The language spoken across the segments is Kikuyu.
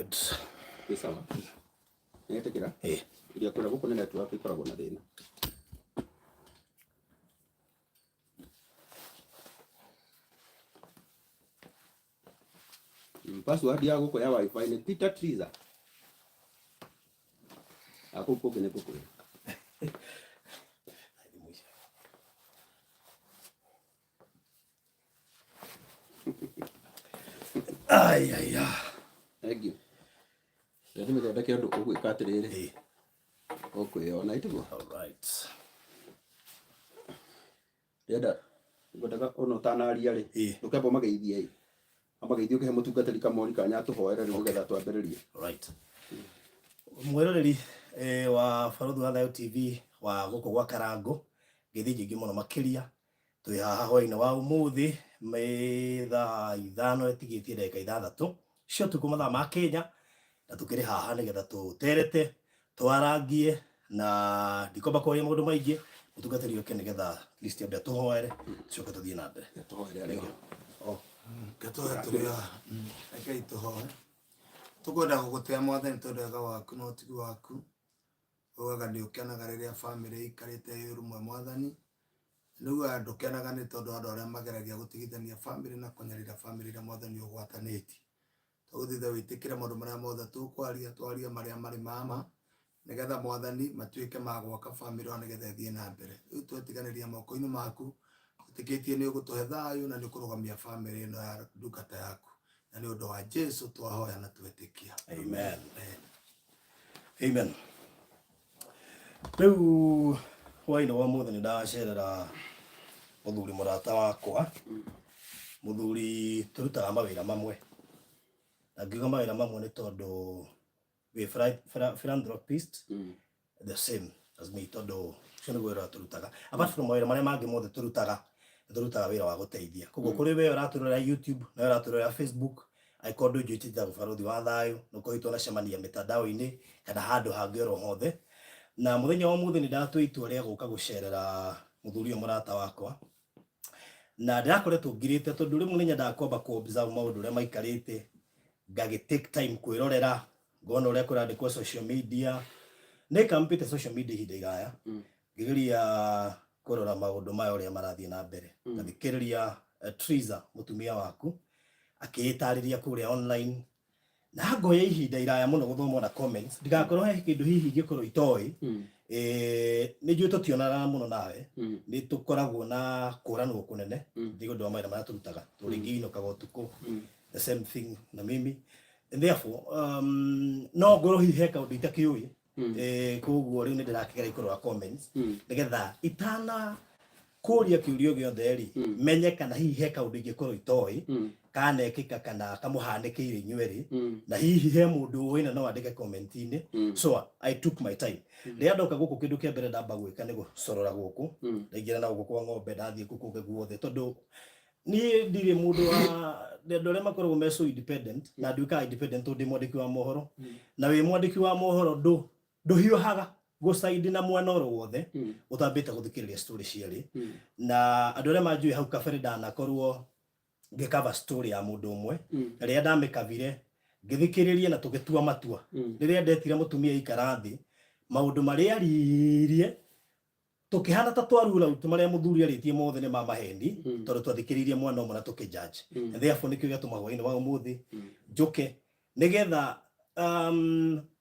Good. Ĩ sawa. Nĩgetĩkĩra? Ĩ. Iria kwĩra gũkũ nĩ network ĩkoragwo na thĩna. Password ya gũkũ ya wifi nĩ Peter Triza. Na kũu kũngĩ nĩ ngũkwĩra. Ai ai ai. Thank you. Reke mĩthondeke ũndũ ũgwĩka atĩrĩrĩ. Ĩ. Ũkwĩyona itiguo. All right. Ndĩrenda ngwendaga ona ũtanaria rĩ Ĩ. ndũkamba ũmageithie ĩ amageithie ũkĩhe mũtungatĩri kamori kanya atũhoere rĩu nĩgetha twambĩrĩrie. Right. Mwĩroreri wa Barũthi wa Thayũ TV wa gũkũ gwa Karangũ, ngeithi nyingĩ mũno makĩria. Twĩ haha hwainĩ wa ũmũthĩ nĩ thaa 5 ĩtigĩtie ndagĩka 6 cia ũtukũ mathaa ma Kenya, na tũkĩrĩ haha nĩgetha tũterete, twarangie na ndikwamba kwaria maũndũ maingĩ, mũtungatĩri oke nĩgetha at least ambe atũhoere tũcoke tũthiĩ na mbere. Tũhoere arĩ ho. Oh. Reke tũhoe tũrĩ haha. Rekei tũhoe. Tũkwenda gũgũtĩa Mwathani tondũ wega waku na ũtugi waku. Ugaga nĩ ũkenaga rĩrĩa bamĩrĩ ĩikarĩte ĩ ũrũmwe Mwathani. Nĩ ugaga ndũkenaga nĩ tondũ andũ arĩa mageragia gũtigithania bamĩrĩ na kũnyarira bamĩrĩ iria Mwathani ũgwatanĩtie. Twagũthaitha wĩtĩkĩre maũndũ marĩa mothe tũkwaria, twarie marĩa marĩ ma ma, nĩgetha Mwathani matuĩke ma gwaka bamĩrĩ ĩyo nĩgetha ĩthiĩ na mbere. Rĩu twetiganĩria moko-inĩ maku, twĩtĩkĩtie nĩ ũgũtũhe thayũ na nĩ ũkũrũgamia bamĩrĩ ĩno ya ndungata yaku. Na nĩ ũndũ wa Jesu twahoya na twetĩkia. Amen. Amen. Amen. Rĩu hwainĩ wa ũmũthĩ nĩ ndacerera mũthuri mũrata wakwa, mũthuri tũrutaga mawĩra mamwe. Na ngiuga mawĩra mamwe nĩ tondũ wĩ philanthropist the same as me, tondũ ũcio nĩguo wĩra ũrĩa tũrutaga. Apart from mawĩra marĩa mangĩ mothe tũrutaga, nĩ tũrutaga wĩra wa gũteithia. Koguo kũrĩ we ũratũrora YouTube na we ũratũrora Facebook, angĩkorwo ndũnjũĩ njĩtagwo Barũthi wa Thayũ, no ũkorwo twanacemania mĩtandao-inĩ kana handũ hangĩ oro hothe. Na mũthenya wa ũmũthĩ nĩ ndatua itua rĩa gũka gũcerera mũthuri ũyũ mũrata wakwa. Na ndĩrakoretwo ngirĩte tondũ rĩmwe nĩ nyendaga kwamba kũ observe maũndũ ũrĩa maikarĩte, ngagĩ take time kwĩrorera, ngona ũrĩa kũrandĩkwo social media. Nĩ kampĩte social media ihinda iraya, ngĩgeria kũrora maũndũ maya ũrĩa marathiĩ na mbere. Ngathikĩrĩria Triza mũtumia waku akĩĩtarĩria kũrĩa online, na ngoya ihinda iraya mũno gũthoma ona comments, ndigakorwo he kĩndũ hihi ingĩkorwo itoĩ. Nĩ njũĩ tũtionanaga mũno nawe, nĩ tũkoragwo na kũranwo kũnene nĩ ũndũ wa mawĩra marĩa tũrutaga, tondũ rĩngĩ inũkaga ũtukũ, the same thing na mimi, and therefore no ngorwo hihi he kaũndũ itakĩũĩ. Koguo rĩu nĩ ndĩrakĩgera ikũrora comments nĩgetha itana kũria kĩũria gĩothe rĩ, menye kana hihi he kaũndũ ingĩkorwo itoĩ kanekĩka kana kamũhanĩkĩire inyuerĩ, na hihi he mũndũ ũĩ na no andĩke comment-inĩ. So I took my time. Rĩrĩa ndoka gũkũ, kĩndũ kĩa mbere ndamba gwĩka nĩ gũcorora gũkũ, ndaingĩra na gũkũ kwa ng'ombe, ndathiĩ kũu kũngĩ guothe, tondũ niĩ ndirĩ mũndũ wa andũ arĩa makoragwo me so independent, na nduĩkaga independent tondũ ndĩ mwandĩki wa mohoro, na wĩ mwandĩki wa mohoro ndũhiũhaga gũcaidi na mwena oro wothe ũtambĩte gũthikĩrĩria story cierĩ. Na andũ arĩa manjũĩ hau kabere, ndanakorwo ngĩcover story ya mũndũ ũmwe, na rĩrĩa ndamĩkavire ngĩthikĩrĩria na tũgĩtua matua, rĩrĩa ndetire mũtumia ikara thĩ, maũndũ marĩa aririe tũkĩhana ta twarura utu marĩa mũthuri arĩtie mothe nĩ ma maheni, tondũ twathikĩrĩirie mwana ũmwe na tũkĩjudge. And therefore nĩkĩo gĩatũma hwainĩ wa ũmũthĩ njũke nĩgetha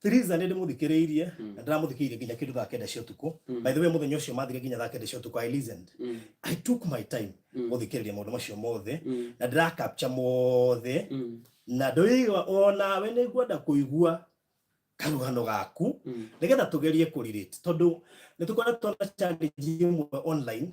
Teresa nĩ ndĩmũthikĩrĩirie, na ndĩramũthikĩrĩirie nginya kĩndũ thaa 9 cia ũtukũ. By the way, mũthenya ũcio mathire nginya thaa 9 cia ũtukũ, I listened, I took my time gũthikĩrĩria maũndũ macio mothe, na ndĩra capture mothe, na ndoiga onawe nĩ ngwenda kũigua karũgano gaku nĩgetha tũgerie kũ relate, tondũ nĩ tũkoretwo na challenge ĩmwe online,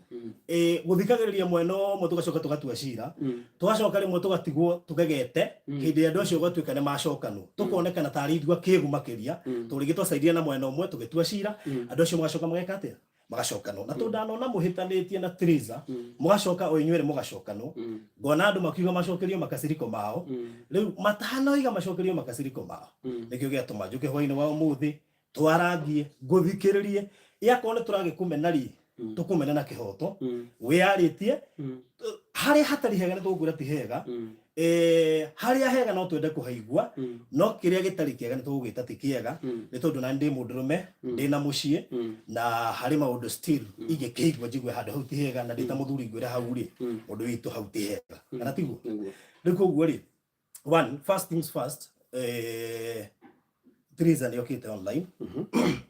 gũthikagĩrĩria mwena ũmwe, tũgacoka tũgatua cira, tũgacoka rĩmwe tũgatigwo tũgegete hĩndĩ ĩrĩa andũ acio gwatuĩka nĩ macokanwo, tũkonekana tarĩ ithuĩ akĩgu makĩria, tondũ rĩngĩ twacaidia na mwena ũmwe tũgĩtua cira, andũ acio magacoka mageka atĩa? Magacokanwo. Na tondũ ndanona mũhĩtanĩtie na Teresa, mũgacoka o inyuerĩ mũgacokanwo, ngona andũ makiuga macokerio makaciriko mao. Rĩu matanoiga macokerio makaciriko mao, nĩkĩo gĩatũma njũke hwainĩ wa ũmũthĩ twarangie, ngũthikĩrĩrie. Iakorwo nĩ tũragĩkũmena rĩ, tũkũmena na kĩhoto, wĩyarĩtie harĩa hatarĩ hega nĩ tũgũkwĩra ti hega. Haria hega no twende kuhaigua, no kiria gitari kiega ni tugugita ti kiega, ni tondu na ndi mundurume, ndi na mucii, na hari maundu still ingĩkĩigua njigue handũ hau ti hega, na ndĩ ta mũthuri ngwĩre hau rĩ, ũndũ witũ hau ti hega, kana tiguo? Nĩguo. Rĩu koguo rĩ, one, first things first, Teresa nĩ okĩte online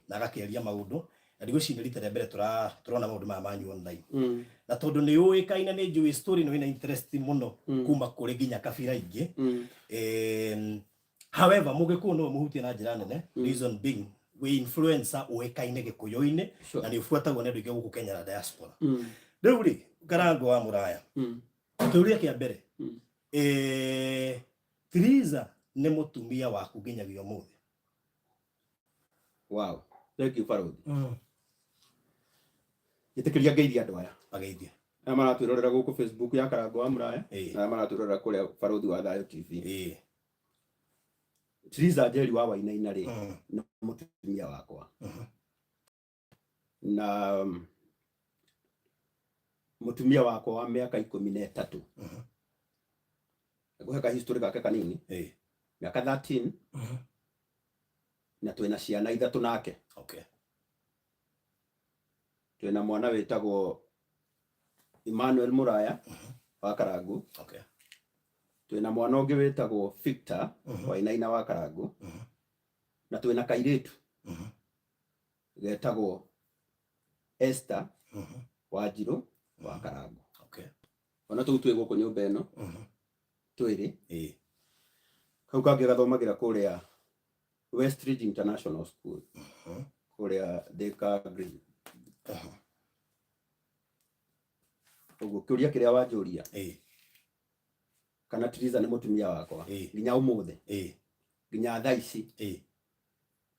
na agakĩaria maũndũ, na ndigwĩciria nĩ rita rĩa mbere tũrona maũndũ maya manyu online, na tondũ nĩ ũĩkaine, nĩ njũĩ story nĩ wĩna interest mũno kuma kũrĩ nginya kabira ingĩ. However, mũgĩkũyũ no mũhutie na njĩra nene, reason being wĩ influencer ũĩkaine gĩkũyũ-inĩ, na nĩ ũbuatagwo nĩ andũ aingĩ gũkũ Kenya na diaspora. Rĩu rĩ, Karango wa Mũraya, kĩũria kĩa mbere, Teresa nĩ mũtumia waku nginyagia ũmũthĩ? Wow, thank you, Barũthi. Njĩtĩkĩria ngeithie andũ aya Mageithie. Aya maratwĩrorera gũkũ Facebook ya Karango wa Mũraya, na aya maratwĩrorera kũrĩa Barũthi wa Thayũ TV. Teresa Njeri wa Wainaina rĩ, nĩ mũtumia wakwa, na mũtumia wakwa wa mĩaka 13. Ngũhe ka history gake kanini. Mĩaka 13, na twĩna ciana ithatũ nake. Twĩna mwana wĩtagwo Emmanuel Mũraya wa Karangu. Twĩna mwana ũngĩ wĩtagwo Victor Wainaina wa Karangu, na twĩna kairĩtu getagwo Esther Wanjirũ wa Karangu. Ona tũu twĩ gũkũ nyũmba ĩno twĩrĩ. Kau kangĩ gathomagĩra kũrĩa Westridge International School, kũrĩa Thika Green. Ũguo kĩũria kĩrĩa wanjũria, kana Teresa nĩ mũtumia wakwa, nginya ũmũthĩ, nginya thaa ici,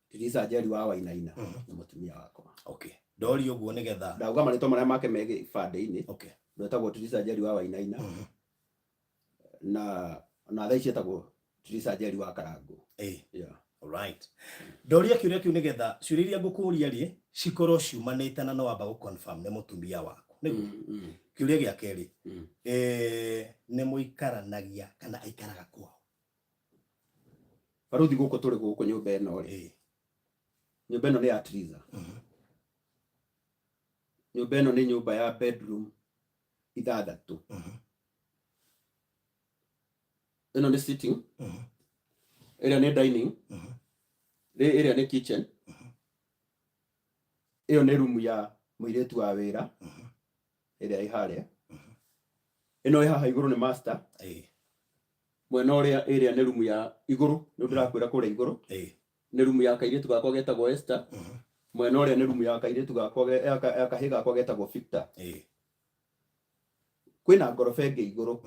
Teresa Njeri wa Wainaina nĩ mũtumia wakwa. Okay, ndoria ũguo nĩgetha Ndauga marĩtwa marĩa make me gĩbandĩ-inĩ. Ndwetagwo Teresa Njeri wa Wainaina, na thaa ici etagwo Teresa Njeri wa Karangu. Yeah. Alright. Ndoria kĩũria kĩu nĩgetha ciũria iria ngũkũria rĩ cikorwo ciumanĩte na no wamba gũ confirm nĩ mũtumia waku. Nĩguo? Mm. Kĩũria gĩa kerĩ, nĩ mũikaranagia kana aikaraga kwao? Barũthi, gũkũ tũrĩ gũkũ nyũmba ĩno rĩ, nyũmba ĩno nĩ ya Teresa. Nyũmba ĩno nĩ nyũmba ya bedroom ithathatũ. Ĩno nĩ sitting, ĩrĩa nĩ dining, ĩrĩa nĩ kitchen, ĩyo nĩ room ya mũirĩtu wa wĩra ĩrĩa ĩ harĩa. Ĩno ĩ haha igũrũ nĩ master. Mwena ũrĩa ĩrĩa nĩ room ya igũrũ, nĩ ndĩrakwĩra kũrĩa igũrũ nĩ room ya kairĩtu gakwa getagwo Esther. Mwena ũrĩa nĩ room ya kairĩtu gakwa ya kahĩĩ gakwa getagwo Victor. Kwĩna ngoroba ĩngĩ igũrũ,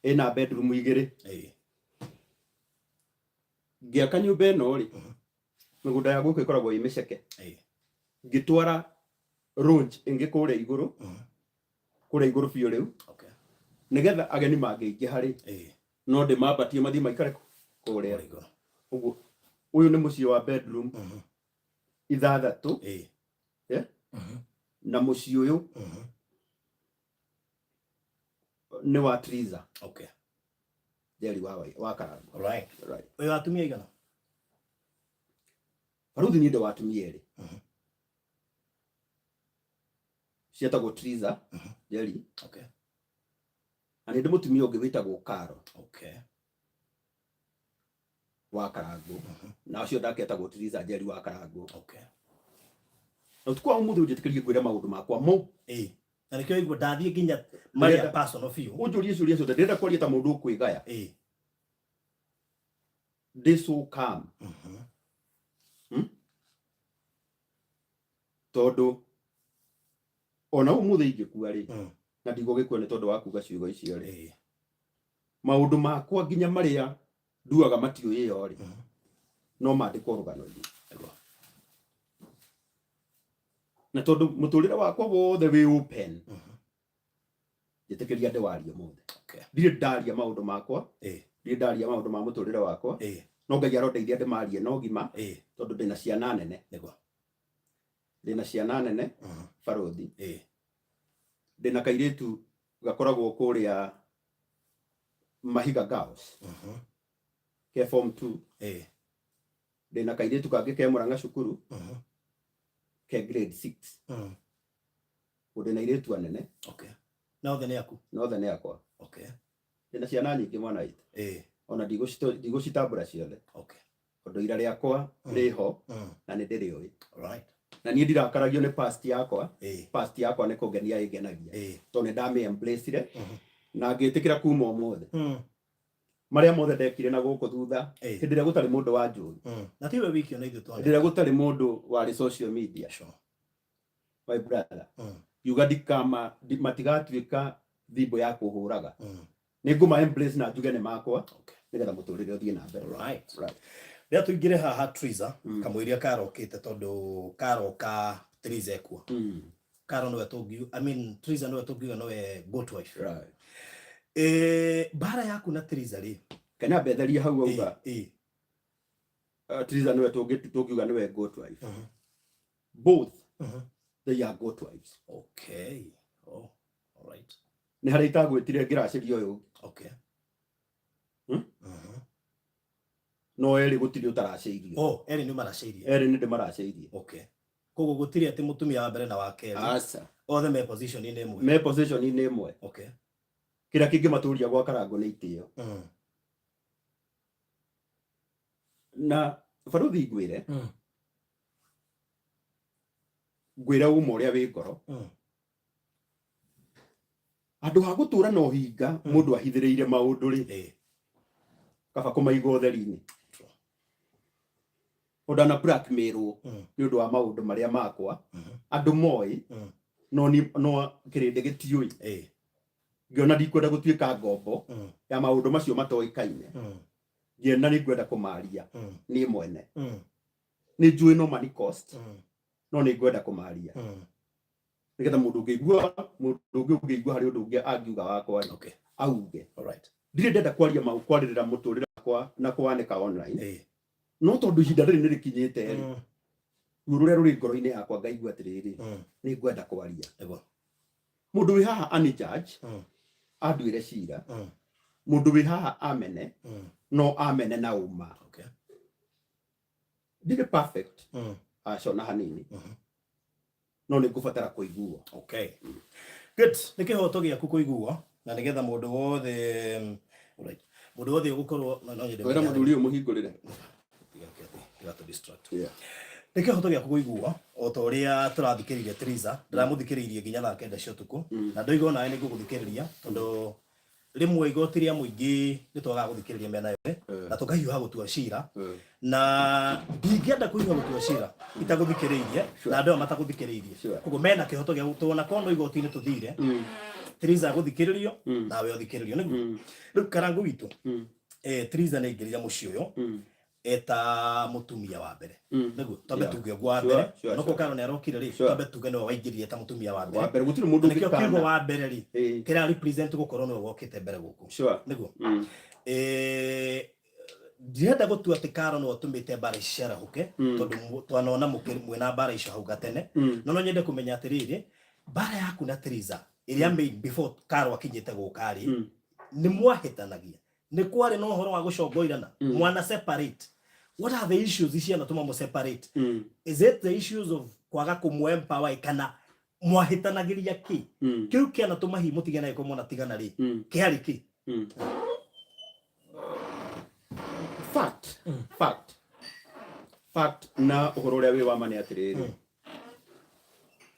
Ĩna bedroom igĩrĩ. Ngĩaka nyũmba ĩno rĩ, mĩgũnda ya gũkũ ĩkoragwo ĩ mĩceke. Ngĩtwara lounge ĩngĩ kũrĩa igũrũ, kũrĩa igũrũ biũ rĩu, nĩgetha ageni mangĩingĩha rĩ, no ndĩmambatie mathiĩ maikare kũrĩa. Kũrĩa igũrũ. Ũguo ũyũ nĩ mũciĩ wa bedroom ithathatũ, eh? Na mũciĩ ũyũ nĩ wa Teresa Njeri wa Karangu. Alright. Right. Wĩ wa atumia aigana? Barũthi, niĩ ndĩ wa atumia erĩ, cietagwo Teresa Njeri, na nĩ ndĩ mũtumia ũngĩ wĩtagwo Karo wa Karangu, na ũcio ndaketagwo Teresa Njeri wa Karangu. Na ũtukũ wa ũmũthĩ ũnjĩtĩkĩrie ngwĩre maũndũ makwa mo. Ĩĩ. Na nĩkĩo igua ndathiĩ nginya marĩa personal biũ. Ũnjũrie ciũria ciothe, ndĩrenda kwaria ta mũndũ ũkwĩgaya. Ndĩ so calm, Tondũ ona ũmũthĩ ingĩkua rĩ, na ndigũgĩkua nĩ tondũ wa kuga ciugo icio rĩ, maũndũ makwa nginya marĩa nduaga matiũĩo rĩ, no mandĩkwo rũgano-inĩ. Na tondũ mũtũrĩre wakwa wothe wĩ open, njĩtĩkĩria ndĩwarie mothe. Ndirĩ ndaria maũndũ makwa, ndirĩ ndaria maũndũ ma mũtũrĩre wakwa, no Ngai arondeithia ndĩmarie no gima, tondũ ndĩna ciana nene. Ndĩna ciana nene, barũthi. Ndĩna kairĩtu gakoragwo kũrĩa Mahiga Girls ke form 2. Ndĩna kairĩtu kangĩ ke Murang'a cukuru ke grade 6. Ndĩna airĩtu anene. Okay. Na othe nĩ aku? Na othe nĩ akwa. Ndĩna ciana nyingĩ mwana witũ. Ona ndigũcitambũra ciothe. Tondũ ira rĩakwa rĩho na nĩ ndĩrĩũĩ. Na niĩ ndirakaragio nĩ past yakwa. Past yakwa nĩ kũngenia ĩngenagia. Tondũ nĩ ndamĩ embrace-ire na ngĩtĩkĩra kuma ũmũthĩ. Marĩa mothe ndekire na gũkũ thutha hĩndĩ ĩrĩa gũtarĩ mũndũ wanjũĩ. Na tiwe wiki ona ithuĩ twarĩ. Hĩndĩ ĩrĩa gũtarĩ mũndũ warĩ social media. My brother. Ngiuga ndikama matigatuĩka thimbo ya kũhũraga. Nĩ ngũma embrace na njuge nĩ makwa nĩgetha mũtũrĩre ũthiĩ na mbere. Rĩrĩa tũingĩre haha Triza, kamũiria karokĩte tondũ karoka Triza ekuo. Karo nĩwe tũngiuga, I mean Triza nĩwe tũngiuga nĩwe goat wife. Mbara yaku na Triza rĩ? Kana mbetherie hau auga. Triza nĩwe tũngiuga nĩwe goat wife. Both they are goat wives. Okay. Oh, all right. Nĩ harĩa itagwĩtire ngĩracĩria ũyũ ũngĩ. No erĩ gũtirĩ ũtaracĩirie. Oh, erĩ nĩ maracĩirie. Erĩ nĩ ndĩmaracĩirie. Koguo gũtirĩ atĩ mũtumia wa mbere na wa kerĩ. Aca. Othe me position-inĩ ĩmwe. Me position-inĩ ĩmwe. Kĩrĩa kĩngĩmatũria gwa Karangũ nĩ itĩo. Na baruthi ngwĩre. Ngwĩre uma ũrĩa wĩ ngoro. Handũ ha gũtũra na ũhinga mũndũ ahithĩrĩire maũndũ rĩ, kaba kũmaiga ũtheri-inĩ. Ũndana blackmailwo nĩ ũndũ wa maũndũ marĩa makwa andũ moĩ no no kĩrĩndĩ gĩtiũĩ. Ngĩona ndikwenda gũtuĩka ngombo ya maũndũ macio matoĩkaine. Ngĩona nĩ ngwenda kũmaria niĩ mwene. Nĩ njũĩ no money cost no nĩ ngwenda kũmaria. Nĩgetha mũndũ ũngĩigua, mũndũ ũngĩ ũngĩigua harĩ ũndũ ũngĩ angiuga wakwa rĩ, auge. Ndirĩ ndenda kwaria mau, kwarĩrĩra mũtũrĩre wakwa na kũwanĩka online. No tondũ ihinda rĩrĩ nĩ rĩkinyĩte rĩ, ruo rũrĩa rũrĩ ngoro-inĩ yakwa ngaigua atĩrĩrĩ, nĩ ngwenda kwaria. Mũndũ wĩ haha ani judge, anduĩre cira. Mũndũ wĩ haha amene, no amene na ũma. Ndirĩ perfect, aca ona hanini. No nĩ ngũbatara kũiguo. Good. Nĩ kĩhoto gĩaku kũiguo na nĩgetha mũndũ wothe, right. Mũndũ wothe ũgũkorwo no, no nyende Wĩra mũthuri ũyũ mũhingũrĩre. Tiga tũ distract. Nĩ kĩhoto gĩaku kũiguo o ta ũrĩa tũrathikĩrĩria Triza, ndĩramũthikĩrĩirie nginya thaa 9 cia ũtukũ na ndoiga onawe nĩ ngũgũthikĩrĩria tondũ rĩmwe igoti rĩa mũingĩ nĩ twagaga gũthikĩrĩria mĩena yothe na tũkahiũha gũtua cira na ndingĩenda kũhiũha gũtua cira itagũthikĩrĩirie na andũ aya matagũthikĩrĩirie. Koguo mena kĩhoto gĩa gũtũona korwo no igoti-inĩ tũthire Triza agũthikĩrĩrio nawe ũthikĩrĩrio nĩguo. Rĩu Karangũ witũ, Triza nĩ aingĩrire mũciĩ ũyũ eta mũtumia wa mbere nĩguo twambe tuge ũguo wa mbere no Karo nĩ arokire rĩ, twambe tuge nĩwe waingĩrire ta mũtumia wa mbere. Wa mbere gũtirĩ mũndũ Nĩkĩo kiugo wa mbere rĩ kĩra represent gũkorwo nĩwe wokĩte mbere gũkũ nĩguo. Ndirenda gũtua atĩ Karo nĩwe ũtũmĩte mbara ici ciarahũke tondũ twanona mwĩna mbara icio hau gatene, no no nyende kũmenya atĩrĩrĩ, mbara yaku na Triza ĩrĩa main before Karo akinyĩte gũka rĩ, nĩ mwahĩtanagia? Nĩ kwarĩ na ũhoro wa gũcongoirana? Mwana separate, what are the issues cianatũma mũ separate? Is it the issues of kwaga kũmũ empower kana mwahĩtanagĩria kĩ kĩu kĩanatũma hihi mũtigane gĩkorwo mwanatigana rĩ, kĩarĩ kĩ? Fact, fact, fact na ũhoro ũrĩa wĩ wa ma nĩ atĩrĩrĩ,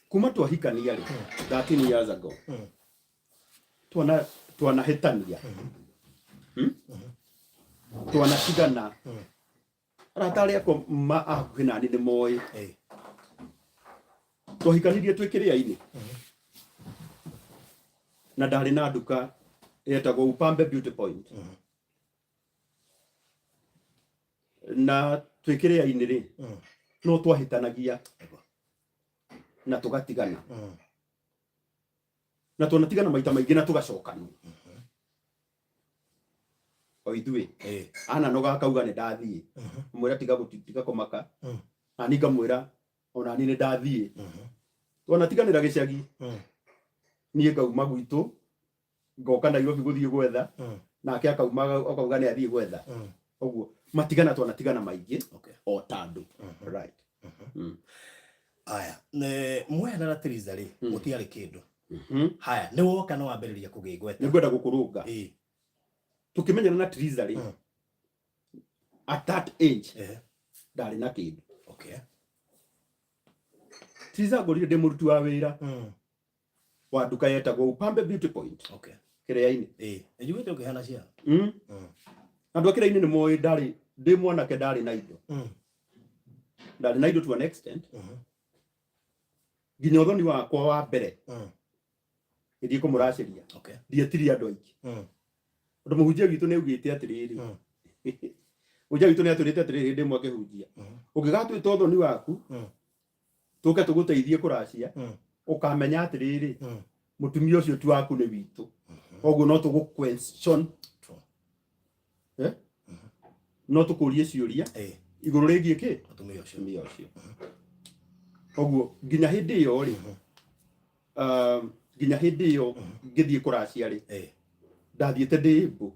kuma twahikania rĩ, 13 years ago, twana twanahĩtania, twanatigana. Arata arĩa akwa ma a hakuhĩ nani nĩ moĩ twahikanirie twĩ kĩrĩa-inĩ na ndarĩ na nduka yetagwo Upambe Beauty Point na twĩ kĩrĩa-inĩ rĩ, no twahĩtanagia na tũgatigana na twanatigana maita maingĩ na tũgacokania o ithuĩ. Ananoga akauga nĩ ndathiĩ, mwĩra tiga tiga kũmaka, na niĩ ngamwĩra ona niĩ nĩ ndathiĩ. Twanatiganĩra gĩcagi, niĩ ngauma gwitũ ngoka Nairobi gũthiĩ gwetha. Nake akauma akauga nĩ athiĩ gwetha. Ũguo matigana twanatigana maingĩ o ta andũ. Right. Aya, mwehana na Theresa rĩ, gũtiarĩ kĩndũ. Haya, nĩ woka na wambĩrĩria kũgĩa igweta. Nĩ ngwenda gũkũrũnga. Tũkĩmenyana na Theresa rĩ, at that age ndarĩ na kĩndũ. Theresa ngorire ndĩ mũruti wa wĩra wa nduka yetagwo Upambe Beauty Point. Kĩrĩa-inĩ. Njiguĩte ũkĩhana cia. Andũ a kĩrĩa-inĩ nĩ moĩ ndarĩ ndĩ mwanake ndarĩ na indo. Ndarĩ na indo to an extent. Nginya ũthoni wakwa wa mbere ngĩthiĩ kũmũracĩria ndietirie andũ aingĩ. Ũndũ mũhunjia witũ nĩ augĩte atĩrĩrĩ, mũhunjia witũ nĩ atwĩrĩte atĩrĩrĩ hĩndĩ ĩmwe akĩhunjia, ũngĩgatuĩta ũthoni waku tũke tũgũteithie kũracia, ũkamenya atĩrĩrĩ, mũtumia ũcio ti waku nĩ witũ, koguo no tũgũ question, no tũkũrie ciũria igũrũ rĩgiĩ kĩ mũtumia ũcio. Mũtumia ũcio. Koguo nginya hĩndĩ ĩyo rĩ, nginya hĩndĩ ĩyo ngĩthiĩ kũracia rĩ, ndathiĩte ndĩ mbũ.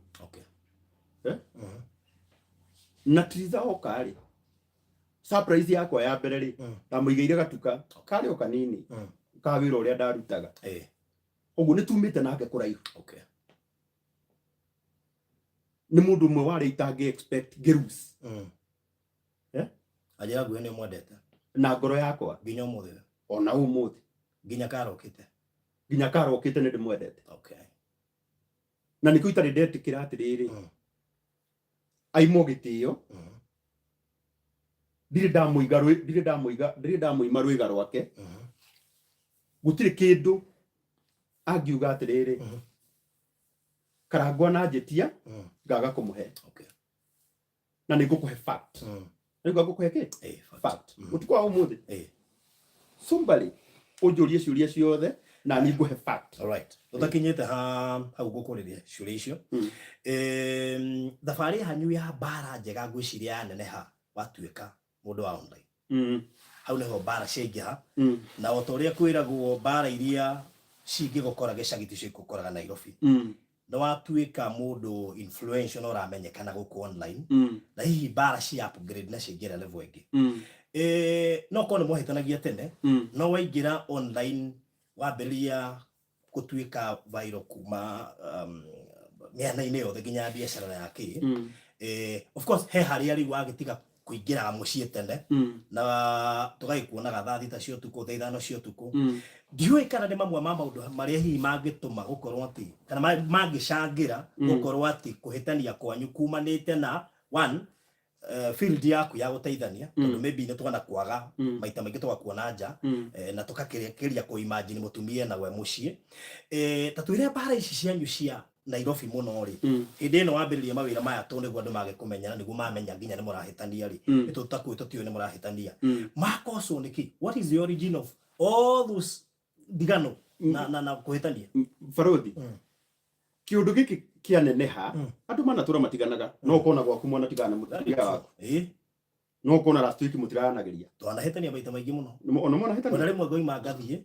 Na Theresa oka rĩ, surprise yakwa ya mbere rĩ, ndamũigĩire gatuka karĩ o kanini ka wĩra ũrĩa ndarutaga. Ũguo nĩ tumĩte nake kũraihu. Nĩ mũndũ ũmwe warĩ itangĩ expect ngĩrus. Anjĩra nguhĩ nĩ ũmwendete. Na ngoro yakwa. Nginya ũmũthĩ. Ona ũmũthĩ. Nginya karokĩte. Nginya karokĩte nĩ ndĩmwendete. Na nĩkĩo itarĩ ndetĩkĩra atĩrĩrĩ, aimwo gĩtĩo, ndirĩ ndamũiga rwĩ, ndirĩ ndamũiga, ndirĩ ndamũima rwĩga rwake. Gũtirĩ kĩndũ angiuga atĩrĩrĩ, Karangwa na njĩtia, ngaga kũmũhe. Na nĩ ngũkũhe fact. Nĩ ngũkũhe kĩ? Fact. Fact. Ũtukũ wa ũmũthĩ. Somebody ũnjũrie ciũria ciothe na niĩ ngũhe fact. All right. Tũtakinyĩte ha hau ngũkũrĩria ciũria icio. Thabarĩ yanyu ya mbara njega ngwĩciria yaneneha watuĩka mũndũ wa online. Hau nĩho mbara ciaingĩha. Na o ta ũrĩa kwĩragwo mbara iria cingĩgũkora gĩcagi ticio igũkoraga Nairobi. Nĩ watuĩka mũndũ influential na ũramenyekana gũkũ online. Na hihi mbara cia upgrade na ciaingĩra level ĩngĩ. No korwo nĩ mwahĩtanagia tene, no waingĩra online wambĩrĩria gũtuĩka viral kuma mĩena-inĩ yothe nginya biacara na ya kĩ. Of course he harĩa rĩu wagĩtiga kũingĩraga mũciĩ tene, na tũgagĩkuonaga thaa 6 cia ũtukũ, thaa 5 cia ũtukũ. Ndiũĩ kana nĩ mamwe ma maũndũ marĩa hihi mangĩtũma gũkorwo atĩ, kana mangĩcangĩra gũkorwo atĩ kũhĩtania kwanyu kumanĩte na one, field yaku ya gũteithania, tondũ maybe nĩ twana kwaga maita maingĩ tũgakuona nja, na tũgakĩria kũ imagine mũtumia na we mũciĩ. Ta twĩre mbara ici cianyu cia Nairobi mũno rĩ, hĩndĩ ĩno wambĩrĩria mawĩra maya tondũ nĩguo andũ magĩkũmenya na nĩguo mamenya nginya nĩ mũrahĩtania rĩ, nĩ tũtakuĩ tũtiũĩ nĩ mũrahĩtania. Makocwo nĩkĩ? What is the origin of all those ndigano na kũhĩtania? Barothi, kĩũndũ gĩkĩ kĩaneneha, andũ manatũra matiganaga, no ũkona gwaku mwanatigana na mũtumia waku. No ũkona last week mũtiranagĩria. Twanahĩtania maita maingĩ mũno. Ona mwanahĩtania? Ona rĩmwe ngoima ngathiĩ.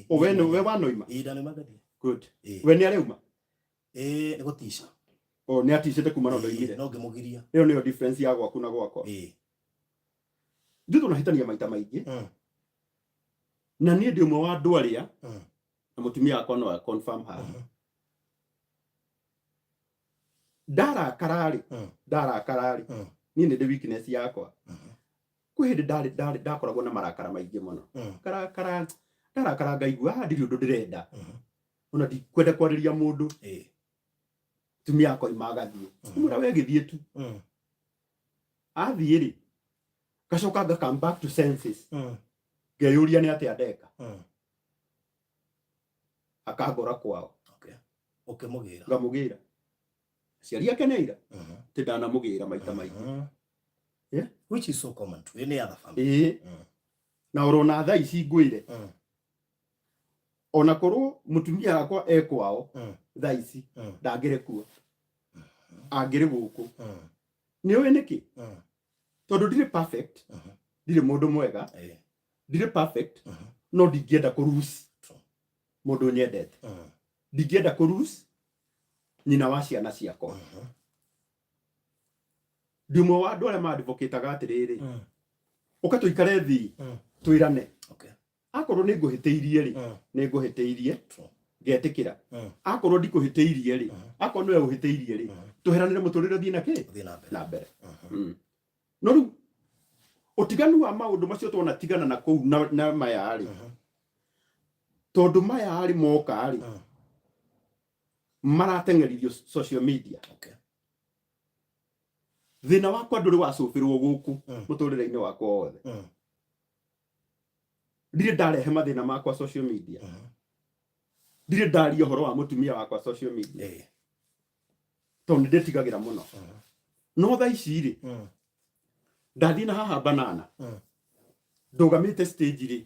O we nĩ we wanoima? Ĩĩ, ndanoima ngathiĩ. Good. We nĩ areuma? Ĩĩ, nĩ gũtica. O nĩ aticĩte kuma na ndoimire. No ngĩmũgiria. Ĩyo nĩyo difference ya gwaku na gwakwa. Ithuĩ tũnahĩtania maita maingĩ. Na niĩ ndĩ ũmwe wa andũ arĩa, na mũtumia wakwa no a confirm haha. Ndarakara rĩ, ndarakara rĩ, niĩ nĩ ndĩ weakness yakwa. Kwĩ hĩndĩ ndakoragwo na marakara maingĩ mũno. Karakara, ndarakara ngaigua, ndirĩ ũndũ ndĩrenda. Ona ndikwenda kwarĩria mũndũ. Tumia akwa ima agathiĩ. Mwĩra we gĩthiĩ tu. Athiĩ rĩ, ngacoka nga come back to senses. Ngeyũria nĩ atĩa ndeka. Akangora kwao. Ũkĩmũgĩra. Ngamũgĩra. Aciari ake nĩ aira. Ti ndanamũgĩra maita maingĩ. Which is so common to any other family. Na ũrona thaa ici ngwĩre. Ona korwo mũtumia wakwa e kwao thaa ici, ndangĩrĩ kuo. Angĩrĩ gũkũ. Nĩ ũĩ nĩkĩ? Tondũ ndirĩ perfect, ndirĩ mũndũ mwega, ndirĩ perfect, no ndingĩenda kũ lose mũndũ nyendete. Ndingĩenda kũ lose Nyina wa ciana ciakwa. Ndi ũmwe wa andũ arĩa maadvocataga atĩrĩrĩ, ũka tũikare thĩ twĩrane. Akorwo nĩ ngũhĩtĩirie rĩ, nĩ ngũhĩtĩirie, ngetĩkĩra. Akorwo ndikũhĩtĩirie rĩ, akorwo nĩwe ũhĩtĩirie rĩ, tũheranĩre mũtũrĩre ũthiĩ na kĩ? Ũthiĩ na mbere. Na mbere. No rĩu ũtiganu wa maũndũ macio twanatigana na kũu na maya rĩ, tondũ maya rĩ moka rĩ, marateng'eririo social media. Thĩna wakwa ndũrĩ wacũbĩrwo gũkũ mũtũrĩre-inĩ wakwa wothe. Ndirĩ ndarehe mathĩna makwa social media. Ndirĩ ndaria ũhoro wa mũtumia wakwa social media. Tondũ nĩ ndĩtigagĩra mũno. No thaa ici rĩ, ndathiĩ na haha banana, ndũgamĩte stage rĩ,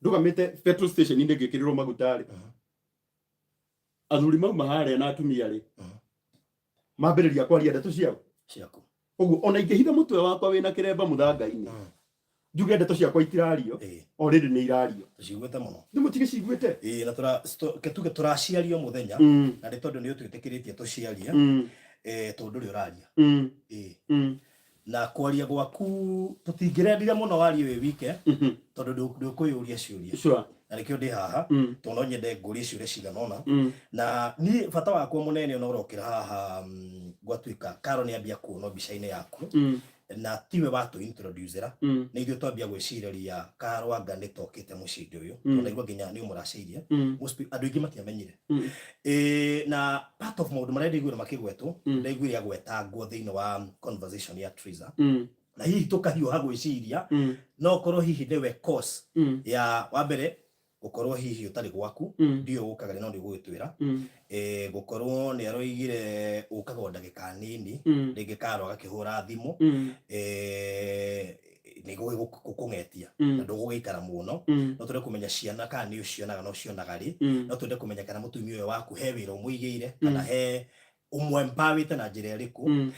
ndũgamĩte petrol station inĩ ngĩkĩrĩrwo maguta rĩ, athuri mauma harĩa na atumia rĩ, mambĩrĩria kwaria ndeto ciao ciaku. Ũguo ona ingĩhitha mũtwe wakwa wĩna kĩremba mũthanga-inĩ, njuge ndeto ciakwa itirario, already nĩ irario. Tũciguĩte mũno. Nĩ mũtigĩciguĩte? Ĩĩ, na tuge tũraciaria o mũthenya, na nĩ tondũ nĩ ũtwĩtĩkĩrĩtie tũciarie, tondũ ndũrĩ ũraria. Ĩĩ. Na kwaria gwaku tũtingĩrendire mũno warie wĩ wike, tondũ ndũkwĩyũria ciũria. Na nĩkĩo ndĩ haha, tondũ no nyende ngũrie ciũria cigana ũna. Na niĩ bata wakwa mũnene ona ũrokĩra haha, gwatuĩka Karo nĩ ambia kuonwo mbica-inĩ yaku, na tiwe watũ introducera, nĩ ithuĩ twambia gwĩcirĩria Karo anga nĩ tokĩte mũciĩ-inĩ ũyũ, tondũ ndaigua nginya nĩ ũmũracĩirie. Most andũ aingĩ matiamenyire. Na part of maũndũ marĩa ndaiguire makĩgwetwo, ndaiguire agwetangwo thĩinĩ wa conversation ya Triza. Na hihi tũkahiũha gwĩciria, no korwo hihi nĩwe cause ya wa mbere gũkorwo hihi ũtarĩ gwaku, ndiũĩ ũkaga rĩ no nĩ ũgũgĩtwĩra. Gũkorwo nĩ aroigire ũkaga o ndagĩka nini, rĩngĩ Karo agakĩhũra thimũ, nĩ gũkũng'etia na ndũgũgĩikara mũno. No twende kũmenya ciana kana nĩ ũcionaga na ũcionaga rĩ. No twende kũmenya kana mũtumia ũyũ waku he wĩra ũmũigĩire, kana he ũmwempawĩte na njĩra ĩrĩkũ.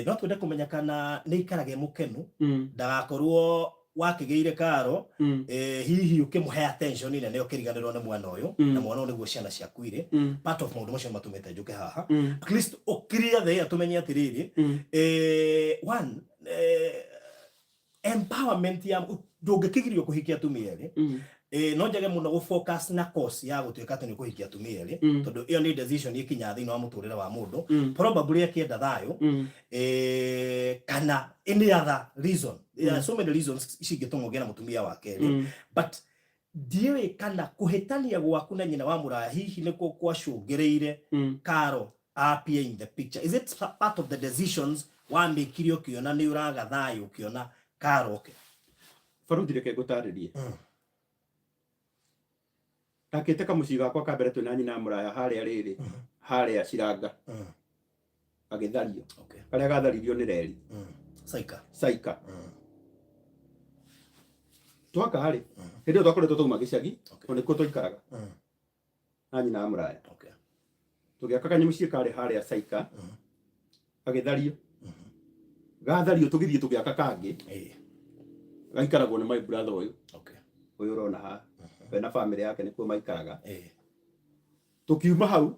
No twende kũmenya kana nĩ aikarage mũkenu, ndagakorwo wakĩgĩire Karo, hihi ũkĩmũhe attention nene ũkĩriganĩrwo nĩ mwana ũyũ, na mwana ũyũ nĩguo ciana ciaku irĩ. Part of maũndũ macio matũmĩte njũke haha, at least ũkiria the air tũmenye atĩrĩrĩ, one, empowerment ya ndũngĩkĩgirio kũhikia atumia erĩ. No njage mũno gũ focus na course ya gũtuĩka atĩ nĩ ũkũhikia atumia erĩ, tondũ ĩyo nĩ decision ĩkinyaga thĩinĩ wa mũtũrĩre wa mũndũ, probably akĩenda thayũ, kana any other reason. There are so many reasons cingĩtũma ũgĩe na mũtumia wa kerĩ, but ndiũĩ kana kũhĩtania gwaku na nyina wa mũraya hihi nĩkuo kwacũngĩrĩire Karo appear in the picture. Is it part of the decisions wamĩkire ũkĩona nĩ ũraga thayũ ũkĩona Karo oke? Baruthi, reke ngũtarĩrie. Ndakĩte kamũciĩ gakwa ka mbere twĩna nyina mũraya harĩa rĩrĩ, harĩa Ciranga, agĩthario. Karĩa gatharirio nĩ reri. Saika. Saika. Twaka rĩ, hĩndĩ ĩyo twakoretwo twauma gĩcagi, tondũ nĩkuo twaikaraga na nyina wa mũraya. Tũgĩaka kanyamũciĩ karĩ harĩa Saika, gagĩthario. Gathario tũgĩthiĩ tũgĩaka kangĩ, gaikaragwo nĩ my brother ũyũ. Ũyũ ũrona haha. We na family yake nĩkuo maikaraga. Tũkiuma hau,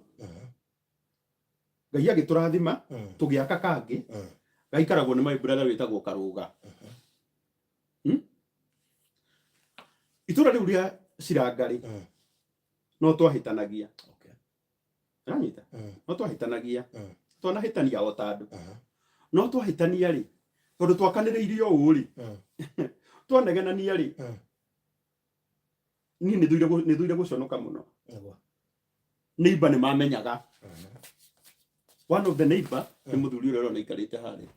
Ngai agĩtũrathima, tũgĩaka kangĩ, gaikaragwo nĩ my brother wĩtagwo Karũga. Itũra rĩu rĩa Ciranga rĩ, no twahĩtanagia. Ũranyita? No twahĩtanagia. Twanahĩtania o ta andũ. No twahĩtania rĩ, tondũ twakanĩrĩirie ũũ rĩ, twanegenania rĩ, niĩ nĩ thũire gũconoka mũno. Neighbor nĩ mamenyaga. One of the neighbor nĩ mũthuri ũrĩa ũrona aikarĩte harĩa.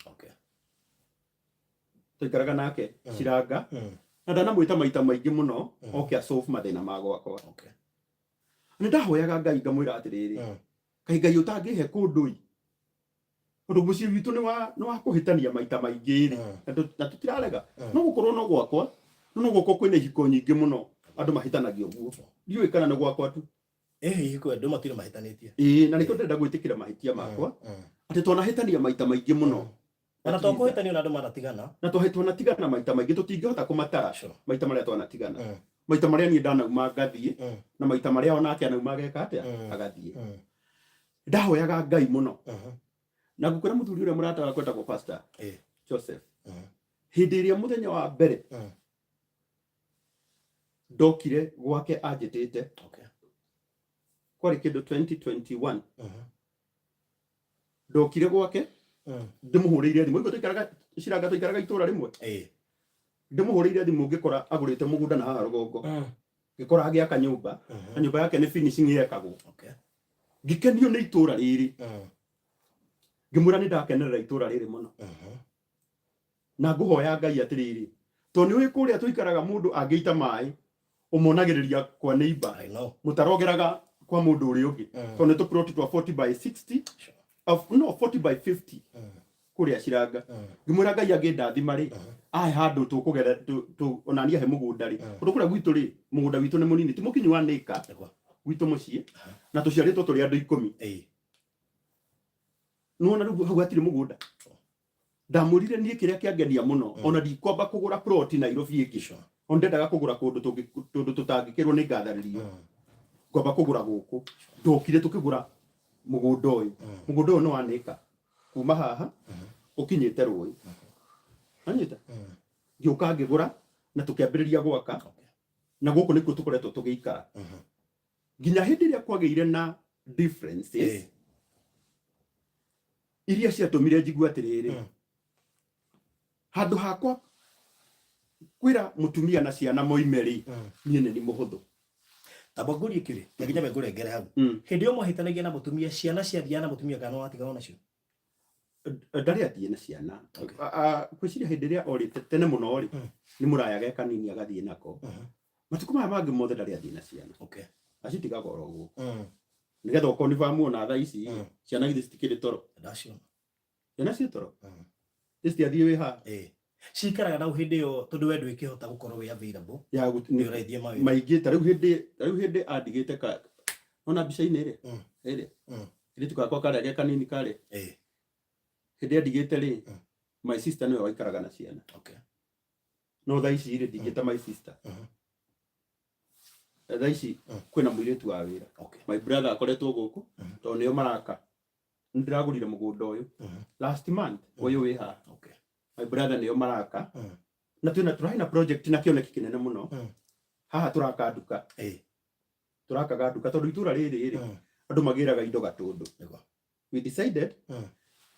Twaikaraga nake Ciranga, na ndanamwĩta maita maingĩ mũno oke a solve mathĩna ma gwakwa. Nĩ ndahoyaga Ngai ngamwĩra atĩrĩrĩ, kaĩ Ngai ũtangĩhe kũndũ ĩ, tondũ mũciĩ witũ nĩ wa kũhĩtania maita maingĩ rĩ, na tũtirarega. No gũkorwo no gwakwa, no gwakwa kwĩna ihiko nyingĩ mũno andũ mahĩtanagia ũguo. Ndiũĩ kana nĩ gwakwa tu. Hihi kwĩ andũ matirĩ mahĩtanĩtie? Ĩĩ, na nĩkĩo ndĩrenda gwĩtĩkĩra mahĩtia makwa, atĩ twanahĩtania maita maingĩ mũno. Ona to kũhĩtania na andũ manatigana. Na twanatigana maita maingĩ, tũtingĩhota kũmatara maita marĩa twanatigana. Maita marĩa niĩ ndanauma ngathiĩ, na maita marĩa onake anauma ageka atĩa? Agathiĩ. Ndahoyaga Ngai mũno. Na ngũkwĩra mũthuri ũrĩa mũrata wakwa etagwo Pastor Joseph. Hĩndĩ ĩrĩa mũthenya wa mbere ndokire gwake anjĩtĩte kwarĩ kĩndũ 2021 ndokire gwake ndĩmũhũrĩire thimũ iguo tũikaraga ciranga tũikaraga itũra rĩmwe ndĩmũhũrĩire thimũ ngĩkora agũrĩte mũgũnda na haha rũgongo ngĩkora agĩaka nyũmba na nyũmba yake nĩ finishing yekagwo ngĩkenio nĩ itũra rĩrĩ ngĩmwĩra nĩ ndakenerera itũra rĩrĩ mũno na ngũhoya Ngai atĩrĩrĩ tondũ nĩ ũĩ kũrĩa tũikaraga mũndũ angĩita maĩ ũmonagĩrĩria kwa neighbor I know. mũtarogeraga kwa mũndũ ũrĩa ũngĩ tondũ nĩ tũploti twa 40 by 60 of, no 40 by 50 kũrĩa ciranga ngĩmwĩra Ngai angĩndathima rĩ ahe handũ tũkũgera ona niĩ ahe mũgũnda rĩ tondũ kũrĩa gwitũ rĩ mũgũnda witũ nĩ mũnini ti mũkinyu wa nĩka Nĩguo. gwitũ mũciĩ na tũciarĩtwo tũrĩ andũ ikũmi nĩwona rĩu hau hatirĩ mũgũnda ndamwĩrire niĩ kĩrĩa kĩangenia mũno ona ndikwamba kũgũra ploti Nairobi ĩngĩ ona ndendaga kũgũra kũndũ tũndũ tũtangĩkĩrwo nĩ ngatharĩrio ngwamba kũgũra gũkũ ndokire tũkĩgũra mũgũnda ũyũ mũgũnda ũyũ nĩ wa nĩka kuma haha ũkinyĩte rũĩ anyita ngĩũka ngĩgũra na tũkĩambĩrĩria gwaka na gũkũ nĩkuo tũkoretwo tũgĩikara nginya hĩndĩ ĩrĩa kwagĩire na differences iria ciatũmire njigue atĩrĩrĩ handũ hakwa kwĩra mũtumia na ciana moime rĩ niĩ nĩ ni mũhũthũ Tamba ngũrie kĩrĩ, na nginya ngũrengere hau. Hĩndĩ ĩyo mwahĩtanagia na mũtumia, ciana ciathiaga na mũtumia kana watigaga nacio? Ndarĩ athiĩ na ciana. Ngwĩciria hĩndĩ ĩrĩa orĩte tene mũno rĩ, nĩ mũraya ge kanini agathiĩ nako. Matukũ maya mangĩ mothe ndarĩ athiĩ na ciana. Acitigaga oro gũkũ. Nĩgetha okorwo nĩ bamuona thaa ici, ciana githĩ citikĩrĩ toro. Ndaciona. Ciana ciĩ toro. Citiathiĩ wĩ haha. Cikaraga nau hĩndĩ ĩyo tondũ we ndwĩkĩhota gũkorwo wĩ available. Ya Nĩ ũraithie mawĩra. Maingĩ ta rĩu hĩndĩ ta rĩu hĩndĩ andigĩte ka ona mbica-inĩ ĩrĩa ĩrĩa kairĩtu gakwa karĩa ge kanini karĩa hĩndĩ andigĩte rĩ my sister nĩwe waikaraga na ciana no thaa ici rĩ ndingĩta my sister thaa ici kwĩna mũirĩtu wa wĩra my brother akoretwo gũkũ tondũ nĩo maraka nĩndĩragũrire mũgũnda ũyũ last month ũyũ wĩ haha my brother nĩo maraka na twĩna tũrarĩ na project na kĩoneki kĩnene mũno haha tũraka nduka tũrakaga nduka tondũ itũra rĩrĩ rĩ andũ magĩraga indo gatũndũ we decided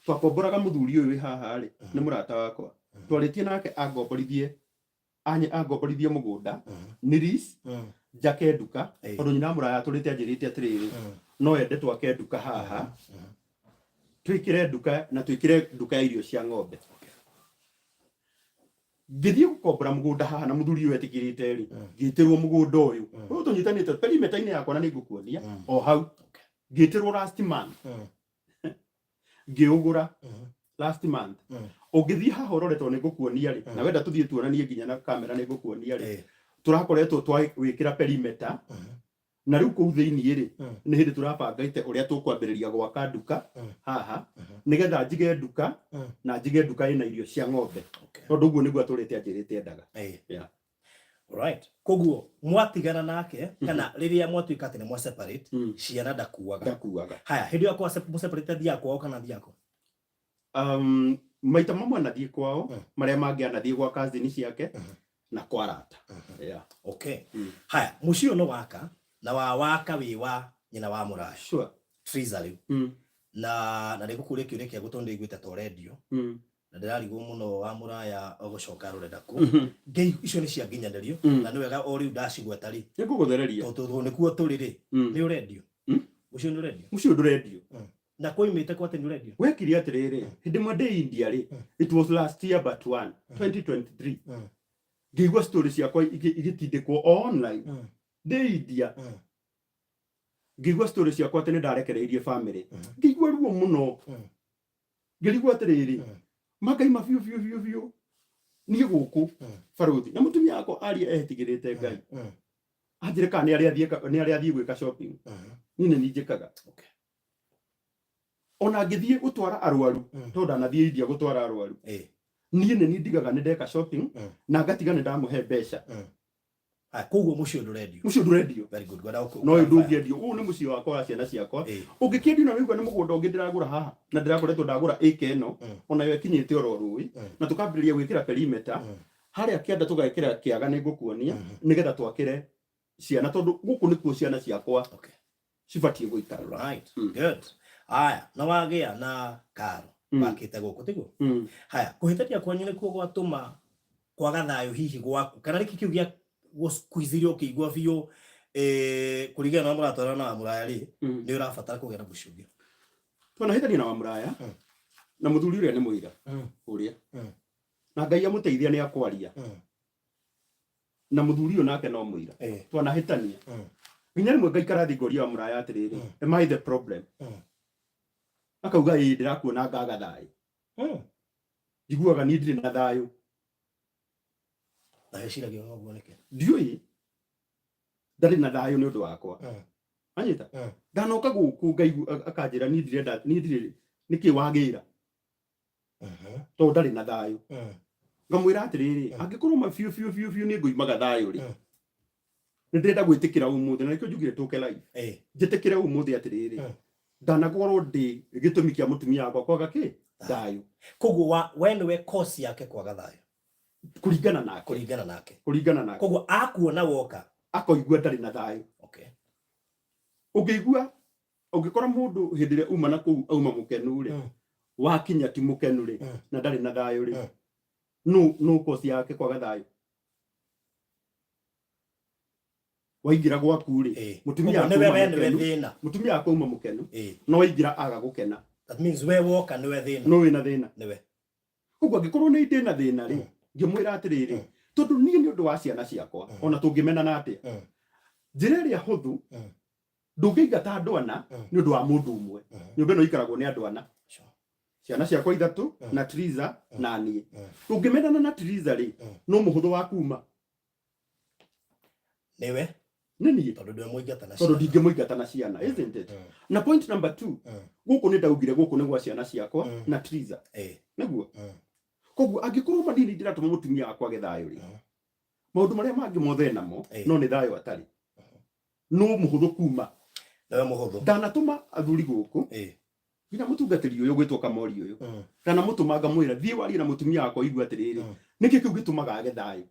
twakomboraga mũthuri ũyũ wĩ haha rĩ nĩ mũrata wakwa twarĩtie nake angomborithie angomborithie mũgũnda nĩ lease njake nduka tondũ nyina mũraya atũrĩte anjĩrĩte atĩrĩrĩ no ende twake nduka haha twĩkĩre nduka na twĩkĩre nduka ya irio cia ng'ombe ngĩthiĩ gũkombora mũgũnda haha na mũthuri ũyũ etĩkĩrĩte rĩ ngĩtĩrwo mũgũnda ũyũ ũyũ tũnyitanĩte perimeter-inĩ yakwa na nĩ ngũkuonia o hau ngĩtĩrwo last month ngĩũgũra last month ũngĩthiĩ haha ũrore tondũ nĩ ngũkuonia rĩ na wenda tũthiĩ tuonanie nginya na kamera nĩ ngũkuonia rĩ tũrakoretwo twawĩkĩra perimeter na rĩu kũu thĩinĩ rĩ nĩ hĩndĩ tũrabangĩte ũrĩa tũkwambĩrĩria gwaka nduka haha nĩgetha njige nduka na njige nduka ĩna irio cia ng'ombe tondũ ũguo nĩguo atũrĩte anjĩrĩte endaga. Yeah. Right. Koguo mwatigana nake kana rĩrĩa mwatuĩka atĩ nĩ mwa separate ciana ndakuaga. Ndakuaga. Haya, hĩndĩ ĩyo kwa separate athiaga kwao kana athiaga kũ? Maita mamwe anathiĩ kwao marĩa mangĩ anathiĩ gwa cousin ciake na kwa arata. Yeah. Okay. Haya, mũciĩ ũyũ nĩ waka na wa waka wĩ wa nyina wa mũraya. Sure. Triza rĩu. Na nĩ ngũkũria kĩũria kĩa tondũ ndĩiguĩte ta ũrendio. Na ndĩrarigwo mũno wa mũraya ũgũcoka rũrenda kũ. Ngei icio nĩ cia nginyanĩrio na nĩ wega o rĩu ndacigweta rĩ. Nĩ ngũgũthereria. Tondũ nĩkuo tũrĩ rĩ. Nĩ ũrendio. Mũciĩ nĩ ũrendio. Mũciĩ ndũrendio. Na koimĩte kwa atĩ nĩ ũrendio. Wekire atĩrĩrĩ, hĩndĩ ĩmwe ndĩ India rĩ, it was last year but one, 2023. Ngĩigua story ciakwa igĩtindĩkwo online. Ndĩ India. Ngĩigua story ciakwa atĩ nĩ ndarekereirie family. Ngĩigua ruo mũno. Ngĩrigwo atĩrĩrĩ, mangaima biũ biũ biũ biũ. Niĩ gũkũ barũthi na mũtumia wakwa aria etigĩrĩte Ngai. Anjĩre kana nĩ arĩa athiĩ gwĩka shopping. Niĩ nĩ niĩ njĩkaga. Ona ngĩthiĩ gũtwara arwaru tondũ ndanathiĩ India gũtwara arwaru. Niĩ nĩ niĩ ndigaga nĩ ndeka shopping na ngatiga nĩ ndamũhe mbeca. Haya, koguo mũciĩ ũyũ ndũrendio. Mũciĩ ũyũ ndũrendio. Very good. Ngwenda No ũyũ ndũngĩendio. Ũyũ nĩ mũciĩ wakwa wa ciana ciakwa. Ũngĩkĩendio na wĩigua nĩ mũgũnda ũngĩ ndĩragũra haha na ndĩrakoretwo ndagũra ĩka ĩno onayo ĩkinyĩte oro rũĩ na tũkambĩrĩria gwĩkĩra perimeter harĩa kĩanda tũgekĩra kĩaga nĩ ngũkuonia nĩgetha twakĩre ciana tondũ gũkũ nĩkuo ciana ciakwa cibatiĩ gũikara. Right. Good. Haya, na wagĩa na karo wakĩte gũkũ tiguo? Haya, kũhĩtania kwanyu nĩkuo gwatũma kwaga thayũ hihi gwaku kana nĩkĩ kĩu gĩa gũkuizirie ũkĩigua biũ eh, kũringana na mũratwarana na wamũraya rĩ nĩ ũrabatara kũgĩa na mũciĩ ũngĩ? Twanahĩtania na Wamũraya na mũthuri ũrĩa nĩ mũira ũrĩa na Ngai amũteithia nĩ akwaria na mũthuri ũyũ nake no mũira. Twanahĩtania nginya rĩmwe ngaikara thĩ ngoria Wamũraya atĩrĩrĩ, am I the problem? Akauga ĩĩ, ndĩrakuona ngaga thayũ. Njiguaga niĩ ndirĩ na thayũ. Na wĩciragia ũguo nĩkĩ? Ndiũĩ, ndarĩ na thayũ nĩ ũndũ wakwa. Anyita ndanoka gũkũ ngaigua akanjĩra niĩ ndirenda, niĩ ndirĩ, nĩkĩ wagĩra tondũ ndarĩ na thayũ. Ngamwĩra atĩrĩrĩ, angĩkorwo ma biũ biũ biũ biũ nĩ ngũimaga thayũ rĩ, nĩ ndĩrenda gwĩtĩkĩra ũmũthĩ, na nĩkĩo njugire tũke live, njĩtĩkĩre ũmũthĩ atĩrĩrĩ, ndanakorwo ndĩ gĩtũmi kĩa mũtumia wakwa kwaga kĩ thayũ. Koguo we nĩwe cause yake kwaga thayũ. Kũringana nake. Kũringana nake. Kũringana nake. Koguo akuona woka akoigua ndarĩ na thayũ. Ũngĩigua, ũngĩkora mũndũ hĩndĩ ĩrĩa uma na kũu auma mũkenu rĩ, wakinya ti mũkenu rĩ, na ndarĩ na thayũ rĩ, nũ cause yake kwaga thayũ? Waingĩra gwaku rĩ, mũtumia Koguo aku nĩwe auma we nĩwe mũkenu, thĩna. Mũtumia aku auma mũkenu, no waingĩra aga gũkena. That means we woka nĩwe thĩna. No wĩna thĩna. Nĩwe. Koguo angĩkorwo nĩ ndĩ na thĩna rĩ, ngĩmwĩra atĩrĩrĩ, tondũ niĩ nĩ ũndũ wa ciana ciakwa, ona tũngĩmenana atĩa, njĩra ĩrĩa hũthũ, ndũngĩingata andũ ana nĩ ũndũ wa mũndũ ũmwe. Nyũmba ĩno ĩikaragwo nĩ andũ ana. Ciana ciakwa ithatũ na Triza na niĩ. Tũngĩmenana na Triza rĩ, no mũhũthũ wa kuma. Nĩwe. Nĩ niĩ. Tondũ ndũmũingata na Tondũ ciana. ndingĩmũingata na ciana, isn't it? Na point number 2, gũkũ nĩ ndaugire gũkũ nĩ gwa ciana ciakwa na Triza. Nĩguo? Koguo angĩkorwo ma niĩ ndĩratũma mũtumia wakwa age thayũ rĩ, maũndũ marĩa mangĩ mothe namo, no nĩ thayũ atarĩ. No mũhũthũ kuma. Nĩwe mũhũthũ. Ndanatũma athuri gũkũ. Nginya mũtungatĩri ũyũ gwĩtwo Kamori ũyũ. Ndanamũtũma ngamwĩra thiĩ warie na mũtumia wakwa ũigue atĩrĩrĩ, nĩkĩ kĩu gĩtũmaga age thayũ?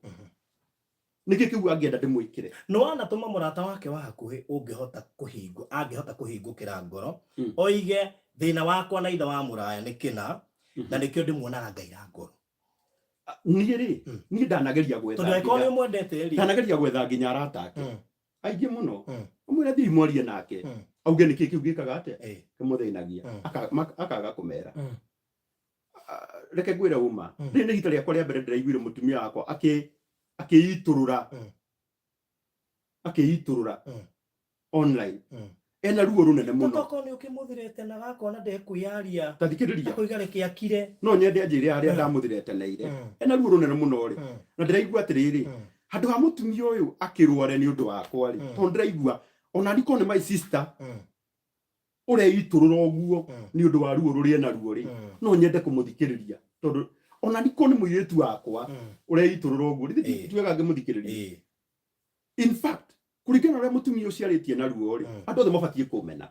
Nĩkĩ kĩu angĩenda ndĩmwĩkĩre? Nĩ wanatũma mũrata wake wa hakuhĩ ũngĩhota kũhingũ, angĩhota kũhingũkĩra ngoro, oige thĩna wakwa na ithe wa mũraya nĩ kĩna, na nĩkĩo ndĩmuonaga ngaira ngoro. Niĩ rĩ, niĩ ndanageria gwetha Tondũ angĩkorwo nginya nĩ ũmwendete rĩ. Ndanageria gwetha nginya arata ake. Aingĩ mũno. Ũmwĩre thiĩ mwarie nake. Auge nĩkĩ kĩu gĩkaga atĩa? Kĩmũthĩnagia. Akaga kũmera. Reke ngwĩre ũma. Rĩrĩ nĩ rita rĩakwa rĩa mbere ndĩraiguire mũtumia wakwa akĩitũrũra. Akĩitũrũra online. Ena ruo rũnene mũno. Tondũ nĩ ũkĩmũthirĩte na gakona ndekwĩyaria. Ta thikĩrĩria. Akoiga reke akire. No nyende anjĩre harĩa ndamũthireteneire. Ena ruo rũnene mũno rĩ. Na ndĩraigua atĩrĩrĩ, handũ ha mũtumia ũyũ akĩrware nĩ ũndũ wakwa rĩ, tondũ ndĩraigua ona niĩ korwo nĩ my sister ũreitũrũra ũguo nĩ ũndũ wa ruo rũrĩa ena ruo rĩ, no nyende kũmũthikĩrĩria tondũ ona niĩ korwo nĩ mũirĩtu wakwa ũreitũrũra ũguo, rĩ, ti wega ngĩmũthikĩrĩria. In fact, kũringana na ũrĩa mũtumia ũcio arĩtie na ruo rĩ, andũ othe mabatiĩ kũmena.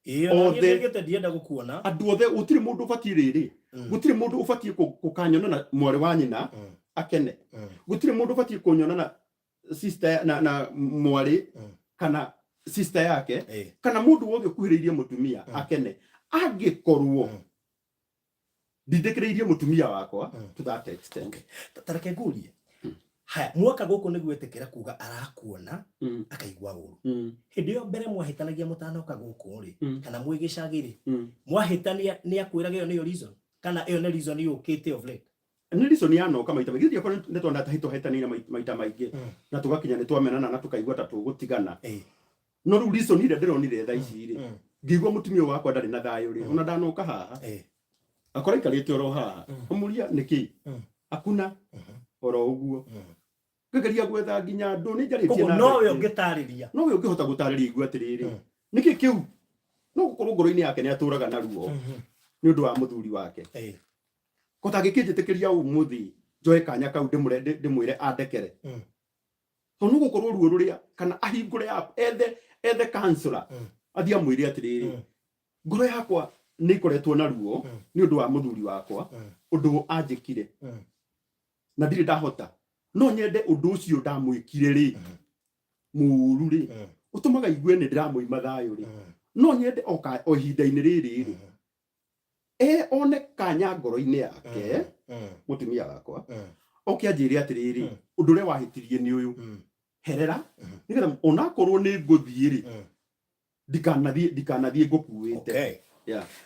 Ĩĩ, ona niĩ Othe. nduĩkĩte ndienda gũkuona. Andũ othe, gũtirĩ mũndũ ũbatiĩ rĩrĩ. Gũtirĩ mũndũ ũbatiĩ gũkanyona na mwarĩ wa nyina akene. Gũtirĩ mũndũ ũbatiĩ kũnyona na sister na mwarĩ kana sister yake, kana mũndũ wothe ũkuhĩrĩirie mũtumia akene. Angĩkorwo ndindĩkĩrĩirie mũtumia wakwa to that extent. Okay. Ta reke ngũrie. Haya, mwaka gũkũ nĩguo etĩkĩra kuga arakuona, akaigua ũru. Hĩndĩ ĩyo mbere mwahĩtanagia mũtanoka gũkũ rĩ, kana mwĩ gĩcagi rĩ, mwahĩtania nĩ akwĩraga ĩyo nĩyo reason? Kana ĩyo nĩ reason yũkĩte of late? Nĩ reason yanoka maita maingĩ. Githĩ ndiakorwo nĩ twanatahĩtũhĩtanĩire maita maingĩ, na tũgakinya nĩ twamenana na tũkaigua ta tũgũtigana. No rĩu reason ĩrĩa ndĩronire thaa ici rĩ, ngĩigua mũtumia wakwa ndarĩ na thayũ rĩ, ona ndanoka haha, akora aikarĩte oro haha, ũmũria nĩkĩ? Akuna oro ũguo. Ngageria gwetha nginya andũ, nĩ njarĩtie Koguo na nowe andũ aingĩ. ũngĩtarĩria. Nowe ũngĩhota gũtarĩria igua atĩrĩrĩ, nĩkĩ kĩu? No gũkorwo ngoro-inĩ yake nĩ atũraga na ruo nĩ ũndũ wa mũthuri wake. Ko tangĩkĩnjĩtĩkĩria ũmũthĩ njoe kanya kau ndĩmwĩre andekere. Tondũ nĩ gũkorwo ruo rũrĩa kana ahingũre app ethe ethe counselor athiĩ amwĩre atĩrĩrĩ, ngoro yakwa nĩ ikoretwo na ruo nĩ ũndũ wa mũthuri wakwa, ũndũ anjĩkire na ndirĩ ndahota, no nyende ũndũ ũcio ndamwĩkire rĩ mũũru rĩ ũtũmaga igue nĩ ndĩramũima thayũ rĩ, no nyende o ka- o ihinda-inĩ rĩrĩ rĩ e one kanya ngoro-inĩ yake mũtumia wakwa oke anjĩre atĩrĩrĩ, ũndũ ũrĩa wahĩtirie nĩ ũyũ, herera, nĩgetha onakorwo nĩ ngũthiĩ rĩ, ndikanathiĩ ndikanathiĩ ngũkuĩte. Okay.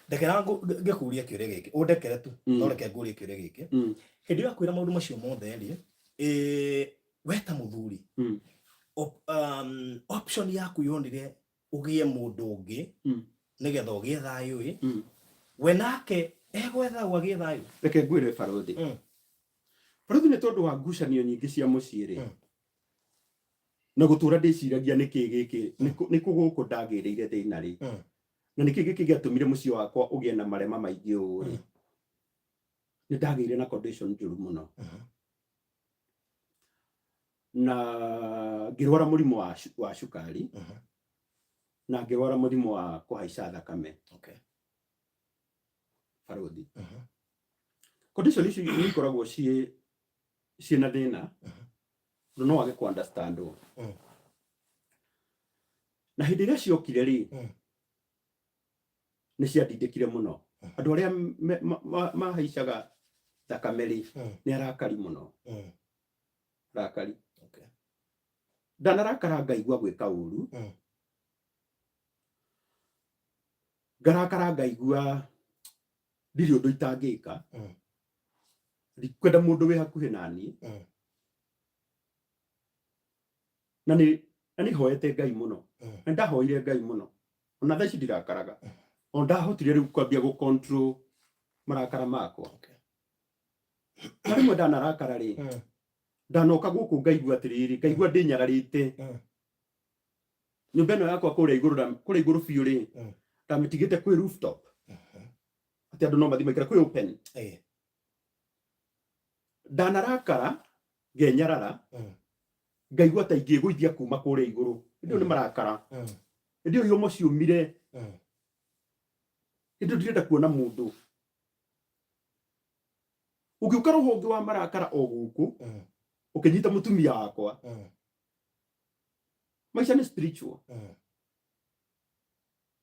Ndekera ngĩkũrie kĩũria gĩkĩ, ũndekere tu, no reke ngũrie kĩũria gĩkĩ. Hĩndĩ ĩyo akwĩra maũndũ macio mothe rĩ, we ta mũthuri, option yaku yonire ũgĩe mũndũ ũngĩ nĩgetha ũgĩe thayũ ĩ, we nake egwetha agĩe thayũ? Reke ngwĩre, barothi. Barothi, nĩ tondũ wa ngucanio nyingĩ cia mũciĩ rĩ, na gũtũra ndĩciragia nĩkĩ gĩkĩ nĩkũ gũkũ ndagĩrĩire thĩna rĩ, na nĩkĩ gĩkĩ gĩatũmire mũciĩ wakwa ũgĩe na marema maingĩ ũũ rĩ, nĩ ndagĩire na condition njũru mũno na ngĩrwara mũrimũ wa cukari na ngĩrwara mũrimũ wa kũhaica thakame. Barothi, condition ici nĩ ikoragwo ciĩ ciĩna thĩna tondũ no wage ku understand ũũ. Na hĩndĩ ĩrĩa ciokire rĩ, nĩ ciandindĩkire mũno. Andũ arĩa mahaicaga thakame rĩ, nĩ arakari mũno, arakari. Ndanarakara ngaigua gwĩka ũru, ngarakara ngaigua ndirĩ ũndũ itangĩka, ndikwenda mũndũ wĩ hakuhĩ naniĩ. Na nĩ hoete Ngai mũno, na ndahoire Ngai mũno, ona thaa ici ndirakaraga. O ndahotire rĩu kwambia gũ control marakara makwa. Na rĩmwe ndanarakara rĩ, ndanoka gũkũ ngaigua atĩrĩrĩ, ngaigua ndĩnyararĩte. Nyũmba ĩno yakwa kũrĩa igũrũ kũrĩa igũrũ biũ rĩ, ndamĩtigĩte kwĩ rooftop, atĩ andũ no mathiĩ maikara kwĩ open. Ndanarakara ngenyarara, ngaigua ta ingĩgũithia kuma kũrĩa igũrũ. Hĩndĩ ĩyo nĩ marakara, hĩndĩ ĩyo iromo ciũmire, hĩndĩ ĩyo ndirenda kuona mũndũ. Ũngĩũka rũhonge wa marakara o gũkũ ũkĩnyita mũtumia wakwa. Maica nĩ spiritual.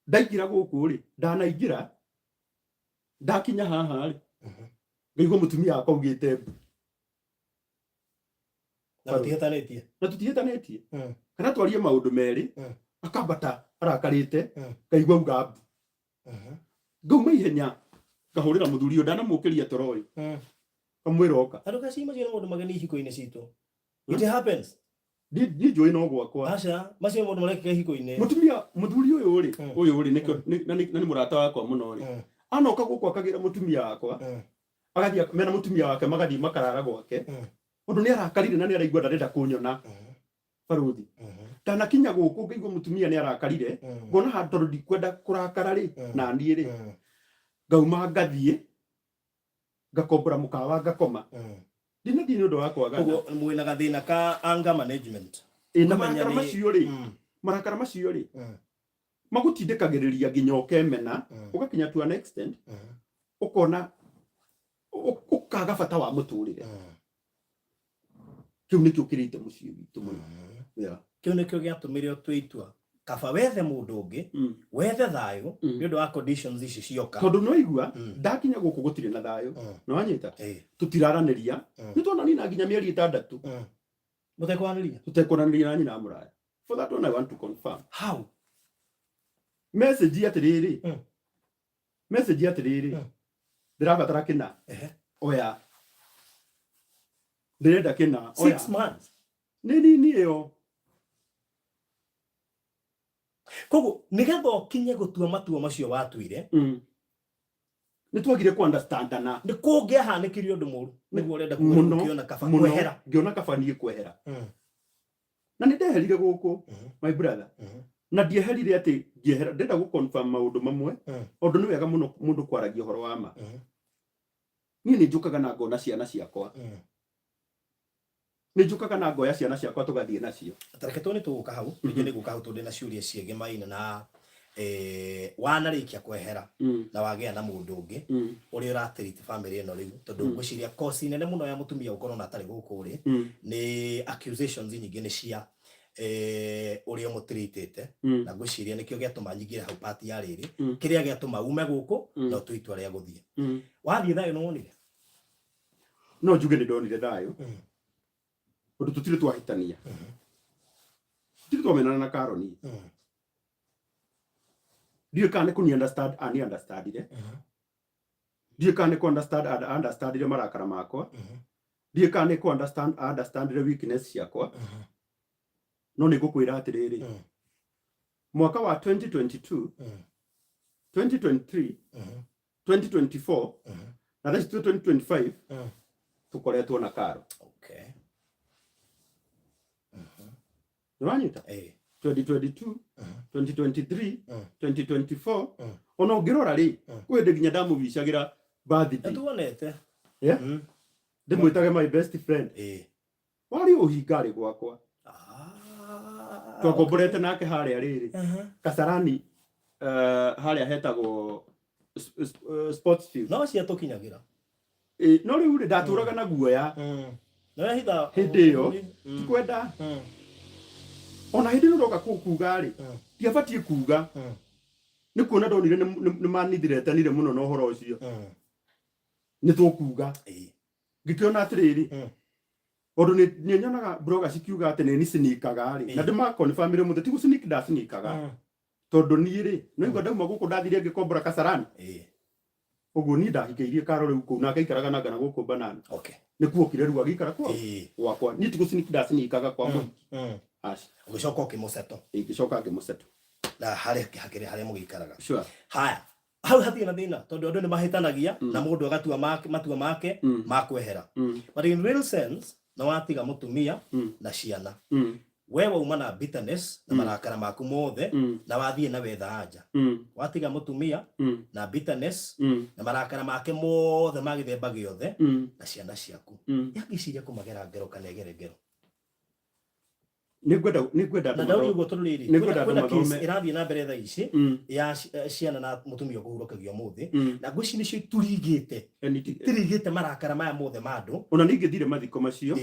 Ndaingĩra gũkũ rĩ, ndanaingĩra ndakinya haha rĩ, ngaigua mũtumia wakwa augĩte mbu. Na mũtihĩtanĩtie? Na tũtihĩtanĩtie. Kana twarie maũndũ merĩ, akambata arakarĩte, ngaigua auga mbu. Ngauma ihenya ngahũrĩra mũthuri ũyũ ndanamũkĩria toro ĩ, ngamwĩra oka. Andũ kaci macio nĩ maũndũ mageni ihiko-inĩ citũ. It happens. Niĩ njũĩ no gwakwa. Aca, macio nĩ maũndũ marekĩka ihiko-inĩ. Mũtumia mũthuri ũyũ rĩ, ũyũ rĩ nĩkĩo na nĩ mũrata wakwa mũno rĩ, anoka gũkũ akagĩra mũtumia wakwa, agathiĩ mena mũtumia wake magathiĩ makarara gwake, ũndũ nĩ arakarire na nĩ araigua ndarenda kũnyona. Baruthi, ndanakinya gũkũ ngaigua mũtumia nĩ arakarire, ngona handũ tondũ ndikwenda kũrakara rĩ, na niĩ rĩ, ngauma ngathiĩ ngakombora mũkawa ngakoma. Ndinathiĩ nĩ ũndũ wa kwagana. Koguo mwĩna gathĩna ka anger management. Ĩ, na Ũkamenya marakara macio rĩ, marakara macio rĩ, magũtindĩkagĩrĩria nginya ũkemena, ũgakinya to an extent ũkona ũkaga bata wa mũtũrĩre. Kĩu nĩkĩo kĩrĩte mũciĩ witũ mũno. Yeah. Kĩu nĩkĩo gĩatũmire ũtue itua kaba wethe mũndũ ũngĩ, wethe thayũ, nĩ ũndũ wa conditions ici cioka. Tondũ no igua ndakinya gũkũ gũtirĩ na thayũ. Nĩ wanyita? Tũtiraranĩria. Nĩ twonanina nginya mĩeri 6. Mũtekwaranĩria? Tũtekwaranĩria na nyina mũraya. For that one I want to confirm. How? Message atĩrĩrĩ, message atĩrĩrĩ, ndĩrabatara kĩna, oya, ndĩrenda kĩna, oya. 6 months? Nĩ nini ĩyo. Koguo nĩgetha ũkinye gũtua matua macio watuire, Nĩ twagire ku understandana. Nĩ kũngĩahanĩkire ũndũ mũru nĩguo ũrenda kuga? Mũno. Ũkĩona kaba mũno. kwehera. Ngĩona kaba niĩ kwehera. Na nĩ ndeherire gũkũ, my brother. Na ndieherire atĩ ngĩehera ndĩrenda gũ confirm maũndũ mamwe, tondũ nĩ wega mũno mũndũ kwaragia ũhoro wa ma. Niĩ nĩ njũkaga na ngona ciana ciakwa. Nĩ njũkaga na ngoya ciana ciakwa tũgathiĩ nacio. Tareke tũ nĩ tũgũka hau, ningĩ nĩ gũka hau tondũ ndĩna ciũria ciĩgemaine na wanarĩkia kwehera na wagĩa na mũndũ ũngĩ ũrĩa ũratreat family ĩno rĩu, tondũ ngwĩciria kosi nene mũno ya mũtumia gũkorwo na atarĩ gũkũ rĩ, nĩ accusations nyingĩ nĩ cia ũrĩa ũmũtreatĩte, na ngwĩciria nĩkĩo gĩatũma nyingĩre hau part ya rĩrĩ, kĩrĩa gĩatũma ume gũkũ na ũtue itua rĩa gũthiĩ. Wathiĩ thayũ nĩ wonire? No njuge nĩ ndonire thayũ, tondũ tũtirĩ twahĩtania, tũtirĩ twamenana na Karoni. Ndiũĩ kana nĩ kũni understand ani understandire, ndiũĩ kana nĩ kũ understand understandire marakara makwa, ndiũĩ kana nĩ kũ understand understandire weakness ciakwa, no nĩ ngũkwĩra atĩrĩrĩ, mwaka wa 2022, 2023, 2024 na thaa ici twĩ 2025, tũkoretwo na Karo. Nĩwanyita? Eh. 2022, 2023, 2024. Ona ũngĩrora rĩ, kwĩ hĩndĩ nginya ndamũwicagĩra birthday. Nĩtuonete. Yeah? Ndĩmwĩtage my best friend. Warĩ ũhinga arĩ gwakwa. Twakomborete nake harĩa rĩrĩ Kasarani, harĩa hetagwo sports field. No ciatũkinyagĩra. No rĩu rĩ, ndatũraga na guoya. No yahitha hĩndĩ ĩyo tikwenda ona hĩndĩ ĩno ndoka kuga rĩ, ndiabatiĩ kuga, nĩ kuona ndonire nĩ manithiretanire mũno na ũhoro ũcio, nĩ tũkuga. Ngĩkĩona atĩrĩrĩ, tondũ nĩ nyonaga blogger cikiuga atĩ nĩ nicinikaga rĩ, na ndĩmakonfirmire mũthĩ ti gũcinik ndacinikaga, tondũ niĩ rĩ, no igua ndauma gũkũ ndathire ngĩkombora Kasarani. Ũguo niĩ ndahikĩirie Karo rĩu kũu, nake aikaraga nanga na gũkũ Banana. Nĩ kuokire rĩu agĩikara kwao gwakwa. Niĩ ti gũcinik ndacinikaga kwa mũhiki. Aca. Ũgĩcoka ũkĩmũsettle. Ngĩcoka ngĩmũsettle. Na harĩa hakĩrĩ harĩa mũgĩikaraga. Sure. Haya, hau hatirĩ na thĩna, tondũ andũ nĩ mahĩtanagia na mũndũ agatua matua make ma kwehera. But in real sense, nĩ watiga mũtumia na ciana. We wauma na bitterness na marakara maku mothe na wathiĩ na wetha anja. Watiga mũtumia na bitterness na marakara make mothe ma gĩthemba gĩothe na ciana ciaku. Yangĩciria kũmagera ngero kana ĩgere ngero? Nĩ ngwenda Na andũ ndaũria ũguo tondũ rĩrĩ, Nĩ ngwenda kwĩna andũ kwĩna case mathome. ĩrathiĩ na mbere thaa ici ya ciana na mũtumia ũkũhurũkagio ũmũthĩ, na ngwĩciria nĩcio iturigĩte itirigĩte marakara maya mothe ma andũ. Ona ningĩ thire mathiko macio,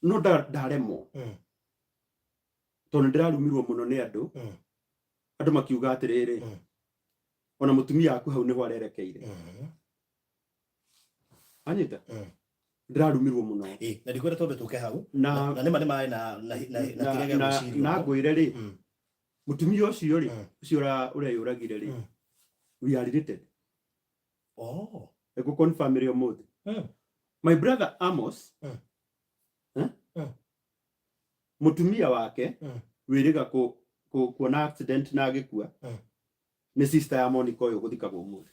no ndaremwo, tondũ nĩ ndĩrarumirwo mũno nĩ andũ. Andũ makiuga atĩrĩrĩ, ona mũtumia waku hau nĩho arerekeire. Anyita? Ndĩrarumirwo mũno. Ĩĩ, na ndikwenda twambe tũke hau. Na na nĩma nĩ marĩ na kĩrĩa gĩa gwĩcirio na ũguo. Ngwĩre rĩ, mũtumia ũcio rĩ, ũcio ũreyũragire rĩ, we are related. Ngũ confirm rĩ ũmũthĩ. My brother Amos, eh? Mũtumia wake wĩrĩga kuona accident na agĩkua nĩ sister ya Monica ũyũ gũthikagwo ũmũthĩ.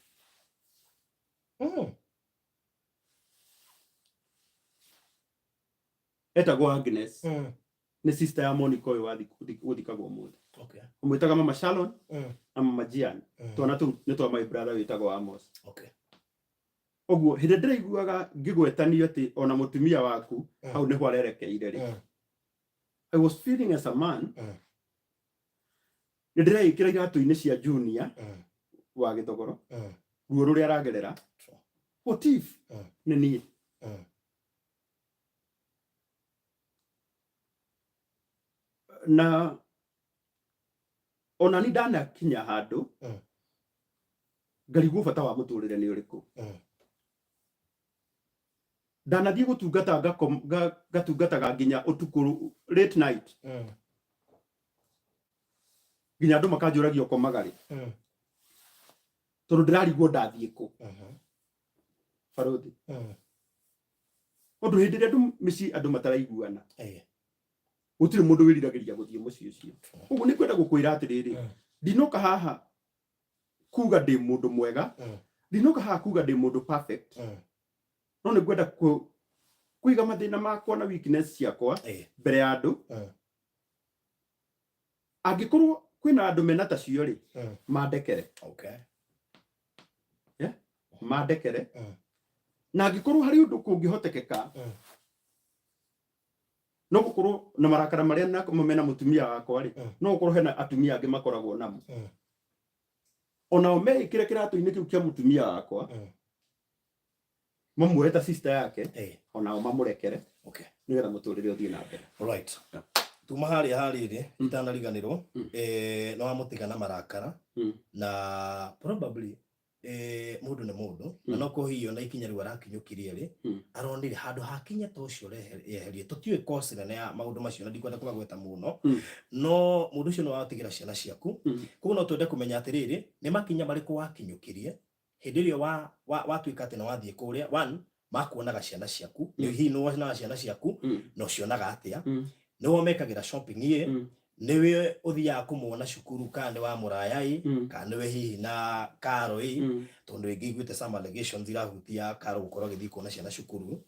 Etagwo Agnes. Nĩ sister ya Monica ũyũ gũthikagwo ũmũthĩ. Ũmwĩtaga Mama Shalon na Mama Gian. Twana tũu nĩ twa my brother wĩtagwo Amos. Ũguo hĩndĩ ndĩraiguaga ngĩgwetanio atĩ ona mũtumia waku hau nĩho arerekeire rĩ, I was feeling as a man nĩ ndĩreĩkĩra iratũ-inĩ cia Junior wa Gĩthogoro, ruo rũrĩa aragerera. What if nĩ niĩ? Na ona ni ndanakinya handũ ngarigwo bata wa mũtũrĩre nĩ ũrĩkũ. Ndanathiĩ gũtungata, ngatungataga nginya ũtukũ, late night, nginya andũ makanjũragia ũkomaga rĩ, tondũ ndĩrarigwo ndathiĩ kũ. Barothi, ũndũ hĩndĩ ĩrĩa andũ mĩciĩ andũ mataraiguana, gũtirĩ mũndũ wĩriragĩria gũthiĩ mũciĩ ũcio. Ũguo nĩ kwenda gũkwĩra atĩrĩrĩ, ndinoka haha kuga ndĩ mũndũ mwega, ndinoka haha kuga ndĩ mũndũ perfect, no nĩ ngwenda kũiga mathĩna makwa na weakness ciakwa mbere ya andũ. Angĩkorwo kwĩna andũ mena tacio rĩ, mandekere. Yeah? Mandekere. Na angĩkorwo harĩ ũndũ kũngĩhotekeka, No gũkorwo na marakara marĩa namo mena mũtumia wakwa rĩ, no gũkorwo hena atumia angĩ makoragwo namo. Onao meĩkĩre kĩratũ-inĩ kĩu kĩa mũtumia wakwa, mamuoe ta sister yake, onao mamũrekere nĩgetha mũtũrĩre ũthiĩ na mbere. Right. Tuma harĩa harĩrĩ itanariganĩrwo, nĩ wamũtiga na marakara na probably mũndũ nĩ mũndũ na no korwo hihi ona ikinya rĩu arakinyũkirie rĩ, aronire handũ hakinye ta ũcio yeherie. Tũtiũĩ cause nene ya maũndũ macio na ndikwenda kũmagweta mũno, no mũndũ ũcio nĩ watigĩra ciana ciaku. Koguo no twende kũmenya atĩrĩrĩ, nĩ makinya marĩkũ wakinyũkirie hĩndĩ ĩrĩa watuĩka atĩ nĩ wathiĩ kũrĩa. One, makuonaga ciana ciaku nĩ hihi nĩ wonaga ciana ciaku na ũcionaga atĩa? Nĩwe mekagĩra shopping ĩ? Nĩwe ũthiaga kũmwona cukuru kana nĩ wa mũraya ĩ? Kana nĩwe hihi na karo ĩ? Tondũ ĩngĩ iguĩte some allegations irahutia karo gũkorwo agĩthiĩ kuona ciana cukuru.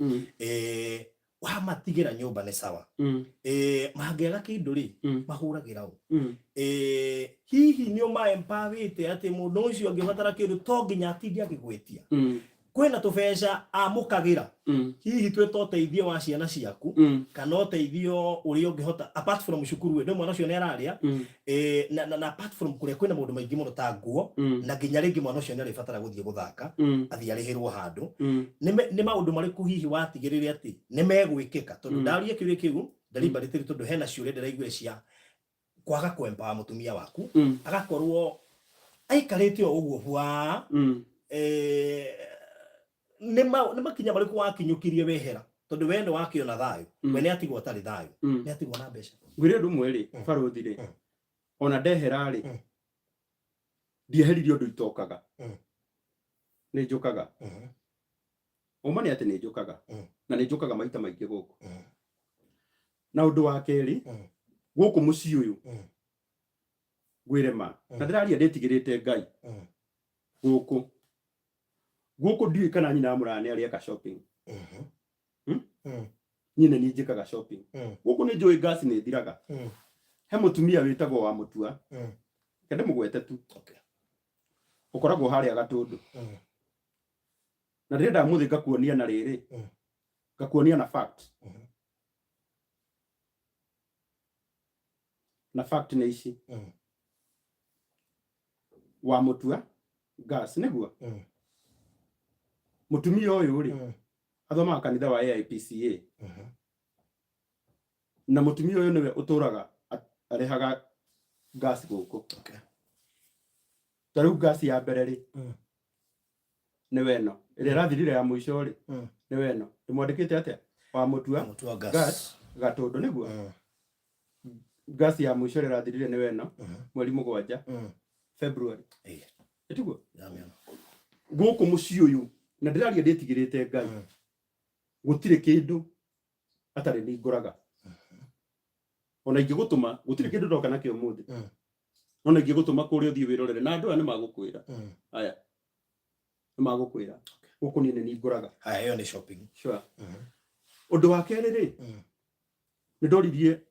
Wamatigĩra nyũmba nĩ sawa. Mangĩaga kĩndũ rĩ, mahũragĩra ũ? Hihi nĩ ũmaempawĩte atĩ mũndũ ũcio angĩbatara kĩndũ to nginya atinde agĩgwĩtia? Kwĩna tũbeca amũkagĩra hihi twĩ ta ũteithio wa ciana ciaku kana ũteithio ũrĩa ũngĩhota apart from cukuru ĩ, mwana ũcio nĩ ararĩa? Na apart from kũrĩa, kwĩna maũndũ maingĩ mũno ta nguo na nginya rĩngĩ mwana ũcio nĩ arĩbatara gũthiĩ gũthaka, athiĩ arĩhĩrwo handũ. Nĩ maũndũ marĩkũ hihi watigĩrĩre atĩ nĩ megwĩkĩka? Tondũ ndaria kĩũria kĩu deliberately tondũ hena ciũria ndĩraiguire cia kwaga kwempa mũtumia waku, agakorwo aikarĩte o ũguo bwa. Nĩ makinya marĩkũ wakinyũkirie wehera? Tondũ we nĩ wakĩona thayũ, we nĩ atigwo atarĩ thayũ, nĩ atigwo na mbeca. Ngwĩre ũndũ ũmwe rĩ, barũthi rĩ, ona ndehera rĩ, ndieheririe ũndũ itokaga. Nĩ njũkaga. Ũma nĩ atĩ nĩ njũkaga na nĩ njũkaga maita maingĩ gũkũ. Na ũndũ wa kerĩ, gũkũ mũciĩ ũyũ, ngwĩre ma na ndĩraria ndĩtigĩrĩte Ngai, gũkũ ndiũĩ kana nyina wa mũraya nĩ arĩeka shopping. Niĩ nĩ niĩ njĩkaga shopping. Gũkũ nĩ njũĩ gas nĩ ĩthiraga. He mũtumia wĩtagwo wa mũtua, reke ndĩmũgwete tu, ũkoragwo harĩa Gatũndũ, na ndĩrenda mũthĩ ngakuonia na rĩrĩ, ngakuonia na fact, na fact nĩ ici. Wa mũtua gas nĩguo mũtumia ũyũ rĩ, athomaga kanitha wa AIPCA, na mũtumia ũyũ nĩwe ũtũraga arehaga gas gũkũ. Ta rĩu gas ya mbere rĩ, nĩwe ĩno ĩrĩa ĩrathirire ya mũico rĩ, nĩwe ĩno ndĩmwandĩkĩte atĩa, wa mũtua. Mũtua gas. Gas Gatũndũ nĩguo. Gas ya mũico ĩrĩa ĩrathirire nĩwe ĩno, mweri 7, February. Ĩtiguo? Ndamĩona. Gũkũ mũciĩ ũyũ, na ndĩraria ndĩtigĩrĩte Ngai, gũtirĩ kĩndũ atarĩ ningũraga. Ona ingĩgũtũma, gũtirĩ kĩndũ ndoka nakĩo ũmũthĩ, no na ingĩgũtũma kũrĩa ũthiĩ wĩrorere na andũ aya nĩ magũkwĩra. Aya nĩ magũkwĩra gũkũ niĩ nĩ ningũraga. Haya, ĩyo nĩ shopping. Sure. Ũndũ wa kerĩ rĩ, nĩ ndoririe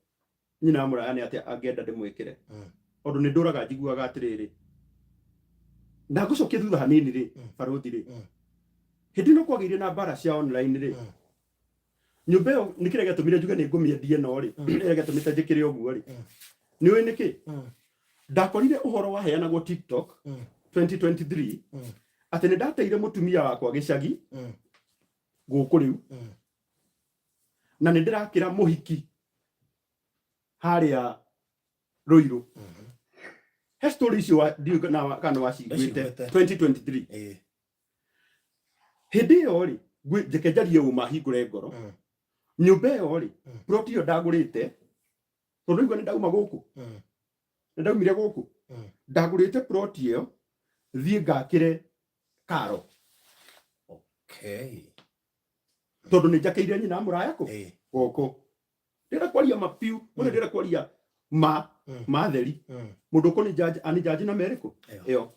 nyina wa mũraya nĩ atĩa angĩenda ndĩmwĩkĩre, tondũ nĩ ndũraga njiguaga atĩrĩrĩ, na ngũcokia thutha hanini rĩ, barũthi rĩ, hĩndĩ ĩno kwagĩire na mbara cia online rĩ, nyũmba ĩyo nĩ kĩrĩa gĩatũmire njuge nĩ ngũmĩendia ĩno rĩ, kĩrĩa gĩatũmĩte njĩkĩre ũguo rĩ, nĩ ũĩ nĩkĩ? Ndakorire ũhoro waheanagwo TikTok 2023 atĩ nĩ ndateire mũtumia wakwa gĩcagi gũkũ rĩu, na nĩ ndĩrakĩra mũhiki harĩa Rũirũ. He story icio ndiũĩ kana waciguĩte. Ndaciguĩte. 2023. Hĩndĩ ĩyo rĩ, njeke njarie ũma hingũre ngoro, nyũmba ĩyo rĩ, plot ĩyo ndagũrĩte tondũ igua nĩ ndauma gũkũ, nĩ ndaumire gũkũ, ndagũrĩte plot ĩyo thiĩ ngakĩre karo, tondũ nĩ njakĩire nyina mũraya kũ gũkũ. Ndĩrenda kwaria ma biũ mũno, ndĩrenda kwaria ma ma theri. Mũndũ ũkũ nĩ judge ani judge na merĩkũ. Ĩyo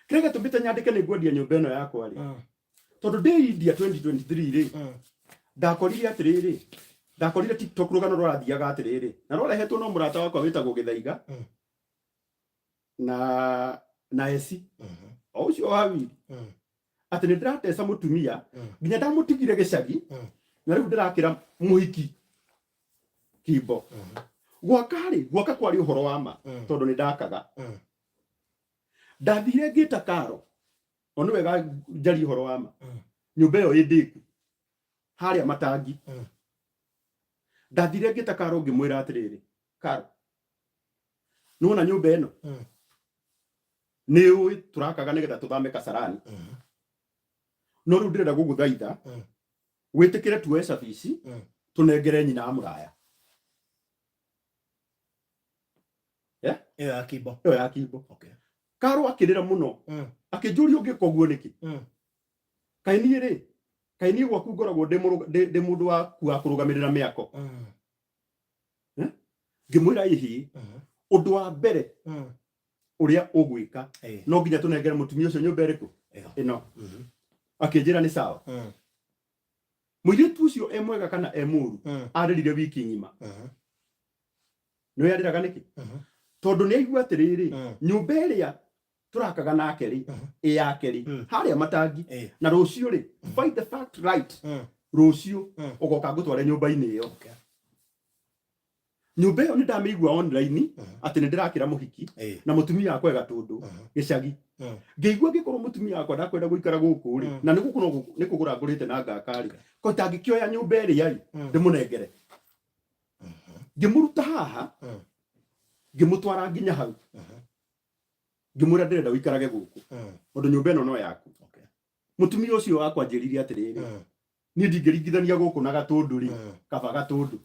kĩrĩa gĩatũmĩte nyandĩke nĩ ngwendia nyũmba ĩno yakwa rĩ, tondũ ndĩ India 2023 rĩ, ndakorire atĩrĩrĩ, ndakorire TikTok rũgano rũrathiaga atĩrĩrĩ, na rwarehetwo no mũrata wakwa wĩtagwo Gĩthaiga na eci o ũcio wa wiri, atĩ nĩ ndĩrateca mũtumia nginya ndamũtigire gĩcagi na rĩu ndĩrakĩra mũhiki. Kimbo. Gwaka rĩ, gwaka kwarĩ ũhoro wa ma, tondũ nĩ ndakaga. Ndathire ngĩta karo, o nĩ wega njarie ũhoro wa ma. Nyũmba ĩyo ĩ ndĩku harĩa matangi. Ndathire ngĩta karo ngĩmwĩra atĩrĩrĩ, karo, nĩwona nyũmba ĩno? Nĩ ũĩ tũrakaga nĩgetha tũthame Kasarani. No rĩu ndĩrenda gũgũthaitha wĩtĩkĩre tuoe cabici tũnengere nyina wa mũraya. Yeah? Ĩyo ya Kimbo. Ĩyo ya Kimbo. Okay. Karo akĩrĩra mũno. Akĩnjũria ũngĩka ũguo nĩkĩ? Kaĩ niĩ rĩ, kaĩ niĩ gwaku ngoragwo ndĩ ndĩ mũndũ waku wa kũrũgamĩrĩra mĩako? Eh? Ngĩmwĩra ĩhĩ, ũndũ wa mbere ũrĩa ũgwĩka no nginya tũnengere mũtumia ũcio nyũmba ĩrĩkũ? Ĩno. Akĩnjĩra nĩ sawa. Mũirĩtu ũcio e mwega kana e mũru, arĩrire wiki ng'ima. Nĩwe arĩraga nĩkĩ? Tondũ nĩ aigua atĩrĩrĩ, nyũmba ĩrĩa tũrakaga nake rĩ, ĩ yake rĩ, harĩa matangi, na rũciũ rĩ, find the fact right, rũciũ ũgoka ngũtware nyũmba-inĩ ĩyo. Nyũmba ĩyo nĩ ndamĩigua online atĩ nĩ ndĩrakĩra mũhiki na mũtumia wakwa e Gatũndũ gĩcagi. Ngĩigua angĩkorwo mũtumia wakwa ndakwenda gũikara gũkũ rĩ, na nĩ gũkũ no nĩ kũgũra ngũrĩte na ngaka rĩ, ko itangĩkĩoya nyũmba ĩrĩa rĩ, ndĩmũnengere. Ngĩmũruta haha, ngĩmũtwara nginya hau, ngĩmwĩra ndĩrenda ũikarage gũkũ tondũ nyũmba ĩno no yaku. Mũtumia ũcio wakwa anjĩrire atĩrĩrĩ, niĩ ndingĩringithania gũkũ na Gatũndũ rĩ, kaba Gatũndũ.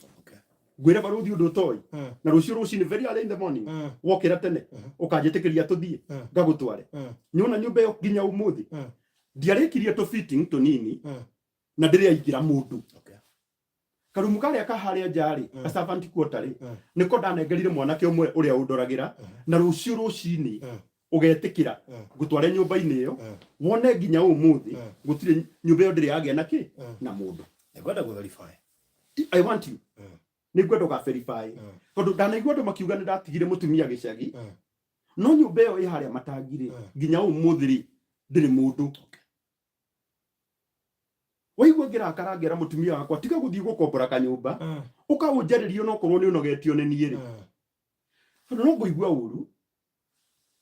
Ngwĩre barũthi ũndũ ũtoĩ, na rũciũ rũcinĩ very early in the morning, wokĩra tene ũkanjĩtĩkĩria tũthiĩ ngagũtware. Nyona nyũmba ĩyo nginya ũmũthĩ ndiarĩkirie tũ fitting tũnini na ndĩrĩ aingĩra mũndũ. Karumu karĩa ka harĩa nja rĩ, ka servant quarter rĩ, nĩko ndanengerire mwanake ũmwe ũrĩa ũndoragĩra, na rũciũ rũcinĩ ũgetĩkĩra ngũtware nyũmba-inĩ ĩyo, wone nginya ũmũthĩ gũtirĩ nyũmba ĩyo ndĩrĩ yagĩa na kĩ na mũndũ. Nĩngwenda gũ verify. I want you. Nĩngwenda ũga verify. Tondũ ndanaigua andũ makiuga nĩ ndatigire mũtumia gĩcagi, no nyũmba ĩyo ĩ harĩa matangi rĩ, nginya ũmũthĩ rĩ, ndĩrĩ mũndũ. Waigua ngĩrakara ngera mũtumia wakwa tiga gũthiĩ gũkombora kanyũmba, ũkaũnjarĩria onokorwo nĩ ũnogetio nĩ niĩ rĩ, tondũ no ngũigua ũru.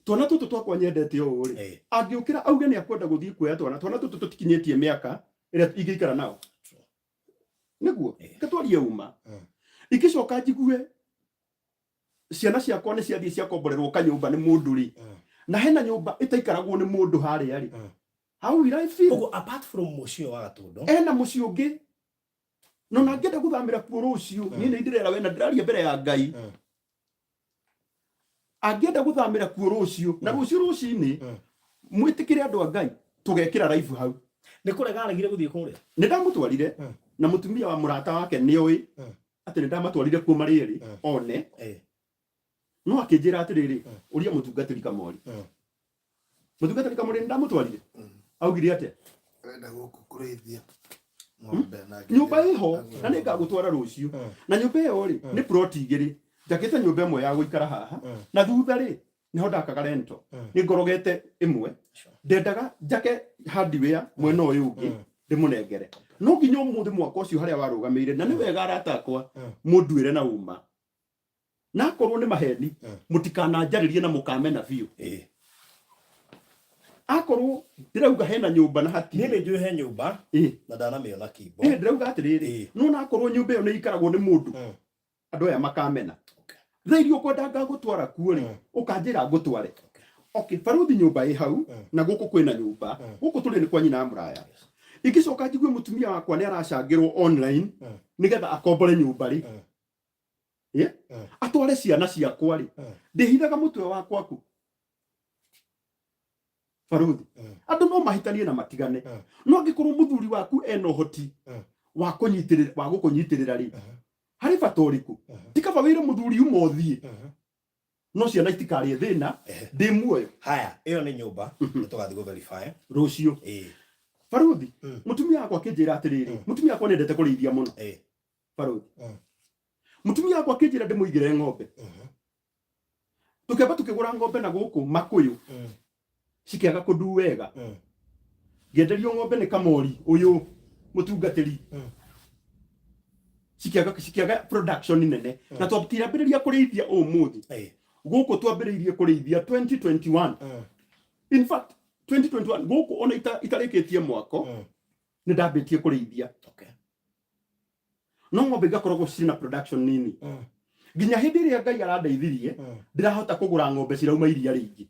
Twana tũtũ twakwa nyendete ũũ rĩ, angĩũkĩra auge nĩ akwenda gũthiĩ kuoya twana, twana tũtũ tũtikinyĩtie mĩaka ĩrĩa ingĩikara nao. Nĩguo, reke twarie uma. Ingĩcoka njigue ciana ciakwa nĩ ciathiĩ ciakomborerwo kanyũmba nĩ mũndũ rĩ, na hena nyũmba ĩtaikaragwo nĩ mũndũ harĩa rĩ, how will I feel? Koguo apart from mũciĩ ũyũ wa Gatũndũ, ena mũciĩ ũngĩ no na ngĩenda gũthamĩra kuo rũciũ, niĩ nĩ ndĩrera we na ndĩraria mbere ya Ngai. Angĩenda gũthamĩra kuo rũciũ, na rũciũ rũcinĩ mwĩtĩkĩre andũ a Ngai tũgekĩra live hau. Nĩ kũrega aregire gũthiĩ kũrĩa? Nĩ ndamũtwarire, na mũtumia wa mũrata wake nĩ oĩ atĩ nĩ ndamatwarire kuo marĩ erĩ one. No akĩnjĩra atĩrĩrĩ, ũria mũtungatĩri Kamori. Mũtungatĩri Kamori nĩ ndamũtwarire. Augire atĩa? Arenda gũkũ kũrĩithia ng'ombe na Nyũmba ĩho na nĩ ngagũtwara rũciũ. Na nyũmba ĩyo rĩ, nĩ plot igĩrĩ. Njakĩte nyũmba ĩmwe ya gũikara haha, na thutha rĩ, nĩho ndakaga rento. Nĩ ngorogete ĩmwe. Ndendaga njake hardware mwena ũyũ ũngĩ ndĩmũnengere. No nginya ũmũthĩ mwaka ũcio harĩa warũgamĩire, na nĩ wega arata akwa mũnduĩre na ũma. Na akorwo nĩ maheni, mũtikananjarĩrie na mũkamena biũ. Akorwo ndĩrauga hena nyũmba na hatirĩ. Niĩ nĩ njũĩ he nyũmba na ndanamĩona Kimbo. Ndĩrauga atĩrĩrĩ, no na akorwo nyũmba ĩyo nĩ ĩikaragwo nĩ mũndũ, andũ aya makamena. Thaa iria ũkwenda ngagũtwara kuo rĩ, ũkanjĩra ngũtware. Okay, barũthi nyũmba ĩ hau, na gũkũ kwĩna nyũmba. Gũkũ tũrĩ nĩ kwa nyina wa mũraya. Ingĩcoka njigue mũtumia wakwa nĩ aracangĩrwo online nĩgetha akombore nyũmba rĩ, Atware ciana ciakwa rĩ, ndĩhithaga mũtwe wakwa kũ? Barũthi, andũ no mahĩtanie na matigane, no angĩkorwo mũthuri waku ena ũhoti wa kũnyitĩrĩra, wa gũkũnyitĩrĩra rĩ, harĩ bata ũrĩkũ? Ti kaba wĩre mũthuri uma ũthiĩ, no ciana itikarĩe thĩna ndĩ muoyo. Haya, ĩyo nĩ nyũmba nĩ tũgathiĩ gũ verify rũciũ. Barũthi, mũtumia wakwa akĩnjĩra atĩrĩrĩ, mũtumia wakwa nĩendete kũrĩithia mũno. Barũthi, mũtumia wakwa akĩnjĩra ndĩmũigĩre ng'ombe. Tũkĩamba tũkĩgũra ng'ombe na gũkũ makũyũ, cikĩaga kũnduu wega. Ngĩenderio ng'ombe nĩ Kamori ũyũ mũtungatĩri. Cikĩaga cikĩaga production nene na twatiambĩrĩria kũrĩithia ũmũthĩ. Gũkũ twambĩrĩirie kũrĩithia 2021. In fact, 2021 gũkũ ona itarĩkĩtie mwako nĩ ndambĩtie kũrĩithia. No ng'ombe igakoragwo cirĩ na production nini nginya hĩndĩ ĩrĩa Ngai arandeithirie ndĩrahota kũgũra ng'ombe cirauma iria rĩingĩ.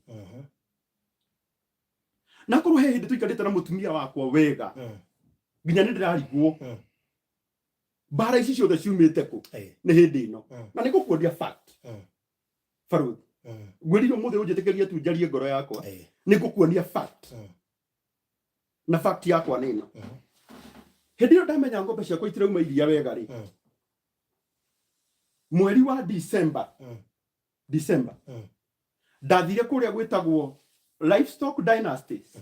Na korwo he hĩndĩ tũikarĩte na mũtumia wakwa wega, nginya nĩ ndĩrarigwo mbara ici ciothe ciumĩte kũ. Nĩ hĩndĩ ĩno. Na nĩ ngũkuonia fact, baruthi. Ngwĩrire ũmũthĩ ũnjĩtĩkĩrie tu njarie ngoro yakwa. Nĩ ngũkuonia fact. Na fact yakwa nĩ ĩno: hĩndĩ ĩyo ndamenya ng'ombe ciakwa itirauma iria wega rĩ, mweri wa December, December, ndathire kũrĩa gwĩtagwo Livestock Dynasties,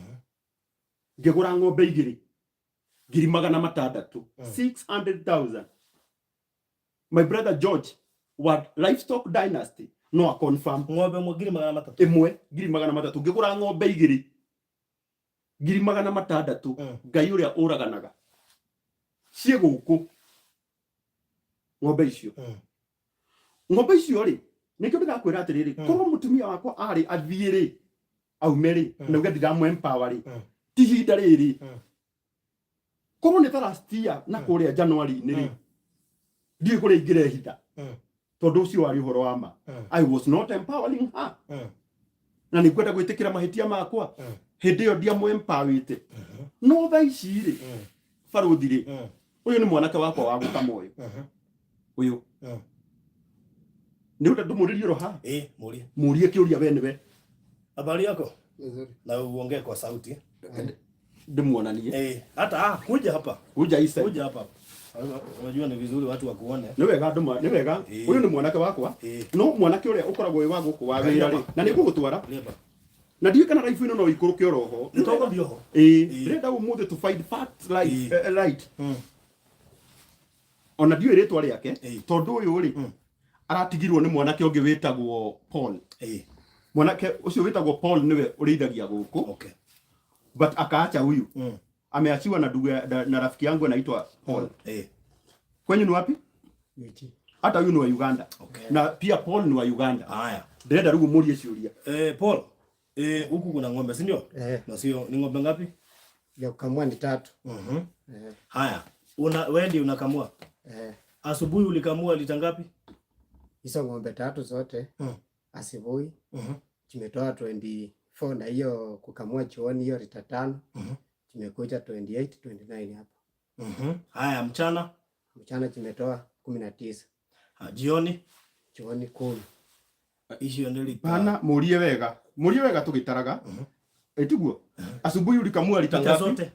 ngĩgũra ng'ombe igĩrĩ 600,000, 600,000. My brother George wa Livestock Dynasty no a confirm. Ng'ombe ĩmwe 300,000? Ĩmwe 300,000. Ngĩgũra ng'ombe igĩrĩ 600,000. Ngai ũrĩa ũraganaga, ciĩ gũkũ ng'ombe icio. Ng'ombe icio rĩ, nĩkĩo ndĩrakwĩra atĩrĩrĩ, korwo mũtumia wakwa arĩ athiĩ rĩ, aume rĩ, na uge ndiramũ empower rĩ, ti ihinda rĩrĩ. Korwo nĩ ta last year na kũrĩa January-inĩ rĩ, ndiũĩ kũrĩa ingĩrehitha, tondũ ũcio warĩ ũhoro wa ma. I was not empowering her. Na nĩ ngwenda gwĩtĩkĩra mahĩtia makwa. Hĩndĩ ĩyo ndiamũ empowerĩte. No thaa ici rĩ, barũthi rĩ, ũyũ nĩ mwanake wakwa wa gũkama ũyũ. Ũyũ nĩ ũrenda ndũmũrĩrie ro haha? Eh, mũrie. Mũrie kĩũria we nĩwe. Habari yako? Nzuri. Na uongee kwa sauti. Ndĩmuonanie. Eh, hata kuja hapa. Kuja hii side. Kuja hapa. Unajua ni vizuri watu wakuone. Nĩ wega andũ nĩ wega. Ũyũ nĩ mwanake wakwa. No mwanake ũrĩa ũkoragwo wĩ wa gũkũ wa wĩra rĩ, na nĩ ngũgũtwara. Leba. Na ndiũĩ kana life ĩno no ikũrũke oroho. Nĩ tũgũthiĩ oho. Ĩĩ, ndĩrenda ũmũthĩ to find fact light, light. Ona ndiũĩ rĩtwa rĩake, tondũ ũyũ rĩ, aratigirwo nĩ mwanake ũngĩ wĩtagwo Paul. Mwanake ũcio wĩtagwo Paul nĩwe ũrĩithagia gũkũ. But akaacha huyu. Ameachiwa na ndugu na rafiki yangu anaitwa Paul. Kwenyu ni wapi? Michi. Hata huyu ni wa Uganda. Na pia Paul ni wa Uganda. Haya. Ndĩrenda rĩu mũrie ciũria. Eh, Paul. Eh, huku kuna ng'ombe, si ndio? Eh. Na sio ni ng'ombe ngapi? Ya kukamua ni tatu. Eh. Haya. Una wewe ndio unakamua? Eh. Asubuhi ulikamua lita ngapi? Hizo ng'ombe tatu zote asubuhi tumetoa 24, na hiyo kukamua jioni hiyo lita 5 tumekuja 28, 29 hapo. Haya, mchana? Mchana tumetoa 19. Ha, jioni? Jioni 10. Icio nĩ lita. Bana, mũrie wega. Mũrie wega tũgĩtaraga. Ĩtiguo? Asubuhi ulikamua lita Lita ngapi? zote.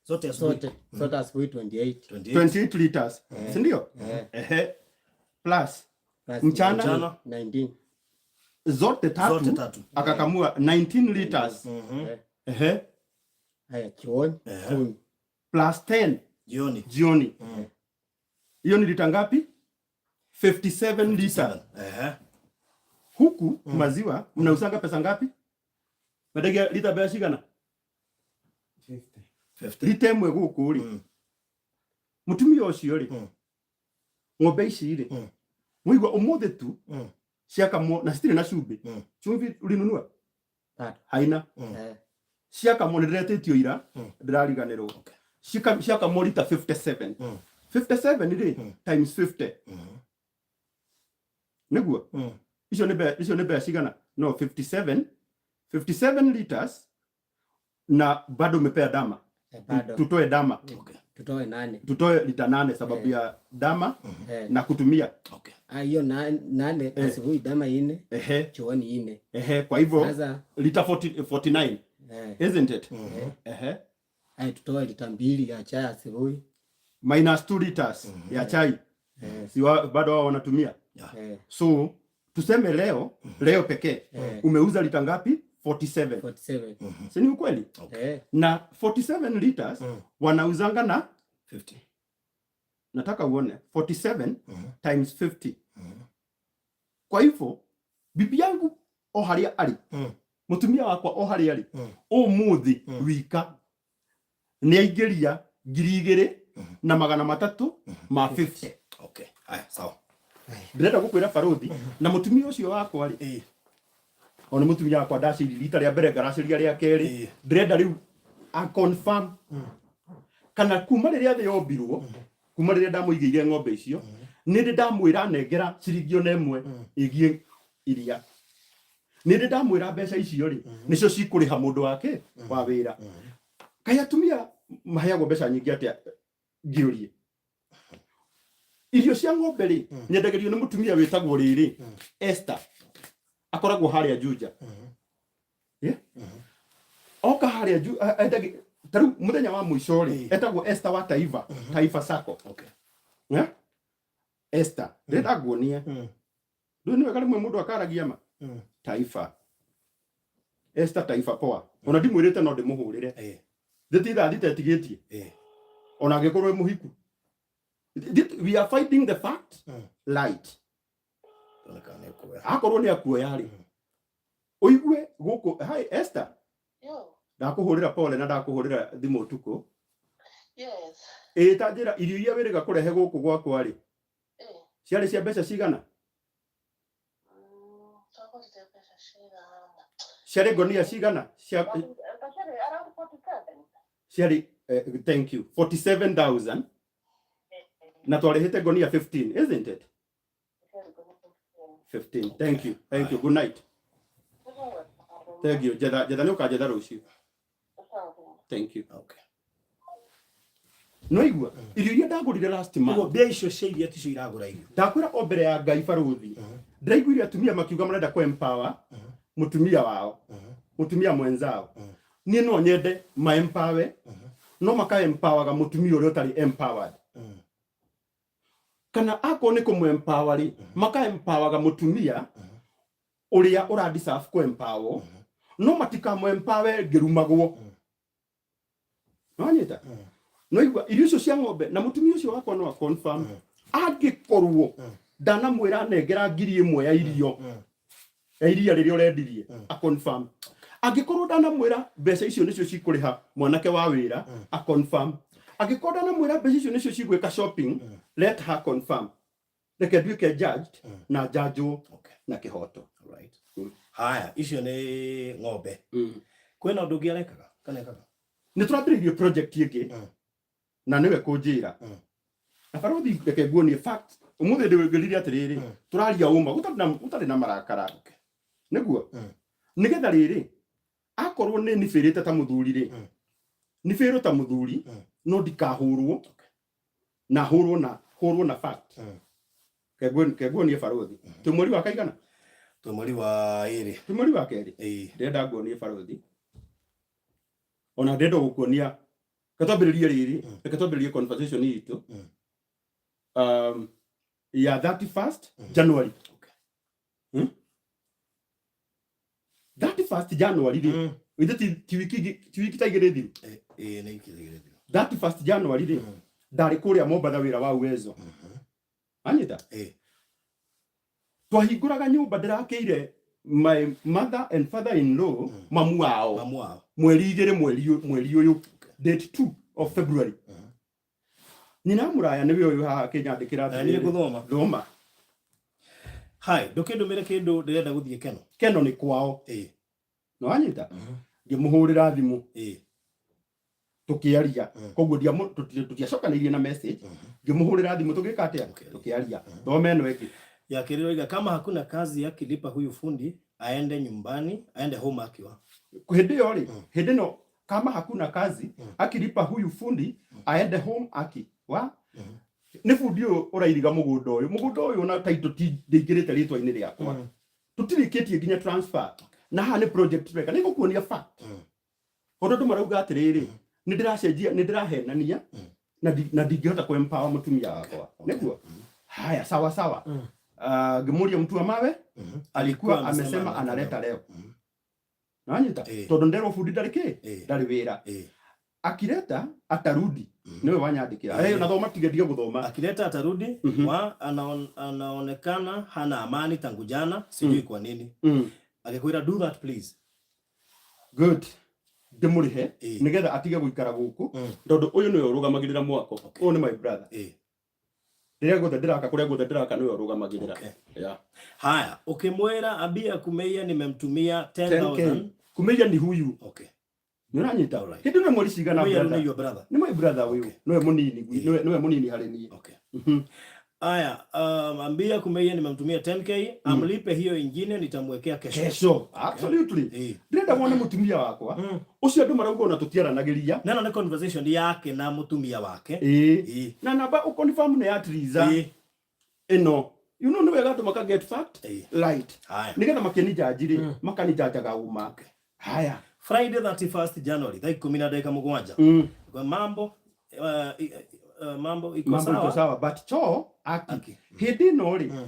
Zote asubuhi. Zote, zote asubuhi 28. 28. 28 liters. Si ndio? Eh. Ehe. Plus Plus mchana? Mchana? 19. Zote tatu. Zote tatu. Akakamua 19 liters. Eh. Ehe. Haya, jioni 10. Plus 10 Jioni. Jioni. Hiyo ni lita ngapi? 57 liters. Ehe. Huku maziwa mnauzanga pesa ngapi? Mendagia lita mbeca cigana? 50. Lita ĩmwe gũkũ rĩ, mũtumia ũcio rĩ, ng'ombe ici rĩ, mũigua ũmũthĩ tu ciakamwo na citirĩ na cumbĩ. Chumvi ulinunua? Tatu. Haina. Eh. Ciakamwo nĩ ndĩretĩtio ira, ndĩrariganĩrwo. Ciakamwo lita 57. 57 rĩ, times 50. Nĩguo? Icio nĩ icio nĩ mbeca cigana? No, 57. 57 liters na bado umepea dama. Eh, bado. Tutoe dama. Tutoe 8. Tutoe lita 8 sababu ya dama na kutumia. Ah, hiyo 8 asubuhi dama 4, jioni 4. Ehe, kwa hivyo Sasa lita 49. Isn't it? Ehe. Ai, tutoe lita 2 ya chai asubuhi. Minus 2 liters ya chai. Si bado wao wanatumia. So tuseme leo pekee umeuza lita ngapi? 47. 47. Si ni ukweli? Na 47 liters wanauzanga na 50. Nataka uone 47 times 50. Kwa hivyo bibi yangu o haria ari, mutumia wakwa o haria ari, umuthi wika ni aingĩria ngiri igĩrĩ na magana matatũ ma 50. Okay. Haya, sawa. Ndĩrenda gũkwĩra barũthi na mũtumia ũcio wakwa rĩ, ona mũtumia wakwa ndacĩirie rita rĩa mbere, ngaracĩria rĩa kerĩ. Ndĩrenda rĩu a confirm kana kuma rĩrĩa thĩ yombirwo, kuma rĩrĩa ndamũigĩire ng'ombe icio, nĩ ndĩ ndamwĩra nengera ciringi ona ĩmwe ĩgiĩ iria. Nĩ ndĩ ndamwĩra mbeca icio rĩ, nĩcio cikũrĩha mũndũ wake wa wĩra? Kaĩ atumia maheagwo mbeca nyingĩ atĩa? Ngĩũrie irio cia ng'ombe rĩ, nyendagĩrio nĩ mũtumia wĩtagwo rĩrĩ Esther, akoragwo harĩa Juja. Yeah? Oka harĩa ta rĩu mũthenya wa mũico rĩ, etagwo Esther wa Taifa, Taifa Sacco. Yeah? Esther, ndĩrenda nguonie. Ndũĩ nĩ wega rĩmwe mũndũ akaragia ma. Taifa, Esther Taifa Poa. Ona ndimwĩrĩte no ndĩmũhũrĩre. Thĩ ti thaa 3 ĩtigĩtie. Ona angĩkorwo wĩ mũhiku. We are finding the fact light. Oneka nĩ kuoya. Akorwo nĩ akuoya rĩ, ũigue gũkũ. Hi Esther. Yo, Ndakũhũrĩra pole na ndakũhũrĩra thimũ ũtukũ. Yes. Ĩĩ, ta njĩra irio iria wĩrĩga kũrehe gũkũ gwakwa rĩ, ciarĩ cia mbeca cigana? Twagũrire mbeca cigana? Ciarĩ ngonia cigana cia Ciarĩ around 47. Ciarĩ thank you, 47,000, na twarĩhĩte ngonia 15, isn't it? Ciarĩ ngonia 15. 15. Thank you, thank you, good night. Thank you. Njetha, njetha, nĩ ũkanjetha rũciũ. Thank you. No igua irio iria ndagũrire last month. Ũguo mbia icio cia iria ticio iragũra irio. Ndakwĩra o mbere ya Ngai, barũthi, ndĩraiguire atumia makiuga marenda kũ empower mũtumia wao, mũtumia mwenzao. Niĩ no nyende ma empower, no maka empowerga mũtumia ũrĩa ũtarĩ empowered, kana akorwo nĩ kũmũ empower rĩ, maka empowerga mũtumia ũrĩa ũra deserve kũ empower, no matikamũ empower ngĩrumagwo. Nĩwanyita? No igua irio icio cia ng'ombe na mũtumia ũcio wakwa no confirm angĩkorwo ndanamwĩra nengera 1000 ya irio, ya iria rĩrĩa ũrendirie, a confirm. Angĩkorwo ndanamwĩra mbeca icio nĩcio cikũrĩha mwanake wa wĩra, a confirm. Angĩkorwo ndanamwĩra mbeca icio nĩcio cigwĩka shopping, let her confirm. Reke nduĩke judged na njanjwo na kĩhoto. Right. Haya, icio nĩ ng'ombe. Kwĩna ũndũ ũngĩ arekaga kana ekaga? Nĩ tũrambĩrĩirie project ĩngĩ na nĩwe kũnjĩra. Na barũthi, reke nguonie fact. Ũmũthĩ ndĩwĩrire atĩrĩrĩ, tũraria ũma gũtarĩ na marakara, nĩguo nĩgetha rĩrĩ akorwo nĩ nibĩrĩte ta mũthuri rĩ, nibĩrwo ta mũthuri, no ndikahũrwo na hũrwo na hũrwo na fact. Kenguonie barũthi, twĩ mweri wa kaigana? Twĩ mweri wa 2. Twĩ mweri wa 2. Ndĩrenda nguonie barũthi, ona ndĩrenda gũkuonia. Reke twambĩrĩrie rĩrĩ, reke twambĩrĩrie conversation itũ ya 31st January. 31st January rĩ, ithe ti wiki ti wiki ta 2 thiru. Ĩĩ, nĩ wiki 2 thiru. 31st January rĩ, ndarĩ kũrĩa Mombatha wĩra wa Uwezo. Anyita? Twahingũraga nyũmba ndĩrakĩire my mother and father in law, mamu wao. Mamu wao. Mweri 2, mweri ũyũ, date 2 of February. Nyina mũraya nĩwe ũyũ haha akĩnyandĩkĩra Na niĩ atĩrĩrĩ. ngũthoma. Thoma. Hai, ndũkĩndũmĩre kĩndũ, ndĩrenda gũthiĩ Keno. Keno nĩ kwao. Nĩwanyita? Ngĩmũhũrĩra thimũ, tũkĩaria. Koguo tũtiacokanĩirie na message. Ngĩmũhũrĩra thimũ, tũgĩka atĩa? Tũkĩaria. Thoma ĩno ĩngĩ. Ya kerĩ, kama hakuna kazi akilipa huyu fundi aende nyumbani, aende home akiwa. Hĩndĩ ĩyo rĩ, hĩndĩ ĩno, kama hakuna kazi akilipa huyu fundi aende home aki wa nĩ bundi ũyũ ũrairiga mũgũnda ũyũ. Mũgũnda ũyũ ona title ti ndĩingĩrĩte rĩtwa-inĩ rĩakwa, tũtirĩkĩtie nginya transfer, na haha nĩ project tũreka. Nĩ ngũkuonia fact tondũ andũ marauga atĩrĩrĩ, nĩ ndĩracenjia, nĩ ndĩrahenania na ndingĩhota kũ empower mũtumia wakwa. Nĩguo haya, sawa sawa. Ah, ngĩmũria mtu wa mawe alikuwa amesema analeta leo. Nanyita? Tondũ nderwo bundi ndarĩ kĩ, ndarĩ wĩra. Akileta atarudi. Niwe wanyandĩkĩra. Eh, na thoma, tige ndige gũthoma. Akileta atarudi. Wa anaonekana hana amani tangu jana, sijui kwa nini. Akikwira do that please. Good, ndĩmũrĩhe nĩgetha atige gũikara gũkũ, tondũ ũyũ nĩwe ũrũgamagĩrĩra mwako. Ũyũ nĩ my brother. Rĩrĩa guothe ndĩraka kũrĩa guothe ndĩraka nĩwe ũrũgamagĩrĩra. Okay. Yeah. Haya, ukimwira ambia kumeia nimemtumia 10K. 10,000. Kumeia ni huyu. Okay. Nĩ ũranyita? Alright. Hĩndĩ ĩno mweri cigana Kumeia brother? ni your brother. Nĩ my brother ũyũ. Okay. Nĩwe mũnini, Yeah. nĩwe mũnini harĩ niĩ. Okay. Mhm. Aya, ambia kumeia nimemtumia 10K, amlipe hiyo ingine nitamwekea kesho. Kesho. Absolutely. Eh. Ndĩrenda wone mũtumia wakwa. Ũcio andũ marauga ona tũtiaranagĩria. Neno nĩ conversation yake na mutumia wake. Ĩĩ. Eh. Na namba ũconfirm nĩ ya Triza Eh. ĩno. You know nĩ wega andũ maka get fact Eh. right. Haya. Nĩgetha makĩnijaji rĩ, Mm. makanijajaga uma. Okay. Haya. Friday 31st January thaa ikumi na dakika mugwanja. Mm. Kwa mambo mambo iko Mambo iko sawa. sawa but choo aki. Aki. Hĩndĩ ĩno rĩ, Mm.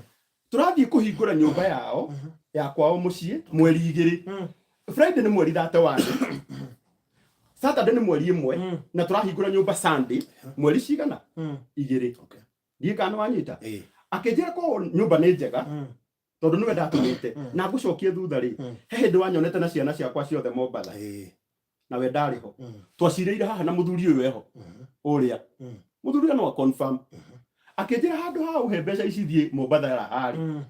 tũrathiĩ kũhingũra nyũmba yao ya kwao mũciĩ mweri igĩrĩ. Friday nĩ mweri 31. Saturday nĩ mweri ĩmwe na tũrahingũra nyũmba Sunday mweri cigana igĩrĩ. Okay. Ndiĩ kana nĩ wanyita. Eh. Akĩnjĩra korwo nyũmba nĩ njega tondũ nĩwe ndatũmĩte na ngũcokie thutha rĩ he hĩndĩ wanyonete na ciana ciakwa ciothe Mombatha Eh. na we ndarĩ ho twacirĩire haha na mũthuri ũyũ eho ũrĩa mũthuri ũrĩa no a confirm akĩnjĩra handũ ha ũhe mbeca ici thiĩ Mombatha raharĩ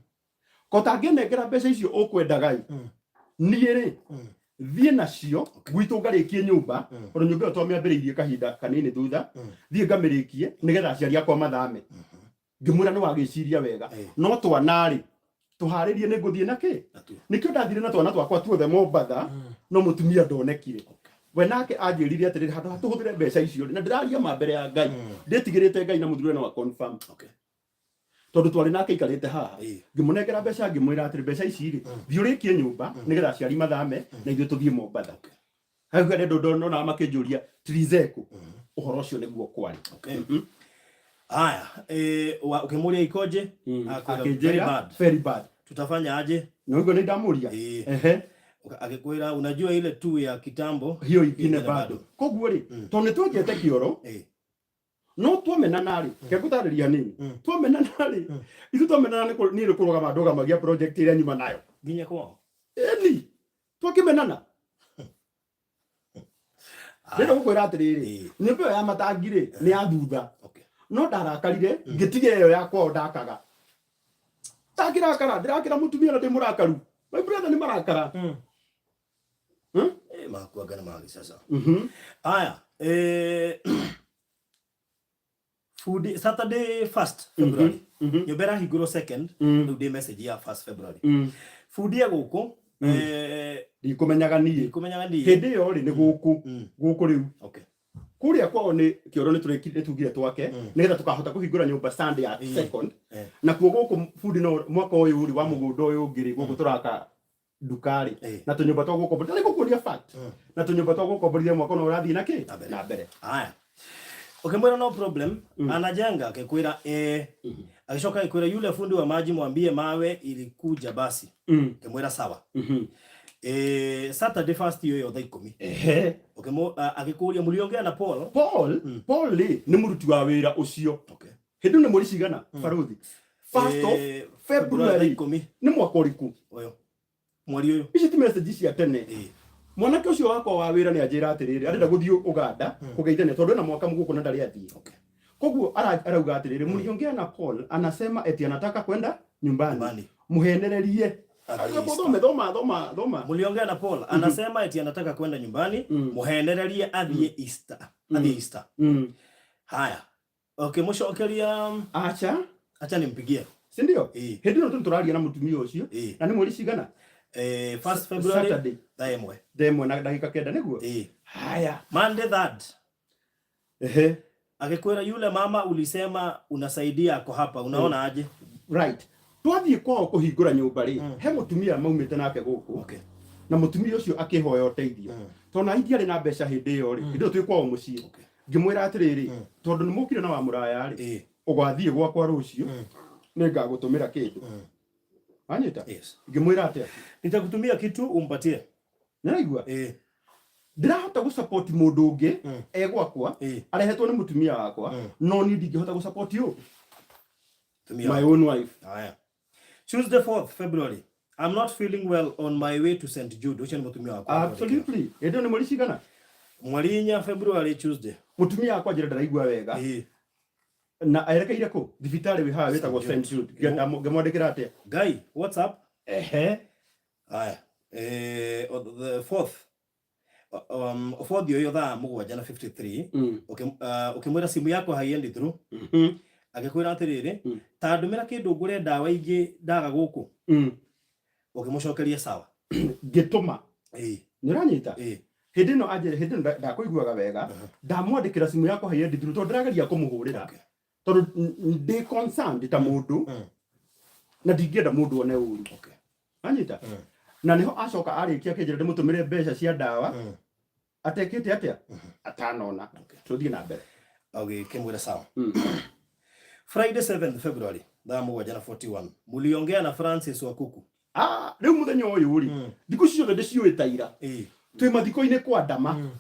ko tangĩnengera mbeca icio ũkwendaga ĩ niĩ rĩ thiĩ nacio gwitũ ngarĩkie nyũmba tondũ nyũmba ĩyo twamĩambĩrĩirie kahinda kanini thutha thiĩ ngamĩrĩkie nĩgetha aciari akwa mathame ngĩmwĩra nĩ wagĩciria wega Eh. no twana rĩ tũharĩrie nĩ ngũthiĩ na kĩ Natuo. nĩkĩo ndathire na twana twakwa tuothe Mombatha no mũtumia ndonekire we nake anjĩrire atĩrĩrĩ handũ ha tũhũthĩre mbeca icio rĩ na ndĩraria ma mbere ya Ngai ndĩtigĩrĩte Ngai na mũthuri ũrĩa no a confirm Okay. tondũ twarĩ nake aikarĩte haha Eh. ngĩmũnengera mbeca ngĩmwĩra atĩrĩ mbeca ici rĩ thiĩ ũrĩkie nyũmba nĩgetha aciari mathame na ithuĩ tũthiĩ Mombatha Okay. hau harĩ andũ ndonaga makĩnjũria Trizeko ũhoro ũcio nĩguo kwarĩ. Okay. Haya, eh, ukimuulia ikoje? Akwĩra, very Akĩnjĩra bad. very bad. Tutafanya aje? Nĩwaigua nĩ ndamũria. Eh. Ehe. Akikwira unajua ile tu ya kitambo hiyo ingine ingine bado bado. koguo rĩ tondũ nĩ twenjete kĩoro Eh. no twamenana rĩ ke ngũtarĩria hanini twamenana rĩ ithuĩ twamenana niĩ nĩ kũrũgama ndũgamagia project ĩrĩa nyuma nayo Nginya kwao. ĩni twakĩmenana ndĩrenda gũkwĩra atĩrĩrĩ Eh. nyũmba ĩyo ya matangi rĩ nĩ ya thutha Okay. no ndarakarire ngĩtiga ĩyo ya kwao ndakaga ndakĩrakara ndĩrakĩra mũtumia na ndĩ mũrakaru my brother nĩ marakara. Eh, makuaga na magi sasa. Mhm. Haya, eh, food Saturday 1st February. Nyũmba ĩrahingũrwo second, rĩu ndĩ message ya 1st February. Fundi e gũkũ, eh, Ndikũmenyaga niĩ ndikũmenyaga niĩ. hĩndĩ ĩyo rĩ nĩ gũkũ gũkũ rĩu Okay. kũrĩa kwao nĩ kĩoro nĩ tũrĩkire tugire twake nĩgetha tũkahota kũhingũra nyũmba Sunday ya second Eh. nakuo gũkũ bundi no mwaka ũyũ rĩ wa mũgũnda ũyũ ũngĩ rĩ gũkũ tũraka nduka rĩ Eh. na tũnyũmba twa gũkomborithia nĩ gũkuonia fact na tũnyũmba twa gũkomborithia mwaka ũyũ ũrathiĩ na kĩ Na mbere. na mbere. Haya. Ukimwira no problem, anajenga akikwira eh, akicoka akikwira yule fundi wa maji mwambie mawe ilikuja basi. Ukimwira sawa. Eh, Saturday first hiyo yo thaa ikumi. Ehe. Akikuria muliongea na Paul. Paul Paul rĩ nĩ mũruti wa wĩra ũcio Okay. hĩndĩ ĩno nĩ mweri cigana baruthi first of Eh, thaa February ikumi nĩ mwaka ũrĩkũ ũyũ. Mweri ũyũ. ici ti message cia tene Eh. mwanake ũcio wakwa wa wĩra nĩ anjĩra atĩrĩrĩ arenda gũthiĩ Uganda kũgeithania tondũ ena mwaka mũgũkũ na ndarĩ athiĩ Okay. koguo arauga atĩrĩrĩ mliongea na Paul anasema eti anataka kwenda nyumbani Nyumbani. muhenererie Athiĩ Thome thome thoma thoma thoma Muliongea na Paul anasema eti anataka kwenda nyumbani, muhenererie athiĩ Easter. Athiĩ Easter. Haya. Okay, mũcokeria acha acha nimpigie. si ndio Eh. hĩndĩ ĩno tũraria na mũtumia ũcio Eh. na nĩ mweri cigana Eh, 1st February Saturday thaa ĩmwe. thaa ĩmwe na ndagĩka kenda nĩguo Eh. haya Monday 3rd ehe akikwira yule mama ulisema unasaidia ako hapa, unaona aje? Right twathiĩ kwao kũhingũra nyũmba rĩ he mũtumia maumĩte nake gũkũ Okay. na mũtumia ũcio akĩhoya ũteithio tondũ na ndiarĩ na mbeca hĩndĩ ĩyo rĩ hĩndĩ ĩyo twĩ kwao mũciĩ Okay. ngĩmwĩra atĩrĩrĩ tondũ nĩ mũkire na wa mũraya rĩ Eh. ũgathiĩ gwakwa rũciũ nĩ ngagũtũmĩra kĩndũ wanyita Yes. ngĩmwĩra atĩa Nitakutumia kitu umpatie. nĩraigua Eh. ndĩrahota gũsupport mũndũ ũngĩ e gwakwa Eh. arehetwo nĩ mũtumia wakwa no niĩ ndingĩhota gũsupport you Tumia. my own wife. Haya. Tuesday 4th February. I'm not feeling well on my way to St Jude. Ucio ni mutumia wakwa. Absolutely. Hĩndĩ ĩyo nĩ mweri cigana? Mweri inya February Tuesday. Mũtumia wakwa njĩra ndaraigua wega. Ĩĩ. Na erekeire kũ thibitarĩ wĩ haha wĩtagwo St Jude. Ngĩmwandĩkĩra atĩa? Ngai, what's up? Ehe. Aya, on the fourth, fourth ũyũ thaa 7 na 53, ũkĩmwĩra simu yakwa haiendi through, agĩkwĩra atĩrĩrĩ, ta ndũmĩra kĩndũ ngũre ndawa ingĩ ndaga gũkũ. Ũkĩmũcokeria sawa. Ngĩtũma. Nĩ ũranyita? Hĩndĩ ĩno anjĩra, hĩndĩ ĩno ndakũiguaga wega, ndamwandĩkĩra simu yakwa haiendi through tondũ ndĩrageria kũmũhũrĩra. Tondũ ndĩ concerned ta mũndũ, na ndingĩenda mũndũ one ũru. Anyita? Na nĩho acoka arĩkia akĩnjĩra ndĩmũtũmĩre mbeca cia ndawa, atekĩte atĩa? Atanona. Tũthiĩ na mbere. Ũgĩkĩmwĩra sawa. Friday 7th February thaa 7 na 41 muliongea na Francis Wakuku. Ah, rĩu mũthenya ũyũ rĩ, thikũ ici ciothe ndĩciũĩ ta ira. Twĩ mathiko-inĩ kwa Ndama.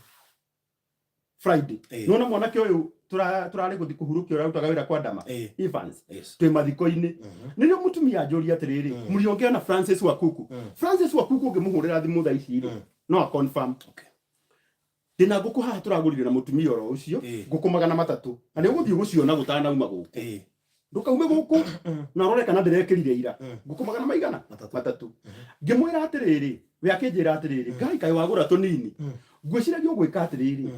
Friday. Nona mwanake ũyũ tũrarĩ gũthiĩ kũhurũkia ũrarutaga wĩra kwa Ndama. Evans. Twĩ mathiko-inĩ. Nĩrĩo mũtumia anjũria atĩrĩrĩ, mũliongea na Francis Wakuku. Francis Wakuku ũngĩmũhũrĩra thimũ thaa ici rĩ, no a confirm. Ndĩna ngũkũ haha tũragũrire na mũtumia oro ũcio, ngũkũ 300. Na nĩ ũgũthiĩ gũciona gũtanauma gũkũ. Ndũkaume gũkũ na ũrore kana ndĩrekĩrire ira. Ngũkũ magana maigana? 3. Ngĩmwĩra atĩrĩrĩ, we akĩnjĩra atĩrĩrĩ, Ngai kaĩ wagũra tũnini. Ngwĩciragia ũgwĩka atĩrĩrĩ,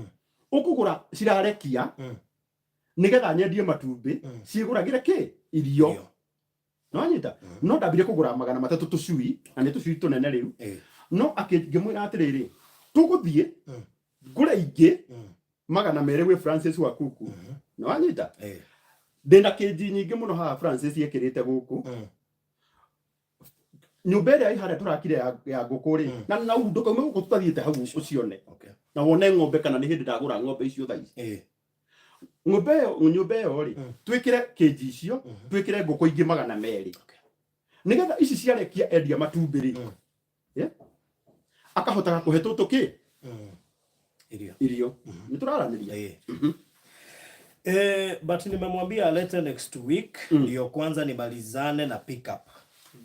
ũkũgũra cirarekia, nĩgetha nyendie matumbĩ, ciĩgũragĩre kĩ? Irio. No anyita? No ndambire kũgũra 300 tũcui, na nĩ tũcui tũnene rĩu. No ngĩmwĩra atĩrĩrĩ, tũgũthiĩ, ngũre ingĩ, 200 gwĩ Francis Wakuku. No anyita? Ndĩna kĩnji nyingĩ mũno haha Francis ekĩrĩte gũkũ. Nyũmba ĩrĩa ĩ harĩa tũrakire ya ngũkũ rĩ, na nau ndũkaume gũkũ tũtathiĩte hau ũcione. Na wone ng'ombe kana nĩ hĩndĩ ndagũra ng'ombe icio thaa ici. Ng'ombe ĩyo, nyũmba ĩyo rĩ, twĩkĩre kĩnji icio, twĩkĩre ngũkũ ingĩ 200. Nĩgetha ici ciarekia endia matumbĩ rĩ, akahotaga kũhe tũtũ kĩ? Irio. Irio. Nĩ tũraranĩria. But nimemwambia alete next week, ndio kwanza nimalizane na pick up.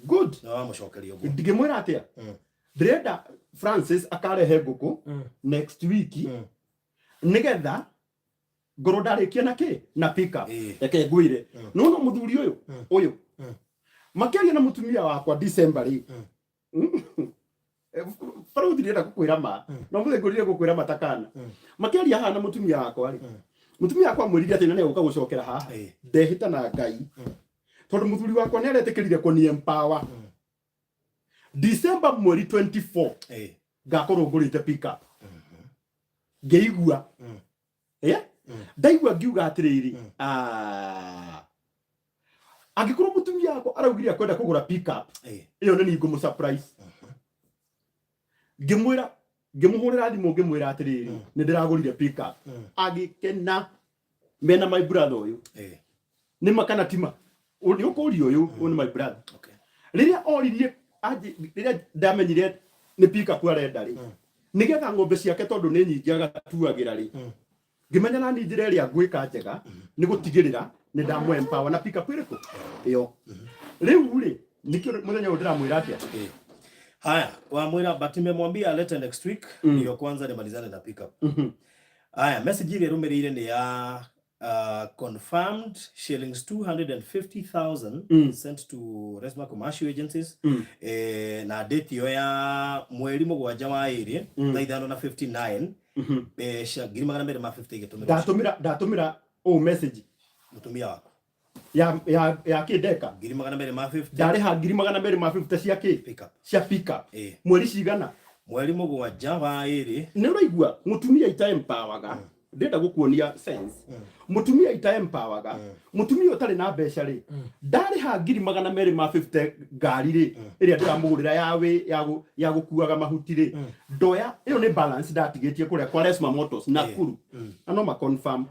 Good. Na wamũcokeria ũguo. Ndingĩmwĩra atĩa? Ndĩrenda Francis akarehe ngũkũ next week, nĩgetha ngorwo ndarĩkia na kĩ? Na pick up. Reke ngwĩre. No no mũthuri ũyũ, ũyũ. Makĩaria na mũtumia wakwa December rĩ. Barũthi ndĩrenda gũkwĩra ma. No mũthenya ngwĩrire gũkwĩra matakana. Makĩaria haha na mũtumia wakwa rĩ. Mũtumia wakwa amwĩrire atĩ na nĩegũka gũcokera haha. Ndehĩta na Ngai. Tondũ mũthuri wakwa nĩaretĩkĩrire kũni empower. December mweri 24 ngakorwo ngũrĩte pick up. Ngĩigua. Ndaigua ngiuga atĩrĩrĩ, angĩkorwo mũtumia wakwa araugire akwenda kũgũra pick up, ĩyo nĩ niĩ ngũmũ surprise. Ngĩmwĩra, ngĩmũhũrĩra thimũ ngĩmwĩra atĩrĩrĩ, nĩ ndĩragũrire pick up. Agĩkena mena my brother ũyũ. Nĩ ma kana ti ma? Nĩ ũkũria ũyũ, ũyũ nĩ my brother. Rĩrĩa oririe, rĩrĩa ndamenyire nĩ pick up arenda rĩ, nĩgetha ng'ombe ciake tondũ nĩ nyingĩ agatuagĩra rĩ, ngĩmenya na niĩ njĩra ĩrĩa ngwĩka njega nĩ gũtigĩrĩra nĩ ndamũ empower na pick up ĩrĩkũ ĩyo. Rĩu rĩ, nĩkĩo mũthenya ũyũ ndĩramwĩra atĩa? Haya, wamwĩra but nimemwambia alete next week, ndio kwanza nimalizane na pick up. Haya, message ĩrĩa ĩrũmĩrĩire nĩ ya confirmed shillings 250,000 sent to Resma Commercial Agencies, na date ĩyo ya mweri 7 wa 2, thaa 5 na 59, mbeca ngiri 250 igĩtũmĩrwo. Ndatũmĩra ũũ message mũtumia waku ya kĩ ndeka? Ngiri 250. Ndarĩha ngiri 250 cia kĩ? Pick up. Cia pick up. Mweri cigana? Mweri 7 wa 2. Nĩ ũraigua mũtumia ita empowerga. Ndĩrenda gũkuonia sense. Mũtumia ita empowerga. Mũtumia ũtarĩ na mbeca rĩ, ndarĩha ngiri 250 ngari rĩ, ĩrĩa ndĩramũgũrĩra ya wĩ, ya ya gũkuaga mahuti rĩ, ndoya ĩyo nĩ balance ndatigĩtie kũrĩa kwa Resma Motors Nakuru. Na no ma confirm.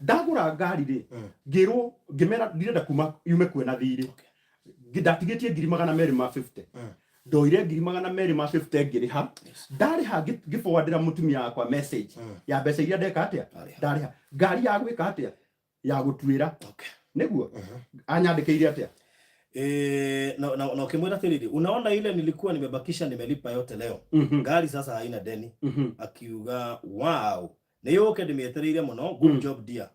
Ndagũra ngari rĩ, ngĩrwo, ngĩmera ndirenda kuma yume kuo na thirĩ. Ndatigĩtie ngiri 250. Ndoire ngiri 250 ngĩrĩha. Ndarĩha ngĩforwardĩra mũtumia wakwa message ya mbeca iria ndeka atĩa? Ndarĩha. Ngari ya gwĩka atĩa? Ya gũtuĩra. Nĩguo? Anyandĩkĩire atĩa? Na ukimwĩra atĩrĩrĩ, unaona ile nilikuwa nimebakisha nimelipa yote leo. Ngari sasa haina deni. Akiuga wow. Nĩ yũke ndĩmĩetereire mũno. Good job dear.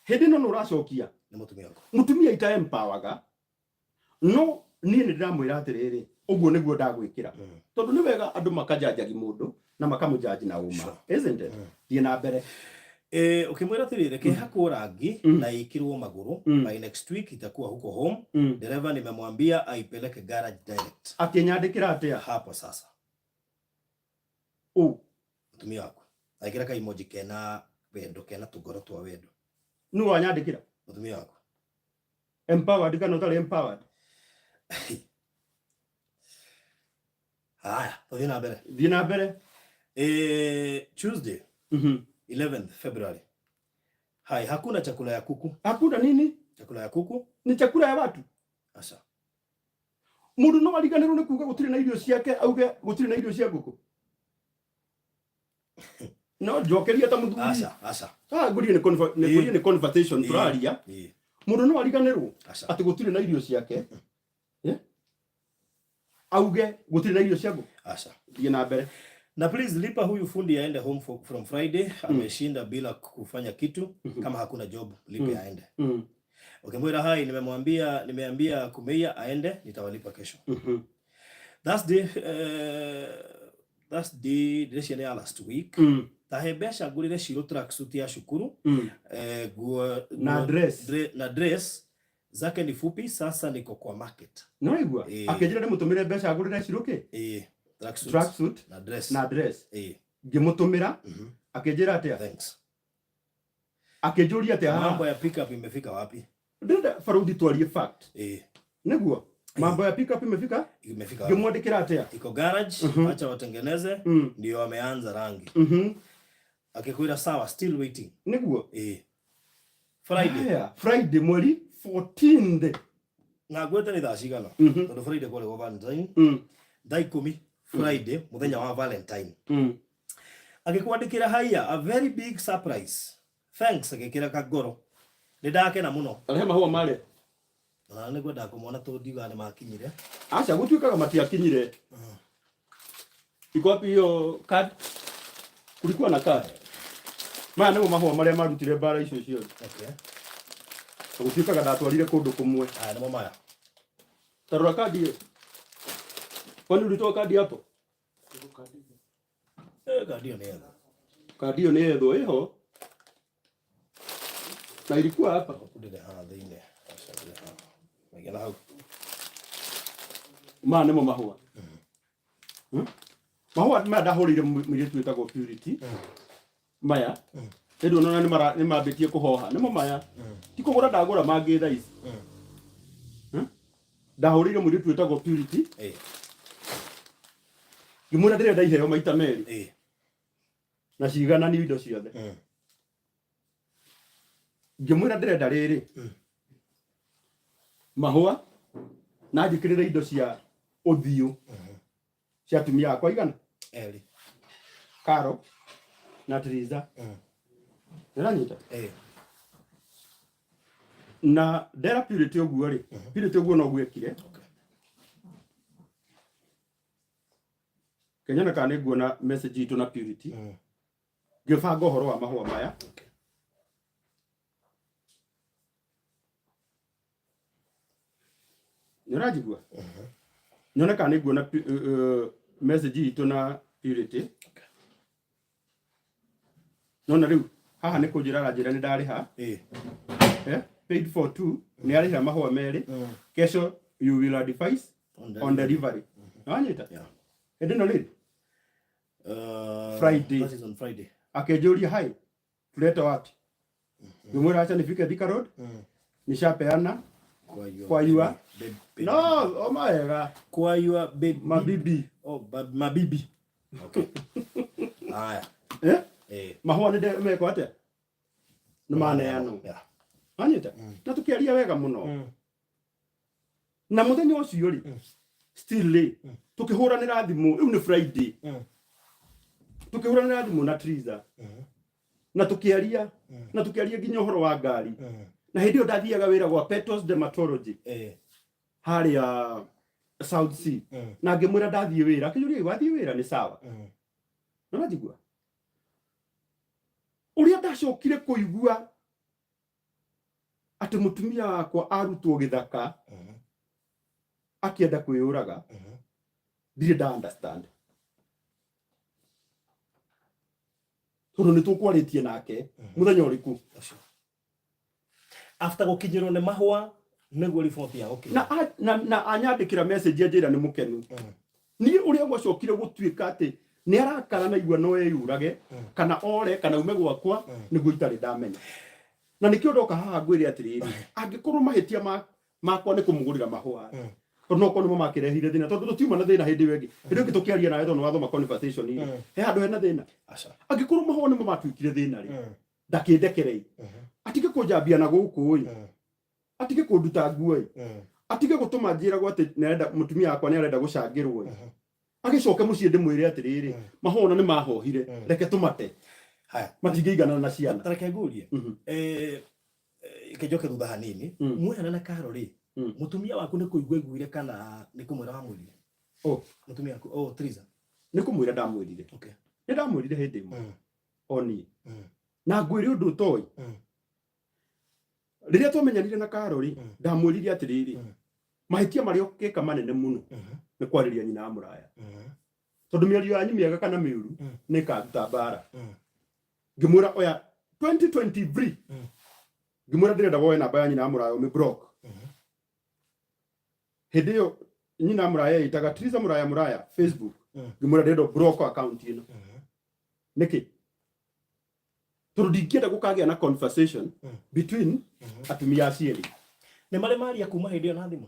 Hĩndĩ ĩno nũ ũracokia? Nĩ mũtumia waku. Mũtumia ita empowerga, no niĩ nĩ ndĩramwĩra atĩrĩrĩ, ũguo nĩguo ndagwĩkĩra, tondũ nĩ wega andũ makajanjagi mũndũ na makamũjanji na ũma. Isn't it? Thiĩ na mbere. Ukimwira atiriri, kihakwo rangi na ikirwo maguru, by next week itakuwa huko home. Dereva nimemwambia aipeleke garage direct. Akĩnyandĩkĩra atĩa? Hapo sasa. Ũ? Mutumia waku aikira ka emoji kena wendo, kena tungoro twa wendo. Nũ wanyandĩkĩra? Mutumia waku. Empowered kana ũtarĩ empowered? Haya, tuthiĩ na mbere. Thiĩ na mbere. Tuesday, 11th February. Hai, hakuna chakula ya kuku. Hakuna nini? Chakula ya kuku. Ni chakula ya watu. Aca. Mũndũ no ariganĩrwo nĩ kuga gũtirĩ na irio ciake, auge gũtirĩ na irio cia ngũkũ? No njokeria ta mũthuri. Aca, aca. Ah, ngũrie nĩ ngũrie nĩ conversation tũraria. Mũndũ no ariganĩrwo Aca. atĩ gũtirĩ na irio ciake, eh? Auge gũtirĩ na irio cia ngũkũ? Aca. Thiĩ na mbere. Na please lipa huyu fundi aende home from Friday. Ameshinda bila kufanya kitu. Kama hakuna job, lipe aende. Ukimwira hai, nimemwambia, nimeambia Kumeia aende, nitawalipa kesho. Thursday, Thursday ndĩreciria nĩ ya last week. Tahe mbeca ngũrĩre Shiro tracksuit ya cukuru, nguo Na dress. Na dress zake ni fupi, sasa niko kwa market. Nĩ waigua? Akĩnjĩra ndĩmũtũmĩre mbeca ngũrĩre Shiro kĩ? Tracksuit. Tracksuit na dress. Na dress. Ngĩmũtũmĩra, akĩnjĩra atĩa? Thanks. Akĩnjũria atĩa haha? Mambo ya pickup imefika wapi? Ndĩrenda barũthi twarie fact. Nĩguo mambo ya pickup imefika? Imefika wapi? Ngĩmwandĩkĩra atĩa? Iko garage, acha watengeneze, ndio wameanza rangi. Akikwira sawa, still waiting. Nĩguo? Friday. Haya, Friday mweri 14th. Na ngwete nĩ thaa cigana? Tondũ Friday kwarĩ gwa Valentine. Thaa 10 Friday, mũthenya wa Valentine. Agĩkwandĩkĩra haiya, a very big surprise. Thanks, agĩkĩra kangoro. Nĩ ndakena mũno. Arehe mahũa marĩa. Na nĩ ngwendaga kũmona tondũ ndiugaga nĩ makinyire. Aca, gũtuĩkaga matiakinyire. Iko wapi hiyo card? Kulikuwa na card. Maya nĩmo mahũa marĩa marutire mbara icio ciothe. Gũtuĩkaga ndatwarire kũndũ kũmwe. Aya nĩmo maya. Ta rora kandi ĩyo. Kwani ulitoa kandi hapo? Kandi ĩyo nĩ yethwo. Kandi ĩyo nĩ yethwo ĩho. Na ilikuwa hapa. Ndĩrĩ haha thĩinĩ. Aca, ndĩrĩ haha. Maigana hau. Maya nĩmo mahũa. Mahũa maya ndahũrĩire mũirĩtu wĩtagwo Purity. Maya. Rĩu ndũnona nĩ mambĩtie kũhoha. Nĩmo maya. Ti kũgũra ndagũra mangĩ thaa ici. Ndahũrĩire mũirĩtu wĩtagwo Purity. Ngĩmwĩra ndĩrenda iheo maita merĩ. Na ciigananio indo ciothe. Ngĩmwĩra ndĩrenda rĩrĩ. Mahũa na njĩkĩrĩre indo cia ũthiũ cia atumia akwa igana? Erĩ. Karo na Teresa. Nĩũranyita? Na ndera Purity ũguo rĩ, Purity ũguo noguo ekire. Kenyona kana nĩ nguona message itũ na Purity. Ngĩbanga ũhoro wa mahũa maya. Nĩ ũranjigua? Nyone kana nĩ nguona message itũ na Purity. Nona rĩu haha nĩ kũnjĩra aranjĩra nĩ ndarĩha. Paid for 2, nĩ arĩhĩra mahũa merĩ. Kesho you will advise on delivery. Nĩwanyita? Hĩndĩ ĩno rĩ? Friday. That is on Friday. Akĩnjũria hai, tulete wapi? Ngĩmwĩra acha nifike Thika Road. Nishapeana Kwa your kwa your baby. No, o mawega. Kwa your baby. Mabibi. Oh, mabibi. Okay. Haya. Mahũa nĩ mekwo atĩa? Nĩ maneanwo. Wanyita? Na tũkĩaria wega mũno. Na mũthenya ũcio rĩ, still rĩ, tũkĩhũranĩra thimũ, rĩu nĩ Friday. Tũkĩhũranĩra thimũ na Triza. Na tũkĩaria, na tũkĩaria nginya ũhoro wa ngari. Na hĩndĩ ĩyo ndathiaga wĩra gwa Petals Dermatology. Harĩa South Sea. Na ngĩmwĩra ndathiĩ wĩra, akĩnjũria wathiĩ wĩra nĩ sawa. Nĩũranjigua? Ũrĩa ndacokire kũigua Atĩ mũtumia wakwa arutwo gĩthaka akĩenda kwĩyũraga, ndirĩ nda understand, tondũ nĩ tũkwarĩtie nake mũthenya ũrĩkũ. Ũcio. After gũkinyĩrwo nĩ mahũa nĩguo riboti ya gũkinya. Na anyandĩkĩra message anjĩra nĩ mũkenu. Niĩ ũrĩa gwacokire gũtuĩka atĩ nĩ arakara na igua no eyũrage kana ore kana ume gwakwa nĩguo itarĩ ndamenya. Na nĩkĩo ndoka haha ngwĩre atĩrĩrĩ, angĩkorwo mahĩtia makwa nĩ kũmũgũrĩra mahũa, tondũ no korwo nĩmo makĩrehire thĩna, tondũ tũtiuma na thĩna hĩndĩ ĩyo ĩngĩ, hĩndĩ ĩyo ĩngĩ tũkĩaria nawe, tondũ nĩwathoma conversation rĩ, he handũ hena thĩna. Aca. Angĩkorwo mahũa nĩmo matuĩkire thĩna rĩ, ndakĩndekerei, atige kũnjambia na gũkũ ĩ, atige kũnduta nguo ĩ, atige gũtũma njĩragwo atĩ nĩarenda mũtumia wakwa nĩarenda gũcangĩrwo ĩ, agĩcoke mũciĩ ndĩmwĩre atĩrĩrĩ, mahũa ona nĩ mahohire, reke tũmate. Haya. Matingĩiganana na ciana. Reke ngurie. Kĩnjoke thutha hanini. Mwehana na Karo rĩ, mũtumia waku nĩ kũigua aiguire kana nĩ kũmwĩra wamwĩrire? Oh. Mũtumia waku, oh, Triza. Nĩ kũmwĩra ndamwĩrire. Nĩ ndamwĩrire hĩndĩ ĩmwe. O niĩ. Na ngwĩre ũndũ ũtoĩ. Rĩrĩa twamenyanire na Karo rĩ, ndamwĩrire atĩrĩrĩ, mahĩtia marĩa ũngĩka manene mũno nĩ kwarĩria nyina wa mũraya. Tondũ mĩario yanyu mĩega kana mĩũru nĩ ĩkaruta mbara. Ngĩmwĩra oya 2023, ngĩmwĩra ndĩrenda woe namba ya nyina wa mũraya ũmĩ block. Hĩndĩ ĩyo nyina wa mũraya ĩtaga Triza Mũraya Mũraya Facebook. Ngĩmwĩra ndĩrenda block account ĩno. Nĩkĩ? Tondũ ndingĩenda gũkagĩa na conversation between atumia acio erĩ. Nĩ marĩ maria kuma hĩndĩ ĩyo na thimũ?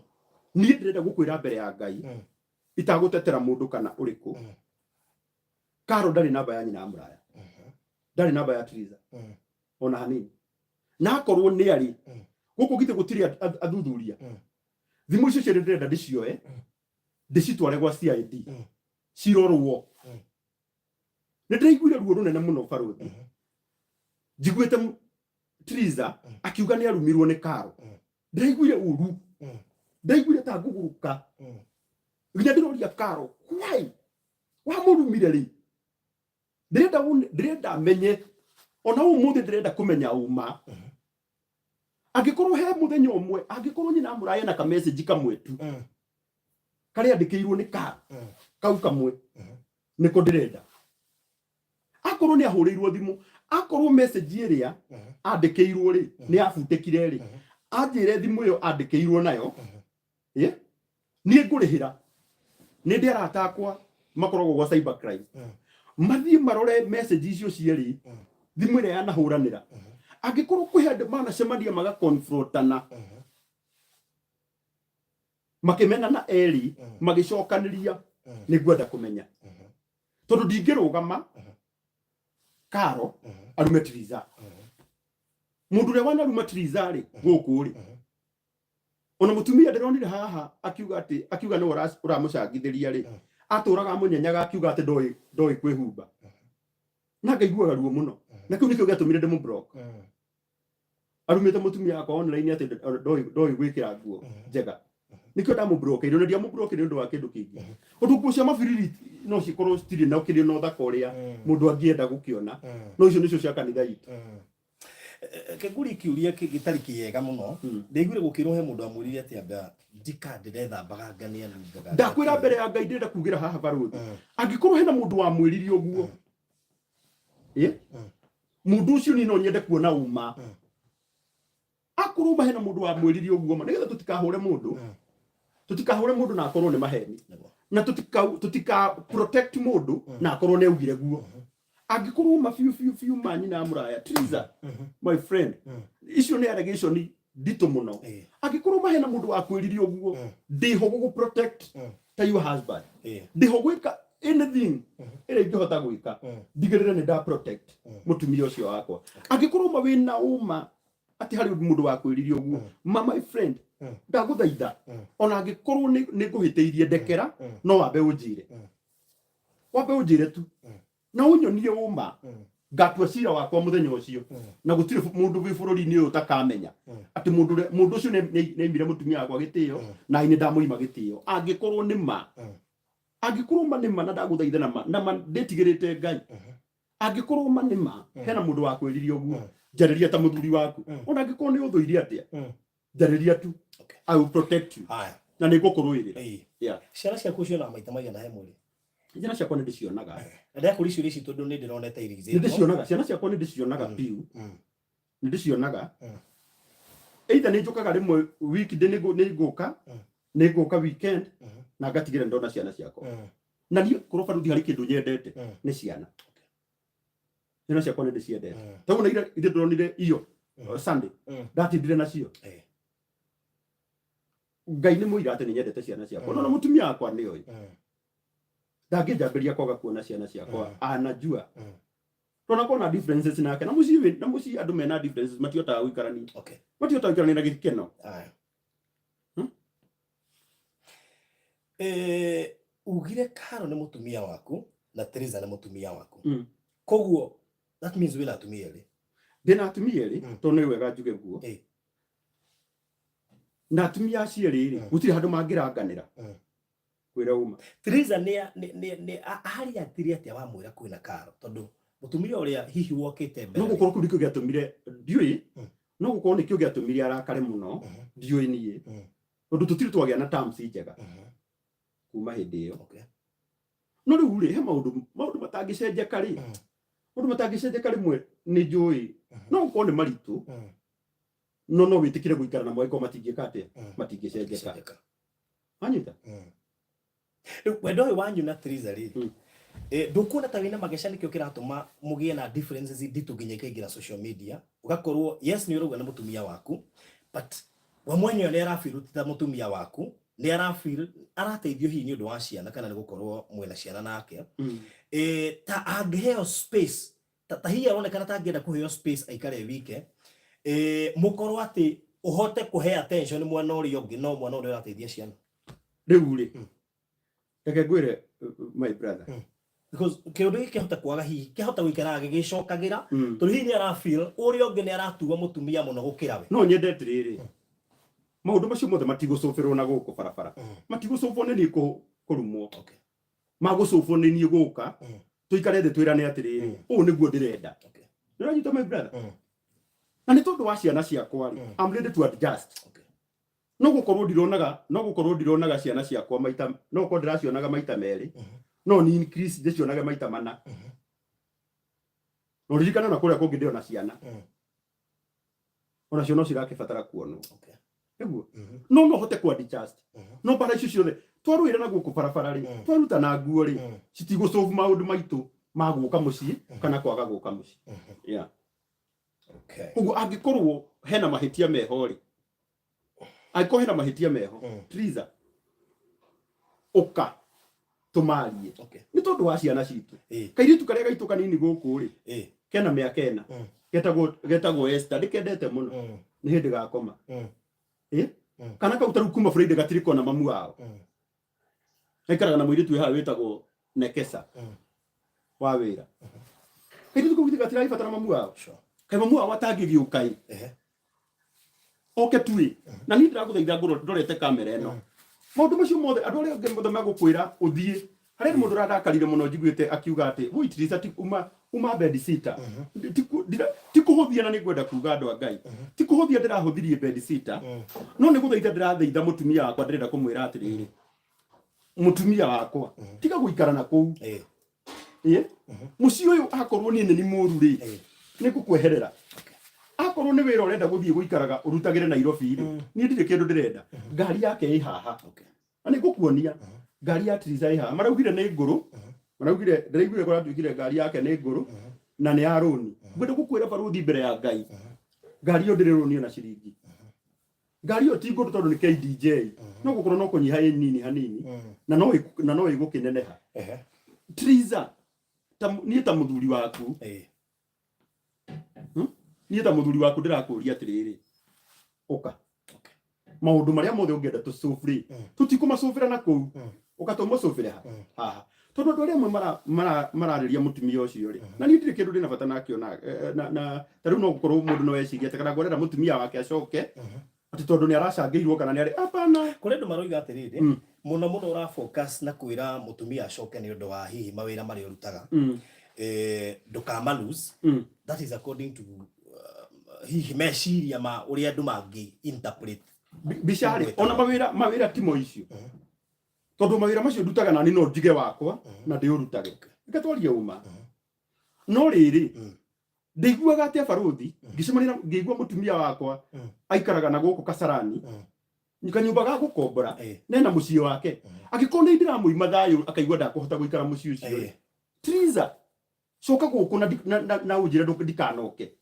Niĩ ndĩrenda gũkwĩra mbere ya Ngai, itagũtetera mũndũ kana ũrĩkũ, Karo ndarĩ namba ya nyina wa mũraya, ndarĩ namba ya Triza ona hanini. Na akorwo nĩ arĩ gũkũ, githĩ gũtirĩ athuthuria? Thimũ icio cierĩ ndĩrenda ndĩcioe, ndĩcitware gwa CID, cirorwo. Nĩ ndĩraiguire ruo rũnene mũno, barũthi, njiguĩte Triza akiuga nĩ arumirwo nĩ Karo. Ndĩraiguire ũru, ndĩraiguire ta ngũgũrũka. Nginya ndĩroria Karo, why wamũrumire rĩ? Ndĩrenda menye ona ũmũthĩ, ndĩrenda kũmenya ũma. Angĩkorwo he mũthenya ũmwe, angĩkorwo nyina mũraya na kamessage kamwe tu karĩa andĩkĩirwo nĩ Karo, kau kamwe nĩko ndĩrenda. Akorwo nĩ ahũrĩirwo thimũ, akorwo message ĩrĩa andĩkĩirwo rĩ nĩ yabutĩkire rĩ, anjĩre thimũ ĩyo andĩkĩirwo nayo. Ĩ, niĩ ngũrĩhĩra, nĩ ndĩ arata akwa makoragwo gwa cyber crime, mathiĩ marore message icio cierĩ, thimũ ĩrĩa yanahũranĩra, angĩkorwo kwĩ handũ manacemania magakonfrontana, makĩmenana erĩ, magĩcokanĩria. Nĩ ngwenda kũmenya, tondũ ndingĩrũgama Karo arume Triza. Mũndũ ũrĩa wanaruma Triza rĩ, gũkũ rĩ, ona mũtumia ndĩronire haha akiuga atĩ, akiuga nĩwe ũramũcangithĩria rĩ, atũraga amũnyenyaga akiuga atĩ ndoĩ kwĩhumba, na ngaiguaga ruo mũno, na kĩu nĩkĩo gĩatũmire ndĩmũ block. Arumĩte mũtumia wakwa online atĩ ndoĩ gwĩkĩra nguo njega, nĩkĩo ndamũblokeire. Na ndiamũblokeire nĩ ũndũ wa kĩndũ kĩngĩ, ũndũ nguo cia mabiriri no cikorwo citirĩ na ũkĩrĩ na ũthaka ũrĩa mũndũ angĩenda gũkĩona, no icio nĩcio cia kanitha itũ. Kĩnguri, kĩũria gĩtarĩ kĩega mũno. Ndaiguire gũkĩrwo he mũndũ amwĩrire atĩ anga ndika ndĩrethambaga, anga nĩ anungaga. Ndakwĩra mbere ya Ngai, ndĩrenda kugĩra haha, barũthi, angĩkorwo hena mũndũ wamwĩrire ũguo, ĩ mũndũ ũcio niĩ no nyende kuona uma. Akorwo ma hena mũndũ wamwĩrire ũguo ma, nĩgetha tũtikahũre mũndũ, tũtikahũre mũndũ na akorwo nĩ maheni, na tũtika protect mũndũ na akorwo nĩ augire guo. Angĩkorwo ma biũ biũ biũ ma nyina wa mũraya Triza, my friend, icio nĩ allegation nditũ mũno. Angĩkorwo ma hena mũndũ wakwĩrire ũguo, ndĩho gũgũ protect ta your husband. Ndĩho gwĩka anything ĩrĩa ingĩhota gwĩka ndigĩrĩre nĩ nda protect mũtumia ũcio wakwa. Angĩkorwo ma wĩna ũma atĩ harĩ mũndũ wakwĩrire ũguo, ma my friend, ndagũthaitha, ona angĩkorwo nĩ ngũhĩtĩirie, ndekera, no wambe ũnjĩre, wambe ũnjĩre tu na ũnyonie ũma. Ngatua cira wakwa mũthenya ũcio, na gũtirĩ mũndũ wĩ bũrũri-inĩ ũyũ ũtakamenya atĩ mũndũ ũcio nĩ aimire mũtumia wakwa gĩtĩo, na niĩ ndamũima gĩtĩo. Angĩkorwo nĩ ma, angĩkorwo ma nĩ ma, na ndagũthaitha na ma, na ma ndĩtigĩrĩte Ngai, angĩkorwo ma nĩ ma hena mũndũ wakwĩrire ũguo. Njarĩria ta mũthuri waku. Ona angĩkorwo nĩ ũthũire atĩa, njarĩria tu. I will protect you. Haya. Na nĩ ngũkũrũĩrĩra. Yeah. Ciana ciaku ũcionaga maita maigana he mweri? Ciana ciakwa nĩ ndĩcionaga. Na ndakũria ciũria ici tondũ nĩ ndĩronete irigicĩtwo. Nĩ ndĩcionaga, ciana ciakwa nĩ ndĩcionaga biũ. Nĩ ndĩcionaga. Either nĩ njũkaga rĩmwe weekday, nĩ ngũka, nĩ ngũka weekend na ngatigĩrĩra ndona ciana ciakwa. Na niĩ korwo baruthi harĩ kĩndũ nyendete nĩ ciana. Ciana ciakwa nĩ ndĩciendete. Tondũ na ira ithe ndĩronire iyo Sunday ndatindire nacio. Ngai nĩ mũira atĩ nĩ nyendete ciana ciakwa. No na mũtumia wakwa nĩ oĩ. Ndangĩnjambĩria kwaga kuona ciana ciakwa. Anajua. Tunakuwa na differences nake na muciĩ, na muciĩ andũ mena differences matihotaga gũikarania. Matihotaga gũikarania na gĩkeno. Aya. Eh, ugire Karo nĩ mũtumia waku na Teresa nĩ mũtumia waku. Koguo that means wĩna atumia erĩ. Ndĩna atumia erĩ, tondũ nĩ wega njuge guo. Na atumia acio erĩ rĩ, gũtirĩ handũ mangĩranganĩra. Kwĩra uma. Teresa nĩ nĩ nĩ nĩ arĩ atiri atĩa wamwĩra kwĩna Karo, tondũ mũtumia ũrĩa hihi wokĩte mbere. No gũkorwo kĩu nĩkĩo gĩatũmire ndiũĩ, no gũkorwo nĩkĩo gĩatũmire arakare mũno, ndiũĩ niĩ. Tondũ tũtirĩ twagĩa na terms njega kuma hĩndĩ ĩyo. No rĩu rĩ, he maũndũ matangĩcenjeka rĩ, maũndũ matangĩcenjeka rĩmwe nĩ njũĩ, no gũkorwo nĩ maritũ, no no wĩtĩkĩre gũikara namo angĩkorwo matingĩka atĩa, matingĩcenjeka. Wanyita? Rĩu wendo ũyũ wanyu na Teresa rĩ, ndũkuona ta wĩna mageca nĩkĩo kĩratũma mũgĩe na differences nditũ nginya ikaingĩra social media, ũgakorwo yes nĩ ũrauga nĩ mũtumia waku, but we mwenyewe nĩ arafeel ti ta mũtumia waku, nĩ arafeel arateithio hihi nĩ ũndũ wa ciana kana nĩ gũkorwo mwĩna ciana nake. Ta angĩheo space, ta hihi aronekana ta angĩenda kũheo space aikare wike, mũkorwo atĩ ũhote kũhe attention mwena ũrĩa ũngĩ, no mwena ũrĩa ũrateithia ciana. Rĩu rĩ, reke ngwĩre, my brother. Because kĩũndũ gĩkĩ kĩahota kwaga hihi, kĩahota gũikaraga gĩgĩcokagĩra, tondũ hihi nĩ arafeel ũrĩa ũngĩ nĩ aratua mũtumia mũno gũkĩra we. No nyende atĩrĩrĩ, maũndũ macio mothe matigũcũbĩrwo na gũkũ barabara. Matigũcũbwo nĩ niĩ kũrumwo. Magũcũbwo nĩ niĩ gũka, tũikare thĩ twĩrane atĩrĩrĩ, ũũ nĩguo ndĩrenda. Nĩ ũranyita, my brother? Na nĩ tondũ wa ciana ciakwa rĩ, I'm ready to adjust. No gũkorwo ndironaga, no gũkorwo ndironaga ciana ciakwa maita, no gũkorwo ndĩracionaga maita merĩ, no ni increase ndĩcionage maita mana. No ririkana na kũrĩa kũngĩ ndĩona ciana. Onacio no cirakĩbatara kuonwo. Nĩguo. No no hote ku adjust. No bara icio ciothe twarũĩra na gũkũ barabara rĩ, twarutana nguo rĩ, citigũsolve maũndũ maitũ ma gũka mũciĩ kana kwaga gũka mũciĩ. Yeah. Koguo angĩkorwo hena mahĩtia meho rĩ, angĩkorwo hena mahĩtia meho, Triza, ũka tũmarie. Nĩ tondũ wa ciana citũ. Kairĩtu karĩa gaitũ kanini gũkũ rĩ, kena mĩaka ĩna, getagwo Esther, ndĩkendete mũno. Nĩ hĩndĩ gakoma. Kana kau tarĩu kuma Friday gatirĩ kona mamu wao. Gaikaraga na mũirĩtu wĩ haha wĩtagwo Nekesa wa wĩra. Kairĩtu kau githĩ gatiragĩbatara mamu wao? Kaĩ mamu wao atangĩgĩũka ĩ? Oke tu ĩ. Na niĩ ndĩragũthaitha ngorwo ndorete kamera ĩno. Maũndũ macio mothe andũ arĩa angĩ mothe megũkwĩra ũthiĩ. Harĩ mũndũ ũrandakarire mũno njiguĩte akiuga atĩ woi Teresa ti uma bed sitter. Ti kũhũthia na nĩ ngwenda kuga andũ a Ngai. Ti kũhũthia ndĩrahũthirie bed sitter. No nĩ gũthaitha ndĩrathaitha mũtumia wakwa, ndĩrenda kũmwĩra atĩrĩrĩ. Mũtumia wakwa, tiga gũikara na kũu. Mũciĩ ũyũ akorwo niĩ nĩ ni mũru rĩ, nĩ ngũkweherera. Akorwo nĩ wĩra ũrenda gũthiĩ gũikaraga ũrutagĩre Nairobi rĩ, niĩ ndirĩ kĩndũ ndĩrenda. Ngari yake ĩ haha. Na nĩ ngũkuonia. Ngari ya Teresa ĩ haha. Maraugire nĩ ngũrũ. Maraugire, ndĩraiguire kũratuĩkire ngari yake nĩ ngũrũ na nĩ ya rũni. Ngwenda gũkwĩra barũthi mbere ya Ngai. Ngari ĩyo ndĩrĩ rũni ona ciringi. Ngari ĩyo ti ngũrũ tondũ nĩ KDJ. No gũkorwo no kũnyiha ĩ nini hanini. Na no ĩgũkĩneneha. Teresa, niĩ ta mũthuri waku. Niĩ ta mũthuri waku ndĩrakũria atĩrĩrĩ. Ũka. Maũndũ marĩa mothe ũngĩenda tũcũbĩre, tũtikũmacũbĩra na kũu. Ũka tũmacũbĩre ha? Haha. Tondũ andũ arĩa amwe mararĩria mũtumia ũcio rĩ, na niĩ ndirĩ kĩndũ ndĩna bata nakĩo na ta rĩu no gũkorwo mũndũ no ecirie atĩ kana ngwarera mũtumia wake acoke, atĩ tondũ nĩ aracangĩirwo kana nĩ arĩ, hapana. Kũrĩ andũ maroiga atĩrĩrĩ, mũno mũno ũra focus na kwĩra mũtumia acoke nĩ ũndũ wa hihi mawĩra marĩa ũrutaga. Ndũkama lose. That is according to Hihi meciria ma ũrĩa andũ mangĩ interpret. Mbica rĩ, ona mawĩra mawĩra timo icio, tondũ mawĩra macio ndutaga nani no njige wakwa na ndĩũrutage. Reke twarie ũma. No rĩrĩ, ndĩiguaga atĩa barũthi ngĩcemania ngĩigua mũtumia wakwa aikaraga na gũkũ Kasarani, kanyũmba ga gũkombora, nena mũciĩ wake. Angĩkorwo nĩ ndĩramũima thayũ akaigua ndakũhota gũikara mũciĩ ũcio rĩ, Triza, coka gũkũ na na ũnjĩre ndikanoke.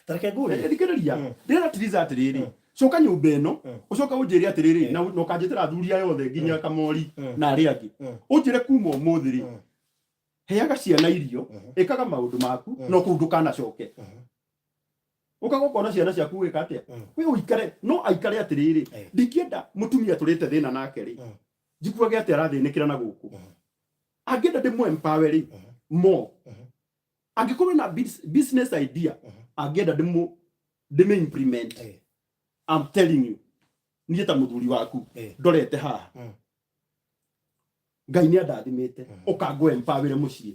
Tareke ngũrie. Thikĩrĩria. Ndĩrera Triza atĩrĩrĩ, coka nyũmba ĩno, ũcoke ũnjĩre atĩrĩrĩ, na ũkanjĩtĩra athuri aya othe nginya Kamori na arĩa angĩ, ũnjĩre kuma ũmũthĩ rĩ, heaga ciana irio, ĩkaga maũndũ maku, no kũu ndũkanacoke. Ũkaga ũkona ciana ciaku gwĩka atĩa, we ũikare no aikare atĩrĩrĩ. Ndingĩenda mũtumia tũrĩte thĩna nake rĩ, njiguage atĩ arathĩnĩkĩra na gũkũ. Angĩenda ndĩmũ empower rĩ, more, angĩkorwo na business idea angĩenda ndĩmĩ implement, I'm telling you, niĩ ta mũthuri waku ndorete haha, Ngai nĩ andathimĩte, ũkangũ empower mũciĩ.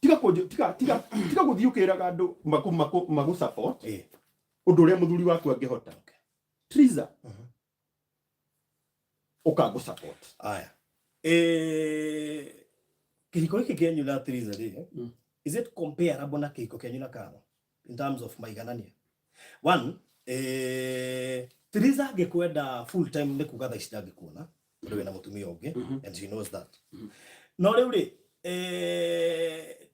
Tiga tiga tiga tiga gũthiĩ ũkĩraga andũ maku maku magũ support ũndũ ũrĩa mũthuri waku angĩhota. Triza, ũkangũ support. Aya. Kĩhiko gĩkĩ kĩanyu na Triza rĩ, is it comparable na kĩhiko kĩanyu na Karo in terms of maiganania? One, Triza angĩkwenda full time nĩ kuga thaa ici ndangĩkuona tondũ wĩna mũtumia ũngĩ, and she knows that. No rĩu rĩ,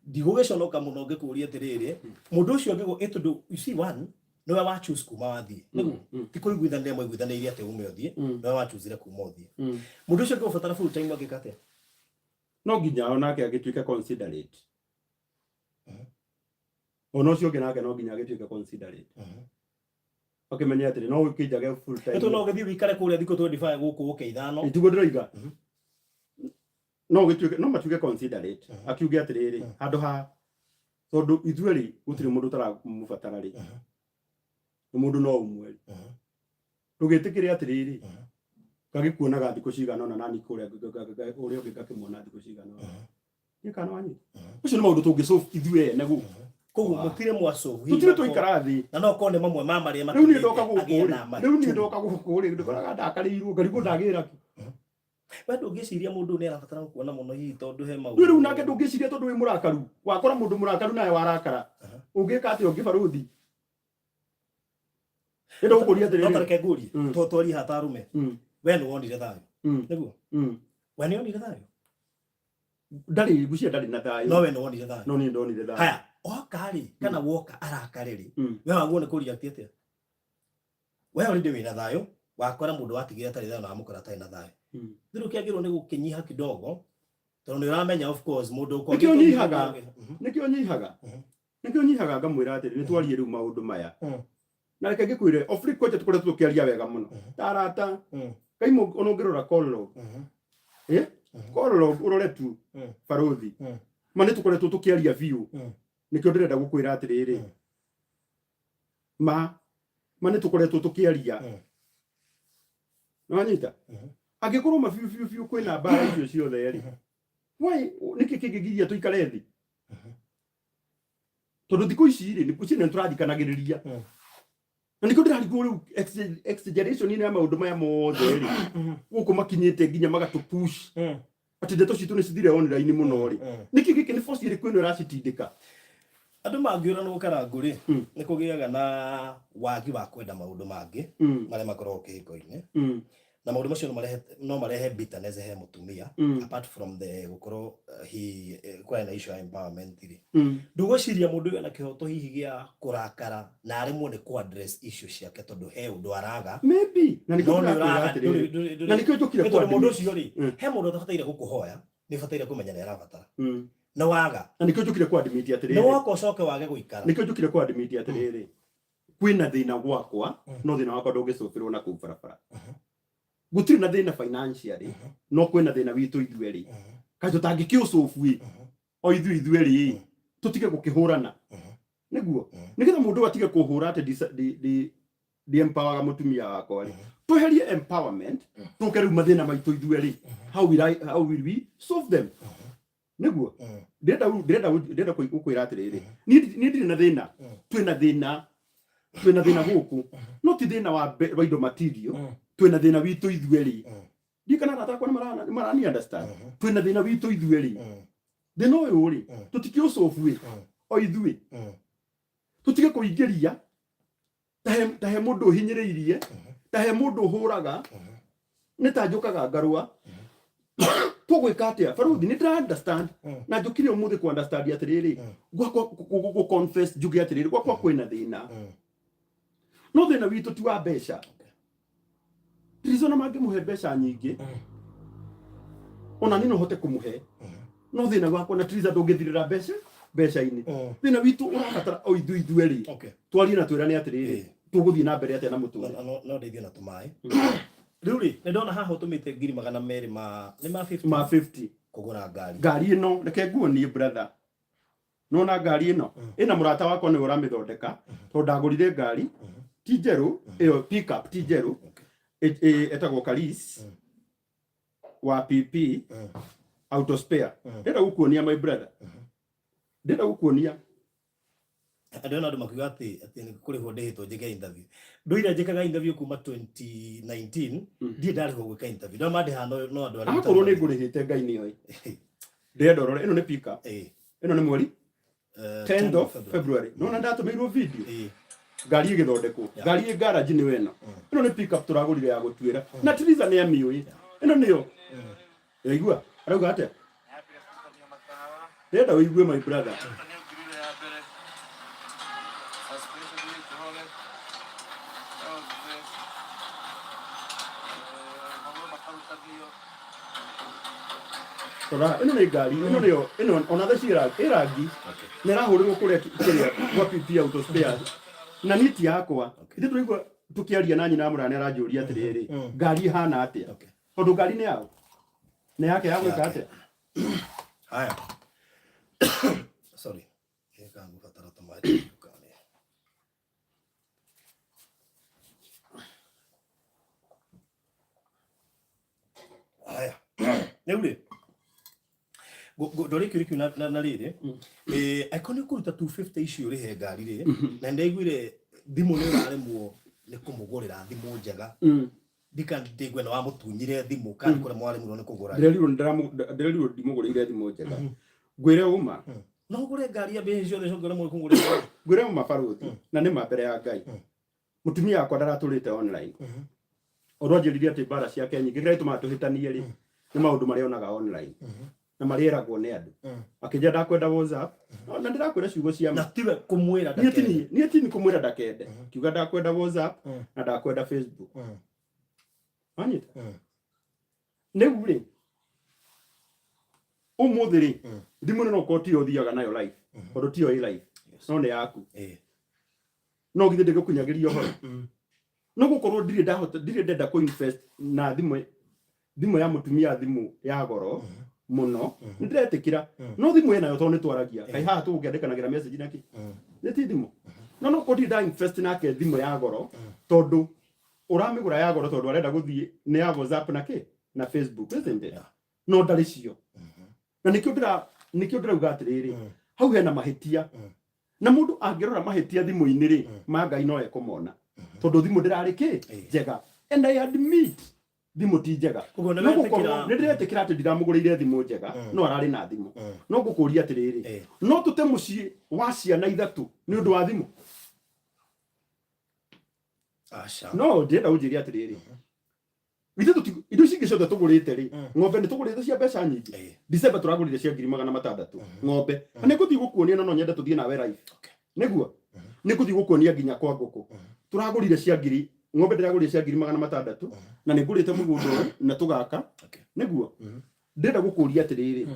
ndigũgĩconoka mũno ngĩkũria atĩrĩrĩ, mũndũ ũcio angĩgũ tondũ you see, one, nĩwe wa choose kuma wathiĩ, nĩguo? Ti kũiguithania mwaiguithanĩirie atĩ ume ũthiĩ, nĩwe wa choosire kuma ũthiĩ. Mũndũ ũcio angĩgũbatara full time angĩka atĩa? No nginya onake agĩtuĩke considerate. Ona ũcio ũngĩ nake no nginya agĩtuĩke considerate, akĩmenye atĩrĩ, no ũkĩnjage full time. Ĩtũ no ũgĩthiĩ wĩikare kũrĩa thikũ 25, gũkũ ũke 5. Tiguo ndĩroiga? No gĩtuĩke, no matuĩke considerate, akiuge atĩrĩrĩ, handũ ha tondũ ithuĩ rĩ, gũtirĩ mũndũ ũtaramũbatara rĩ, nĩ mũndũ no ũmwe rĩ, ndũgĩtĩkĩre atĩrĩrĩ, ngagĩkuonaga thikũ cigana ũna nani kũrĩa ũrĩa ũngĩ ngakĩmuona thikũ cigana ũna. Nĩ kana wanyita ũcio nĩ maũndũ tũngĩ solve ithuĩ ene gũkũ. Koguo mũtirĩ mwacovu? Tũtirĩ twaikara thĩ. Na no korwo nĩ mamwe ma marĩa Rĩu niĩ ndoka gũkũ rĩ, rĩu niĩ ndoka gũkũ rĩ, ndĩkoraga ndakarĩirwo, ngarigwo ndagĩra kĩ. We ndũngĩciria mũndũ nĩ arabatara gũkuona mũno hihi tondũ he maũndũ? Rĩu rĩu nake ndũngĩciria tondũ wĩ mũrakaru, wakora mũndũ mũrakaru nawe warakara, ũngĩka atĩa ũngĩ barũthi? Ndĩrenda gũkũria No atĩrĩrĩ. tareke ngũrie, to twarie haha ta arũme. We nĩ wonire thayũ? Nĩguo? We nĩ wonire thayũ? Ndarĩ ngũcia, ndarĩ na thayũ. No we nĩ wonire thayũ? No niĩ ndonire thayũ. Haya, oka rĩ, kana woka arakare rĩ, we waguo nĩ kũreact atĩa? We already wĩna thayũ, wakora mũndũ watigire atarĩ thayũ na wamũkora atarĩ na thayũ. Rĩu kĩagĩrĩirwo nĩ gũkĩnyiha kidogo tondũ nĩ ũramenya, of course, mũndũ ũkorwo Nĩkĩo nyihaga. Nĩkĩo nyihaga. Nĩkĩo nyihaga ngamwĩra atĩrĩ, nĩ twarie rĩu maũndũ maya. Na reke ngĩkwĩre, of late kwanja tũkoretwo tũkĩaria wega mũno ta arata. Ngai, ona ũngĩrora call log, call log ũrore tu, barũthi, ma nĩ tũkoretwo tũkĩaria biũ. Nĩkĩo ndĩrenda gũkwĩra atĩrĩrĩ, ma nĩ tũkoretwo tũkĩaria. Nĩwanyita? Angĩkorwo ma biũ biũ biũ kwĩna mbara icio ciothe rĩ, why, nĩkĩ kĩngĩgiria tũikare thĩ? Tondũ thikũ ici rĩ, nĩ ciana tũrathikanagĩrĩria, na nĩkĩo ndĩrarigwo rĩu exaggeration ya maũndũ maya mothe rĩ, gũkũ makinyĩte nginya magatũ push atĩ ndeto citũ nĩ cithire online mũno rĩ. Nĩkĩ gĩkĩ nĩ force ĩrĩkũ ĩno ĩracitindĩka? Andũ mangĩũranwo karangũ rĩ, nĩ kũgĩaga na wagi wa kwenda maũndũ mangĩ marĩa makoragwo kĩhiko-inĩ, na maũndũ macio no marehe bitterness he mũtumia, apart from the gũkorwo he kwarĩ na issue ya empowerment rĩ. Ndũgwĩciria mũndũ ũyũ ena kĩhoto hihi gĩa kũrakara na aremwo nĩ kũ address issue ciake tondũ he ũndũ araga? Maybe, na nĩkĩo No nĩ ndĩrakwĩra ũraga atĩrĩrĩ, na nĩkĩo njũkire nĩ tondũ mũndũ kũ-admit. ũcio rĩ, he mũndũ ũtabataire gũkũhoya, nĩ ũbataire kũmenya nĩ arabatara, na waga. Na nĩkĩo njũkire kũ-admit nĩ atĩrĩrĩ, woka ũcoke wage gũikara. Nĩkĩo njũkire kũ-admit atĩrĩrĩ, kwĩna thĩna gwakwa, no thĩna wakwa ndũngĩcũbĩrwo na kũu barabara. Gũtirĩ na thĩna financially, no kwĩna thĩna witũ ithuerĩ. Kaĩ tũtangĩkĩũcũbu ĩ o ithuĩ ithuerĩ, tũtige gũkĩhũrana nĩguo nĩgetha mũndũ atige kũhũra atĩ ndi empower mũtumia wakwa rĩ. Tweherie empowerment, tũke rĩu mathĩna maitũ ithuerĩ. How will we solve them? Nĩguo ndĩrenda gũkwĩra atĩrĩrĩ, niĩ ndirĩ na thĩna, twĩna thĩna. Twĩna thĩna gũkũ, no ti thĩna wa wa indo material. Twĩna thĩna witũ ithuerĩ. Ndiũ kana arata akwa nĩ marani understand. Twĩna thĩna witũ ithuerĩ. Thĩna ũyũ rĩ, tũtikĩũcobu ĩ o ithuĩ, tũtige kũingĩria ta he mũndũ ũhinyĩrĩirie, ta he mũndũ ũhũraga, nĩ ta njũkaga ngarũa. Tũgwĩka atĩa, baruthi? Nĩ ndĩra understand na njũkire ũmũthĩ ku understand atĩrĩrĩ, gwakwa gũ confess, njuge atĩrĩrĩ, gwakwa kwĩna thĩna, no thĩna witũ ti wa mbeca. Trizo na mangĩmũhe mbeca nyingĩ, ona niĩ no hote kũmũhe, no thĩna wakwa na Triza ndũngĩthirĩra mbeca-inĩ. Thĩna witũ ũrabatara o ithuĩ ithuerĩ twarie na twĩrane atĩrĩrĩ, tũgũthiĩ na mbere atĩa na mũtũrĩre. No ndeithio na tũmaĩ. Rĩu rĩ, nĩ ndona haha ũtũmĩte 200,000 ma nĩ ma 50 ma 50 kũgũra ngari. Ngari ĩno, reke nguonie, brother. Nona ngari ĩno ĩna mũrata wakwa nĩwe ũramĩthondeka, tondũ ndagũrire ngari ti njerũ, ĩyo pickup ti njerũ. Ĩtagwo Karis wa PP Auto Spare. Ndĩrenda gũkuonia, my brother, ndĩrenda gũkuonia. Ndĩrona andũ makiuga atĩ nĩ kũrĩhwo ndĩhĩtwo njĩke interview. Ndũire njĩkaga interview kuma 2019, ndirĩ ndarĩhwo gwĩka interview. No mandĩhaga no andũ arĩa Akorwo nĩ ngũrĩhĩte, Ngai nĩ oĩ. Ndĩrenda ũrore, ĩno nĩ pickup. Ĩno nĩ mweri 10th of February. Nona ndatũmĩirwo video ngari ĩgĩthondekwo, ngari ĩ garage nĩyo ĩno. Ĩno nĩ pickup tũragũrire ya gũtuĩra na Triza nĩ amĩũĩ. Ĩno nĩyo yaigua arauga atĩa. Ndĩrenda ũigue, my brother. Rora, ĩno nĩ ngari ĩno nĩyo ĩno, ona thaa ici ĩ rangi na ĩrahũrĩrwo kũrĩa kĩrĩa gwa PP Auto Spares na niti yakwa. Ithuĩ tũraigua tũkĩaria na nyina mũraya nĩ aranjũria atĩrĩrĩ, ngari ĩhana atĩa? Tondũ ngari nĩ yao, nĩ yake ya gwĩka atĩa. Haya, sorry, ngũbatara tũmaĩ nduka-inĩ. Haya, rĩu rĩ, ndore kĩũria kĩu na rĩrĩ, angĩkorwo nĩ ũkũruta 250 icio ũrĩhe ngari rĩ, na nĩndaiguire thimũ nĩ ũraremwo nĩ kũmũgũrĩra thimũ njega, ndika ndĩgue nĩ wamũtunyire thimũ kana nĩ kũremwo waremirwo nĩ kũgũra. Ndĩrerirwo ndimũgũrĩire thimũ njega. Ngwĩre ũma. No ũgũre ngari ya mbeca ciothe ũcoke ũremwo nĩ kũmũgũrĩra? Ngwĩre ũma, barũthi, na nĩ ma mbere ya Ngai, mũtumia wakwa ndaratũrĩte online. Ũndũ anjĩrire atĩ mbara ciake nyingĩ kĩrĩa gĩtũmaga tũhĩtanie rĩ, nĩ maũndũ marĩa onaga online na marĩa eragwo nĩ andũ. Akĩnjĩra ndakwenda WhatsApp, na ndĩrakwĩra ciugo cia ma. Na tiwe kũmwĩra niĩ ti ndakende. Niĩ ti kũmwĩra ndakende, kiuga ndakwenda WhatsApp na ndakwenda Facebook. Wanyita? Rĩu rĩ, ũmũthĩ rĩ, thimũ ĩno no ũkorwo tiyo ũthiaga nayo live, tondũ tiyo ĩ live, no nĩ yaku. No githĩ ndĩgũkunyagĩria ũhoro? No gũkorwo ndirĩ ndahota, ndirĩ ndenda kũ invest na thimũ ya mũtumia, thimũ ya goro mũno. Nĩ ndĩretĩkĩra, no thimũ ĩnayo tondũ nĩ twaragia kaĩ haha tũgũkĩandĩkanagĩra message na kĩ, nĩ ti thimũ, no korwo ndirĩ nda invest nake thimũ ya goro, tondũ ũramĩgũra ya goro tondũ arenda gũthiĩ nĩ ya WhatsApp na kĩ na Facebook, isn't it? No ndarĩ cio, na nĩkĩo ndĩrauga atĩrĩrĩ, hau hena mahĩtia, na mũndũ angĩrora mahĩtia thimũ-inĩ rĩ, ma Ngai no ekũmona, tondũ thimũ ndĩrarĩ kĩ njega, and I admit thimũ ti njega. Ũguo nĩ No wetĩkĩra- gũkorwo nĩ ndĩretĩkĩra atĩ ndiramũgũrĩire thimũ njega, no ararĩ na thimũ. No ngũkũria atĩrĩrĩ, no tũte mũciĩ wa ciana ithatũ nĩ ũndũ wa thimũ? Aca. No ndĩrenda ũnjĩre atĩrĩrĩ, ithuĩ indo ici ingĩ ciothe tũgũrĩte rĩ, ng'ombe nĩ tũgũrĩte cia mbeca nyingĩ. December tũragũrire cia 600,000 ng'ombe, na nĩ ngũthiĩ gũkuonia, no nyende tũthiĩ nawe live. Nĩguo nĩ ngũthiĩ gũkuonia nginya kwa ngũkũ. Tũragũrire cia ngiri, ng'ombe ndĩragũrire cia 600,000, na nĩ ngũrĩte mũgũnda ũyũ na tũgaka. Nĩguo ndĩrenda gũkũria atĩrĩrĩ,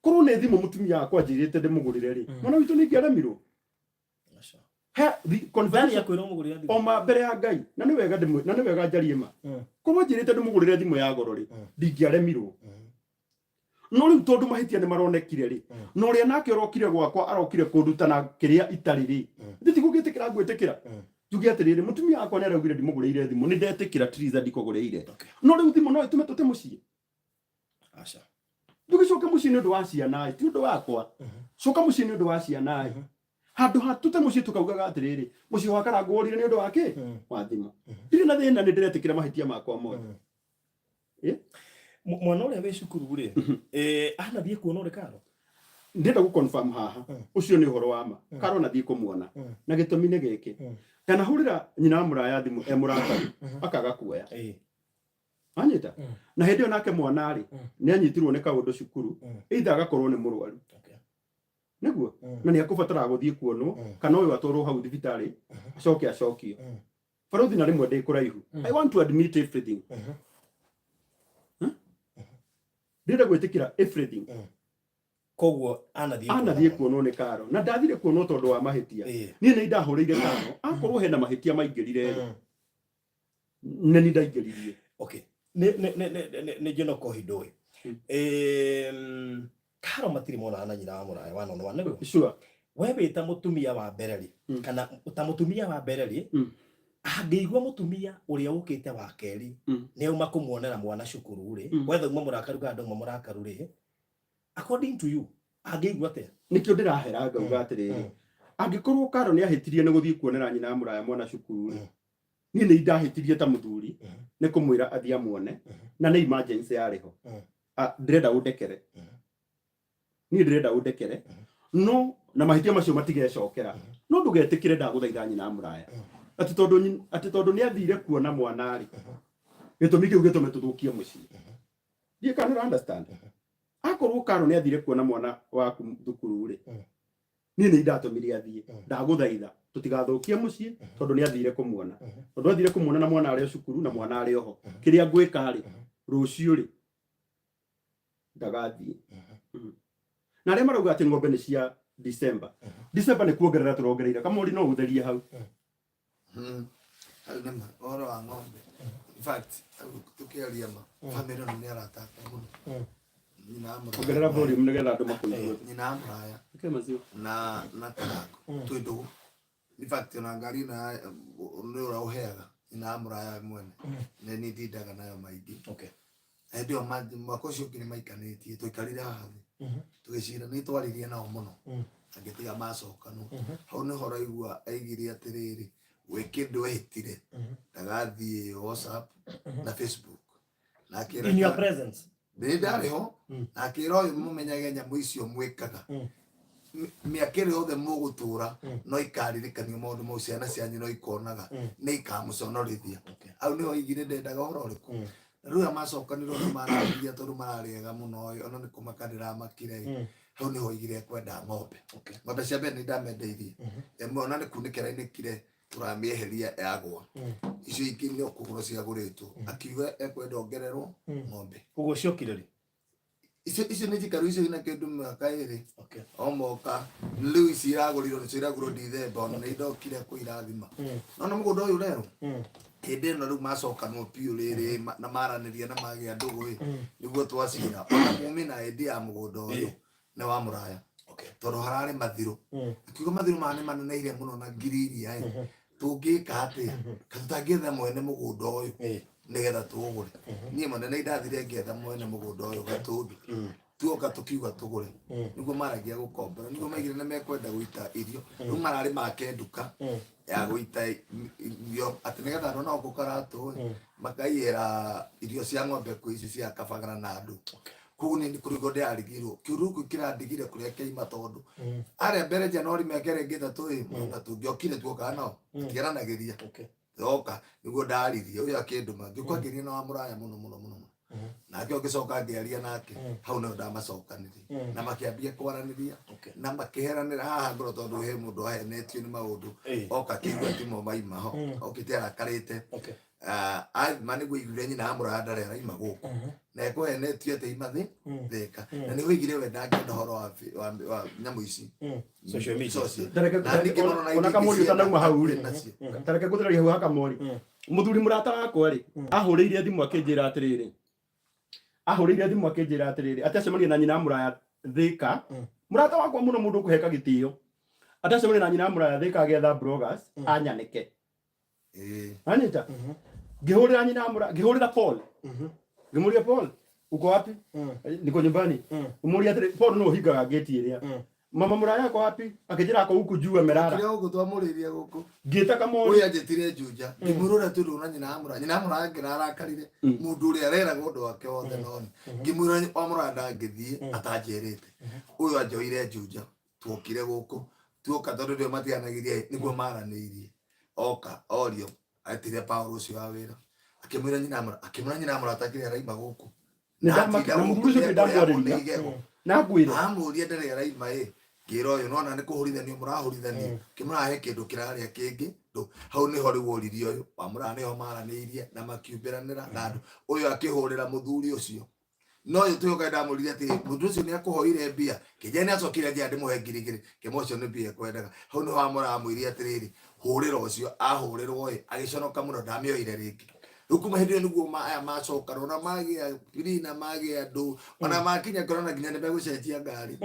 korwo nĩ thimũ mũtumia wakwa anjĩrĩte ndĩmũgũrĩre rĩ, mwana witũ nĩ ingĩaremirwo? Aca. He the Ndari conversation akwĩra ũmũgũrĩre thimũ. O ma mbere ya Ngai, na nĩ wega na nĩ wega njarie ma. Korwo anjĩrĩte ndĩmũgũrĩre thimũ ya goro rĩ, ndingĩaremirwo. No rĩu tondũ mahĩtia nĩ maronekire rĩ, na ũrĩa nake ũrokire gwakwa arokire kũnduta na kĩrĩa itarĩ rĩ, ithe ti gũgĩtĩkĩra ngwĩtĩkĩra njuge atĩrĩrĩ, mũtumia wakwa nĩ araugire ndimũgũrĩire thimũ. Nĩ ndetĩkĩra, Triza, ndikũgũrĩire. No rĩu thimũ no ĩtũme tũte mũciĩ? Aca. Ndũgĩcoke mũciĩ nĩ ũndũ wa ciana ĩ, ti ũndũ wakwa. Coka mũciĩ nĩ ũndũ wa ciana ĩ. Handũ ha tute mũciĩ tũkaugaga atĩrĩrĩ, mũciĩ wa Karangũ worire nĩ ũndũ wa kĩ? Wa thimũ. Ndirĩ na thĩna, nĩ ndĩretĩkĩra mahĩtia makwa mothe. Mwana ũrĩa wĩ cukuru rĩ, anathiĩ kuona ũrĩ Karo? Ndĩrenda gũ confirm haha, ũcio nĩ ũhoro wa ma. Karo anathiĩ kũmuona. Na gĩtũmi nĩ gĩkĩ. Ndanahũrĩra nyina wa mũraya thimũ e mũrakaru, akaga kuoya. Anyita? Na hĩndĩ ĩyo nake mwana rĩ, nĩ anyitirwo nĩ kaũndũ cukuru, either agakorwo nĩ mũrwaru. Nĩguo? Na nĩ akũbatara gũthiĩ kuonwo, kana ũyũ atwarwo hau thibitarĩ, acoke acokio. Barothi na rĩmwe ndĩ kũraihu. I want to admit everything. Huh? Ndĩrenda gwĩtĩkĩra everything. Koguo anathiĩ Anathiĩ kuonwo nĩ Karo. Na ndathire kuonwo tondũ wa mahĩtia. Niĩ nĩ ndahũrĩire Karo. Akorwo hena mahĩtia maingĩrire rĩ, nĩ niĩ ndaingĩririe. Okay. Nĩ Njĩnoko Hindũĩ. Karo matirĩ monana na nyina wa mũraya wa nono wa nĩguo? Sure. We wĩ ta mũtumia wa mbere rĩ, kana ta mũtumia wa mbere rĩ, angĩigua mũtumia ũrĩa ũkĩte wa kerĩ nĩ auma kũmuonera mwana cukuru rĩ, wetha uma mũrakaru kana ndauma mũrakaru rĩ, according to you, angĩigua atĩa? Nĩkĩo ndĩrahera ngauga atĩrĩrĩ, angĩkorwo Karo nĩ ahĩtirie nĩ gũthiĩ kuonera nyina wa mũraya mwana cukuru rĩ, niĩ nĩ ndahĩtirie ta mũthuri nĩ kũmwĩra athiĩ amuone, na nĩ emergency yarĩ ho. Ndĩrenda ũndekere. Niĩ ndĩrenda ũndekere. No na mahĩtia macio matigecokera. No ndũgetĩkĩre ndagũthaitha nyina wa mũraya. Atĩ tondũ atĩ tondũ nĩ athire kuona mwana rĩ, gĩtũmi kĩu gĩtũme tũthũkie mũciĩ. Ndiũĩ kana nĩ understand. Akorwo Karo nĩ athire kuona mwana waku thukuru rĩ, niĩ nĩ ndatũmire athiĩ. Ndagũthaitha tũtigathũkie mũciĩ tondũ nĩ athire kũmuona. Tondũ athire kũmuona na mwana arĩ o cukuru na mwana arĩ oho. Kĩrĩa ngwĩka rĩ, rũciũ rĩ, ndagathiĩ. Na arĩa marauga atĩ ng'ombe nĩ cia December. December nĩ kuongerera tũrongereire. Kamori no ũtherie hau. Hau nĩ ma, ũhoro wa ng'ombe. In fact, hau tũkĩaria ma, family ĩno nĩ arata akwa mũno. Nyina wa mũraya. Ongerera volume nĩgetha andũ makũigue. Nyina wa mũraya. Okay, maziwa. Na Karangũ. Twĩ ndũgũ. In fact, ona ngari ĩno ya nĩ ũrĩa ũheaga nyina wa mũraya mwene. Nĩ niĩ ndindaga nayo maingĩ. Hĩndĩ ĩyo mwaka ũcio ũngĩ nĩ maikanĩtie, twaikarire haha thĩ. Tũgĩcira, nĩ twaririe nao mũno. Angĩtiga macokanwo. Hau nĩho ũraigua aigire atĩrĩrĩ, we kĩndũ ehĩtire, ndagathiĩ WhatsApp na Facebook. Na akĩra In your presence. Nĩ ndarĩ ho. Na akĩra ũyũ mũmenyage nyamũ icio mwĩkaga. Mĩaka ĩrĩa yothe mũgũtũra, no ikaririkanio maũndũ mau, ciana cianyu no ikonaga, nĩ ikamũconorithia. Hau nĩho aigire ndendaga ũhoro ũrĩkũ. Na rĩu aya macokanire ona mararĩria tondũ mararĩega mũno ĩ, ona nĩ kũmaka ndĩramakire ĩ. Hau nĩho aigire ekwenda ng'ombe. Ng'ombe cia mbere nĩ ndamendeirie. Ĩmwe ona nĩ kunĩkĩra inĩkire tũramĩeheria yagwa. Icio ingĩ nĩ kũgũrwo ciagũrĩtwo. Akiuga ekwenda ongererwo ng'ombe. Ũguo ciokire rĩ? Icio nĩ njikaru, icio ina kĩndũ mĩaka ĩrĩ. O moka, rĩu ici iragũrirwo nĩcio iragũrwo Dithemba, ona nĩ indokire kũirathima. No na mũgũnda ũyũ rero, hĩndĩ ĩno rĩu macokanwo biũ rĩrĩ, na maranĩria na magĩa ndũgũ ĩ, nĩguo twacira. Ona mumi na ĩndĩ ya mũgũnda ũyũ nĩ wa mũraya. Tondũ hararĩ mathirũ. Akiuga mathirũ maya nĩ maneneire mũno na ngiri iria ĩ. Tũngĩka atĩa? Ka tũtangĩetha mwene mũgũnda ũyũ nĩgetha tũũgũre. Niĩ mwene nĩ ndathire ngĩetha mwene mũgũnda ũyũ Gatũndũ. Tuoka tũkiuga tũgũre. Nĩguo maragia gũkombora, nĩguo maigire nĩ mekwenda gũita irio. Rĩu mararĩ make nduka ya gũita irio atĩ nĩgetha andũ no gũkaratũ ĩ, makaiyĩra irio cia ng'ombe kwĩ ici cia kabagara na andũ. Koguo niĩ nĩ kũrigwo ndĩrarigirwo. Kĩũndũ gĩkĩ kĩrandigire kũrĩa kĩaima tondũ arĩa mbere Januari mĩaka ĩrĩa ĩngĩ ĩtatũ ĩ, na tũngĩokire tuokaga nao, tũtiaranagĩria. Ndoka nĩguo ndaririe, ũyũ akĩndũma, ngĩũka ngĩaria na wa mũraya mũno mũno mũno mũno. Nake ũngĩcoka ngĩaria nake, hau nĩho ndamacokanirie. Na makĩambia kwaranĩria, na makĩheranĩra haha ngoro tondũ he mũndũ ahenetio nĩ maũndũ. Oka akĩigua timo maima ho, okĩte arakarĩte. Athima nĩguo aiguire nyina wa mũraya ndarĩ araima gũkũ. Na ekũhenetio atĩ aima thĩ, Thĩka. Na nĩguo aigire we ndangĩenda ũhoro wa nyamũ ici. Social media. Social. Tareke Na ningĩ mũno na ona ingĩ kamori cienda ũtanauma hau rĩ. nacio. Tareke ngũthererie hau ha kamori. Mũthuri mũrata wakwa rĩ, ahũrĩire thimũ akĩnjĩra atĩrĩrĩ. Ahũrĩire thimũ akĩnjĩra atĩrĩrĩ, atĩ acemania na nyina wa mũraya Thĩka. Mũrata wakwa mũno mũndũ ũkũheka gĩtĩo. Atĩ acemania na nyina wa mũraya Thĩka agĩetha bloggers, anyanĩke. Anita. Ngĩhũrĩra nyina wa mũraya, ngĩhũrĩra Paul. Ngĩmũria Paul, uko wapi? Niko nyumbani. Ngĩmũria atĩrĩ, Paul nũ ũhingaga gate ĩrĩa? Mama muraya ako wapi? Akĩnjĩra ako huku juu amerara. Kĩrĩa gũkũ twamũrĩirie gũkũ. Ngĩta kamori. Ũyũ anjĩtire Juja. Ngĩmwĩra ũrĩa tũrĩ na nyina wa mũraya. Nyina wa mũraya ngĩrarakarire. Mũndũ ũrĩa areraga ũndũ wake wothe noni. Ngĩmwĩra wa mũraya ndangĩthiĩ atanjĩrĩte. Ũyũ anjoire Juja. Tuokire gũkũ. Tuoka tondũ ndio matiganagĩria nĩguo maranĩirie. Oka orio etire Paul ũcio wa wĩra. Akĩmwĩra nyina wa mũraya. Akĩmwĩra nyina wa mũraya takĩrĩa araima gũkũ. Nĩndamaka na mũthuri ũcio ndamwarĩria. Na ngwĩre. Amũria ndarĩ araima ĩ ngĩra ũyũ nona nĩ kũhũrithanio mũrahũrithanio kĩmũrahe kĩndũ kĩrarĩa kĩngĩ ndũ hau nĩho rĩu oririe ũyũ wamũraha nĩho maranĩirie na makiumbĩranĩra na andũ ũyũ akĩhũrĩra mũthuri ũcio no ũyũ tuyoka ndamũririe atĩ mũthuri ũcio nĩ akũhoire mbia kĩnja nĩ acokire njĩra ndĩmũhe 2000 kĩmwe ũcio nĩ mbia ekwendaga hau nĩho amũramwĩrie atĩrĩrĩ hũrĩra ũcio ahũrĩrwo ĩ agĩconoka mũno ndamĩoire rĩngĩ rĩu kuma hĩndĩ ĩyo nĩguo aya macoka ona magĩa pirina magĩa andũ ona makinya kũrona nginya nĩ megũcenjia ngari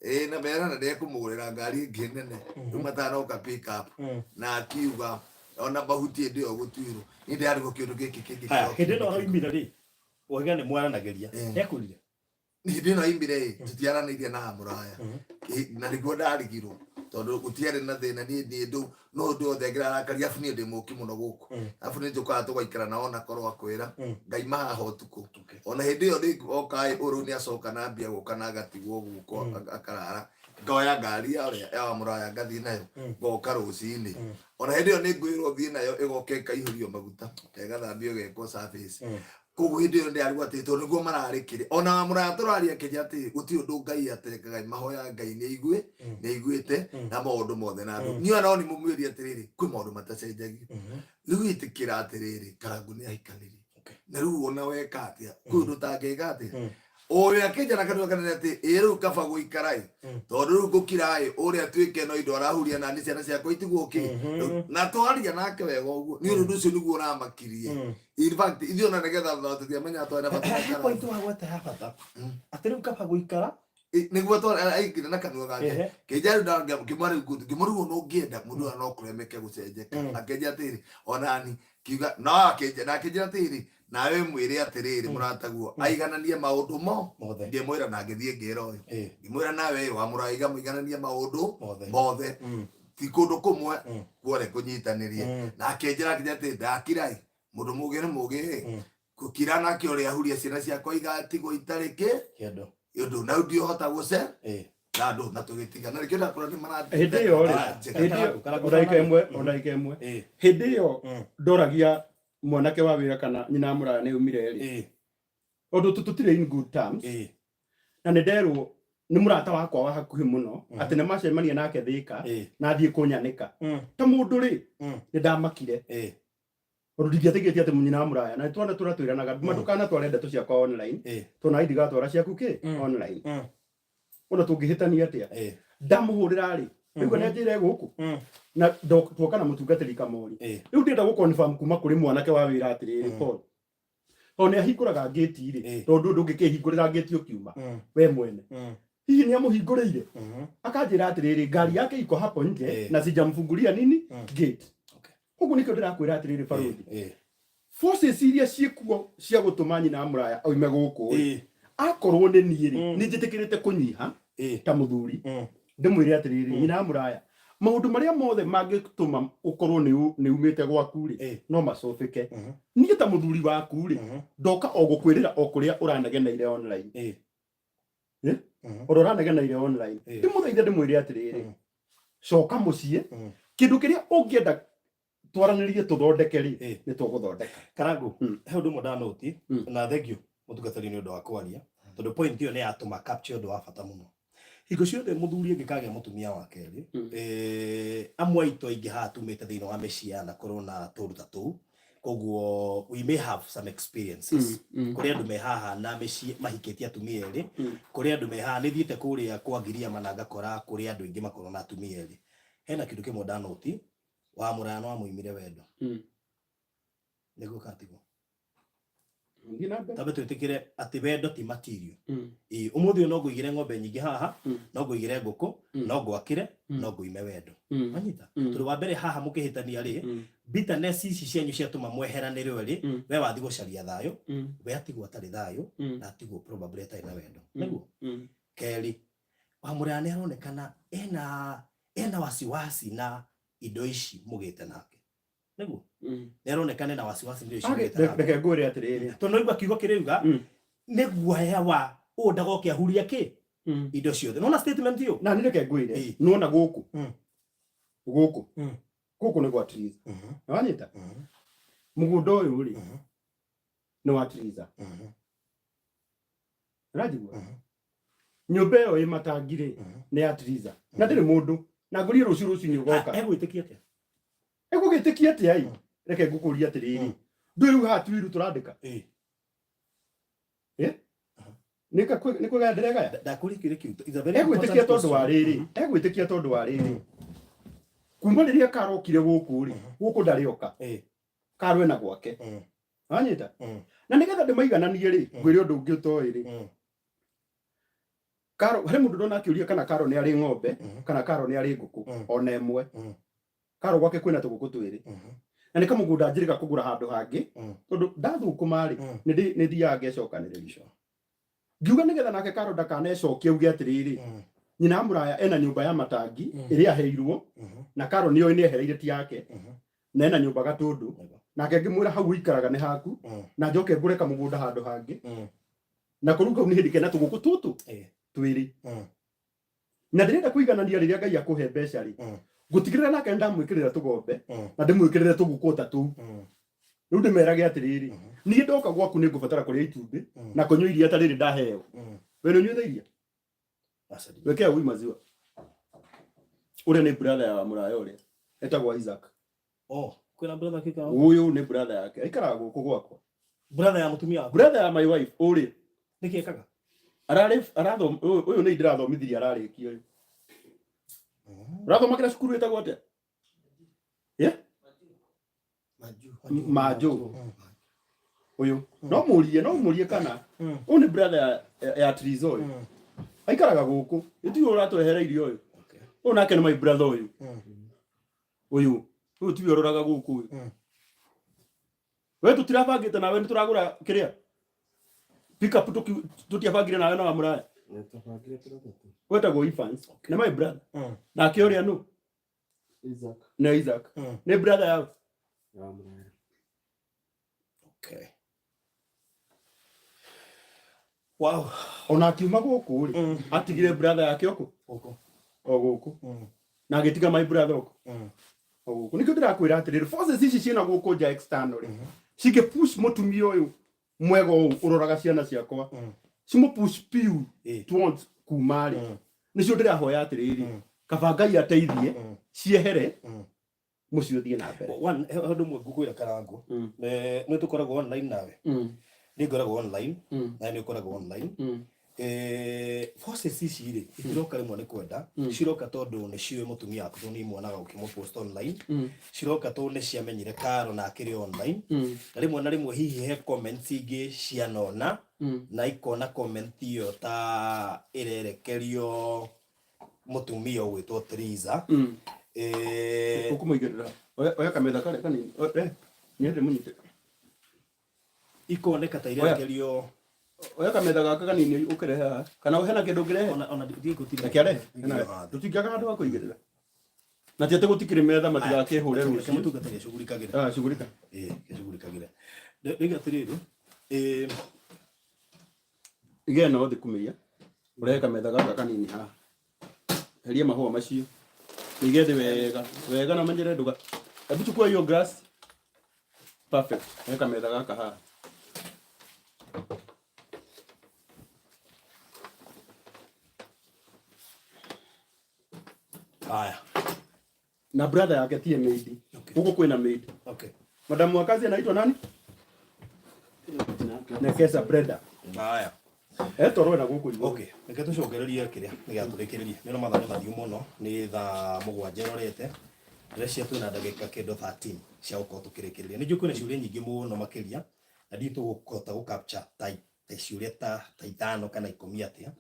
ĩĩ na merana ndekũmũgũrĩra ngari ĩngĩ nene rĩu matanoka pick up na akiuga ona mahuti hĩndĩ ĩyo gũtuĩrwo niĩ ndĩrarigwo kĩũndũ gĩkĩ kĩngĩ Haya, kĩroka hĩndĩ ĩno aroimire rĩ, wauga nĩ mwaranagĩria. Nĩakwĩrire? Hĩndĩ ĩno aimire ĩ tũtiaranĩirie na mũraya na nĩguo ndarigirwo tondũ gũtiarĩ na thĩna niĩ niĩ ndũ no ũndũ wothe ngĩrarakaria abu niĩ ndĩ mũki mũno gũkũ abu nĩ njũkaga tũgaikara nao ona korwo akwĩra ngaima haha ũtukũ ona hĩndĩ ĩyo rĩngĩ oka ĩ ũrũ nĩ acoka na mbia gũka na agatigwo gũkũ akarara ngoya ngari ya ũrĩa ya mũraya ngathiĩ nayo ngoka rũcinĩ ona hĩndĩ ĩyo nĩ ngwĩrwo thiĩ nayo ĩgoka ĩkaihũrio maguta ĩgathambio ĩgekwo service koguo hĩndĩ ĩyo ndĩrarigwo atĩ tondũ nĩguo mararĩkĩre ona mũraya tũraria kĩnya atĩ gũtirĩ ũndũ Ngai atekaga mahoya Ngai nĩ aigue nĩ aiguĩte na maũndũ mothe na andũ niĩ ona no mũmwĩrie atĩrĩrĩ kwĩ maũndũ matacenjagia rĩu ĩtĩkĩra atĩrĩrĩ Karangũ nĩ ahikanĩrie na rĩu ona weka atĩa kwĩ ũndũ ũtangĩka atĩa ũrĩa akĩnja na kanua kanene atĩ ĩ rĩu kaba gũikara ĩ tondũ rĩu ngũkira ĩ ũrĩa atuĩke no indo arahuria na nĩ ciana ciakwa itigwo kĩ na twaria nake wega ũguo nĩ ũndũ ũcio nĩguo ũramakirie in fact ithuĩ ona nĩgetha thutha tũtiamenya twarĩ na bata na He point wagweta ya bata atĩ rĩu kaba gũikara nĩguo aingĩra na kanua gake kĩnja rĩu ngĩmwarĩ ngĩmũrigwo no ũngĩenda mũndũ ũyũ no kũremeke gũcenjeka akĩnja atĩrĩ onani kiuga no akĩnja na akĩnjĩra atĩrĩ nawe mwĩre atĩrĩrĩ mũrataguo aigananie maũndũ mo mothe ngĩmwĩra na ngĩthiĩ ngĩra ũyũ ngĩmwĩra nawe wa mũraiga mũigananie maũndũ mothe ti kũndũ kũmwe kuore kũnyitanĩrie na akĩnjĩra akĩnjĩra atĩ ndakirai mũndũ mũgĩ nĩ mũgĩ gũkira nake ũrĩa ahuria ciana ciakwa igatigwo itarĩ kĩ kĩndũ ũndũ na rĩu ndiũhota gũce na andũ na tũgĩtiga na nĩkĩo ndakora nĩ marathiĩ Hĩndĩ ĩyo rĩ, hĩndĩ ĩyo ndagĩka ĩmwe o ndagĩka ĩmwe hĩndĩ ĩyo ndoragia mwanake wa wĩra kana nyina wa mũraya nĩ umire rĩ tondũ tũtirĩ in good terms na nĩ nderwo nĩ mũrata wakwa wa hakuhĩ mũno atĩ nĩ macemania nake Thĩka na athiĩ kũnyanĩka ta mũndũ rĩ nĩ ndamakire tondũ ndingĩetĩkĩtie atĩ nyina wa mũraya na twana tũrĩa twĩranaga ndũkanatware ndeto ciakwa online tondũ nawe ndigatwara ciaku kĩ online ona tũngĩhĩtania atĩa ndamũhũrĩra rĩ rĩu nĩ anjĩre gũkũ na tuoka na mũtungatĩri Kamori rĩu ndĩrenda gũ confirm kuma kũrĩ mwanake wa wĩra atĩrĩrĩ Paul tondũ nĩ ahingũraga ngĩti rĩ tondũ ndũngĩkĩhingũrĩra ngĩti ũkiuma we mwene hihi nĩ amũhingũrĩire akanjĩra atĩrĩrĩ ngari yake iko hapo nje na sijamfungulia nini gate koguo nĩkĩo ndĩrakwĩra atĩrĩrĩ barũthi forces iria ciĩkuo cia gũtũma nyina wa mũraya oime gũkũ rĩ akorwo nĩ niĩ rĩ nĩ njĩtĩkĩrĩte kũnyiha ta mũthuri ndĩmwĩre atĩrĩrĩ nyina wa mũraya maũndũ marĩa mothe mangĩtũma ũkorwo nĩ umĩte gwaku rĩ no macũbĩke niĩ ta mũthuri waku rĩ ndoka o gũkwĩrĩra o kũrĩa ũranegeneire online ũrĩa ũranegeneire online ndĩmũthaithe ndĩmwĩre atĩrĩrĩ coka mũciĩ kĩndũ kĩrĩa ũngĩenda twaranĩrie tũthondeke rĩ nĩ tũgũthondeka Karangu he ũndũ ũmwe ndanoti na thank you mũtungatĩri nĩ ũndũ wa kwaria tondũ point ĩyo nĩ yatũma capture ũndũ wa bata mũno hingo ciothe mũthuri angĩkagĩa mũtumia wa kerĩ amwe aitũ aingĩ haha tumĩte thĩinĩ wa mĩciĩ yanakorwo na tũũndũ ta tũu koguo we may have some experiences kũrĩ andũ me haha na mĩciĩ mahikĩtie atumia erĩ kũrĩ andũ me haha nĩ thiĩte kũrĩa kwa Ngiriama na ngakora kũrĩ andũ aingĩ makorwo na atumia erĩ hena kĩndũ kĩmwe ndanoti wa mũraya no amũimire wendo nĩguo katigwo tambe twĩtĩkĩre atĩ wendo ti material ĩĩ ũmũthĩ ũyũ no ngũigĩre ng'ombe nyingĩ haha no ngũigĩre ngũkũ no ngwakĩre no ngũime wendo wanyita tondũ wa mbere haha mũkĩhĩtania rĩ bitterness ici cianyu ciatũma mweheranĩrwo rĩ we wathiĩ gũcaria thayũ we atigwo atarĩ thayũ na atigwo probably atarĩ na wendo nĩguo kerĩ Wamũraya nĩ aronekana ena wasiwasi na indo ici mũgĩte nake nĩguo nĩ aronekana ena wasiwasi na indo ici mũgĩte nake. Reke ngwĩre atĩrĩrĩ. Tondũ nĩwaigua kiugo kĩrĩuga nĩ guoya wa ũũ ndagoke ahuria kĩ indo ciothe. Nĩwona statement ĩyo? Na nĩ reke ngwĩre, nĩwona gũkũ gũkũ gũkũ nĩ gwa Triza. Nĩwanyita? Mũgũnda ũyũ rĩ nĩ wa Triza. Ũranjigua? Nyũmba ĩyo ĩ matangi rĩ nĩ ya Triza. Na ndĩrĩ mũndũ. Na ngũrie rũciũ rũcinĩ ũgoka. Egwĩtĩkia atĩa? Egũgĩtĩkia atĩa ĩ? Reke ngũkũrie atĩrĩrĩ. Ndũĩ rĩu haha tuiru tũrandĩka? Nĩ kwĩgaya ndĩregaya? Ndakũria kĩũria kĩu. It's a very Egwĩtĩkia important tondũ wa question. rĩrĩ. Egwĩtĩkia tondũ wa rĩrĩ. Kuma rĩrĩa karokire gũkũ rĩ, gũkũ ndarĩ oka. Karo ena gwake. Wanyita? Na nĩgetha ndĩmaigananie rĩ, ngwĩre ũndũ ũngĩ ũtoĩ rĩ. Karo, harĩ mũndũ ndona akĩũria kana Karo nĩ arĩ ng'ombe, kana Karo nĩ arĩ ngũkũ, ona ĩmwe. Karo gwake kwĩna tũgũkũ twĩrĩ. Na nĩ kamũgũnda njĩrĩga kũgũra handũ hangĩ, tondũ ndathũkũma rĩ, nĩ thiaga ngecokanĩrĩria. Ngiuga nĩgetha nake Karo ndakanecokie auge atĩrĩrĩ, nyina wa mũraya ena nyũmba ya matangi ĩrĩa aheirwo, na Karo nĩoĩ nĩ ehereire ti yake, na ena nyũmba Gatũndũ, nake ngĩmwĩra hau ũikaraga nĩ haku, na njoke ngũre kamũgũnda handũ hangĩ, na kũu kau nĩ hĩndĩ kena tũgũkũ tũtũ twĩrĩ. Na ndĩrenda kũiganania rĩrĩa Ngai akũhe mbeca rĩ, ngũtigĩrĩra nake ndamwĩkĩrĩra tũgombe, na ndĩmwĩkĩrĩre tũgũkũ ta tũu. Rĩu ndĩmerage atĩrĩrĩ, niĩ ndoka gwaku nĩ ngũbatara kũrĩa itumbĩ na kũnyua iria ta rĩrĩ ndaheo. We nĩ ũnyuĩte iria? Wekea huyu maziwa. Ũrĩa nĩ brother ya mũraya ũrĩa etagwo Isaac. Oh, kwĩna brother kĩka? Ũyũ nĩ brother yake. Aikaraga gũkũ gwakwa. Brother ya mũtumia waku? Brother ya my wife ũrĩa. Nĩkĩ ekaga? Ararĩ arathom ũyũ nĩ ndĩrathomithirie ararĩkia ũyũ. Ũrathomakĩra cukuru ĩtagwo atĩa? Yeah? Manju. Ũyũ. No mũrie, no mũrie kana. Ũyũ nĩ brother ya Triza ũyũ. Aikaraga gũkũ. Ĩtiwe ũratwehereirie ũyũ. Ũyũ nake nĩ my brother ũyũ. Ũyũ. Ũyũ tiwe ũroraga gũkũ ũyũ. We tũtirabangĩte nawe nĩ tũragũra kĩrĩa? Pick up tũtiabangire nawe na wa mũraya. Wetagwo Evans. Nĩ my brother. Nake ũrĩa nũ? Isaac. Nĩ Isaac. Nĩ brother yao. Okay. Wow. Ona akiuma gũkũ rĩ, atigire brother yake ũkũ? Gũkũ. O gũkũ. Na agĩtiga my brother ũkũ. O gũkũ. Nĩkĩo ndĩrakwĩra atĩrĩrĩ, forces ici ciĩna gũkũ nja external rĩ, cingĩ push mũtumia ũyũ mwega ũũ ũroraga ciana ciakwa, cimũ push piu to want kuma rĩ, nĩcio ndĩrahoya atĩrĩrĩ, kaba Ngai ateithie, ciehere, mũciĩ ũthiĩ na mbere. One, he ũndũ ũmwe ngũkwĩra Karangũ, nĩ tũkoragwo online nawe. Nĩ ngoragwo online, nawe nĩ ũkoragwo online. Forces ici rĩ, itiroka rĩmwe nĩ kwenda, ciroka tondũ nĩ ciũĩ mũtumia waku tondũ nĩ imwonaga ũkĩmũpost online, ciroka tondũ nĩ ciamenyire Karo na akĩrĩ online, na rĩmwe na rĩmwe hihi he comments ingĩ cianona, na ikona comment ĩyo ta ĩrerekerio mũtumia ũgwĩtwo Triza. Ũkũmũigĩrĩra. Oya kametha karĩa kanini. Nĩ ndĩmũnyite. Ikoneka ta irerekerio. Oya kametha gaka kanini ũkĩrehe haha. Kana hena kĩndũ ũngĩrehe? Ona ndiĩ gũtirĩ. Reke arehe. Tũtingĩaga handũ ha kũigĩrĩra. Na ti atĩ gũtikĩrĩ metha matigakĩhũre rũciũ. Reke mũtungata gĩcugurikagĩre. Cugurika. Gĩcugurikagĩre. Rĩu atĩrĩrĩ, Iga ĩno thĩ kumĩria. Ũrehe kametha gaka kanini haha. Heria mahũa macio. Ige thĩ wega. Wega na ũmenyere ndũga. Hebu chukua hiyo grass. Perfect. Weka kametha gaka haha. Haya. Na brother yake tie maid. Huko kwina maid. Madamu wa kazi anaitwa nani? Nekesa Brenda. Haya. Toro na guku iguru. Okay, reke tucokererie kiria nigetha turikirerie. Nĩ mathaa nĩ mathiu mũno, nĩ thaa mũgwanja ĩrorete. Ndĩreciria twĩna ndagĩka kĩndũ 13 cia gũkorwo tũkĩrĩkĩrĩria. Nĩ njũĩ kwĩna ciũria nyingĩ mũno makĩria, na ndiũĩ tũgũhota gũ capture ta ciũria ta ithano kana ikũmi atĩa,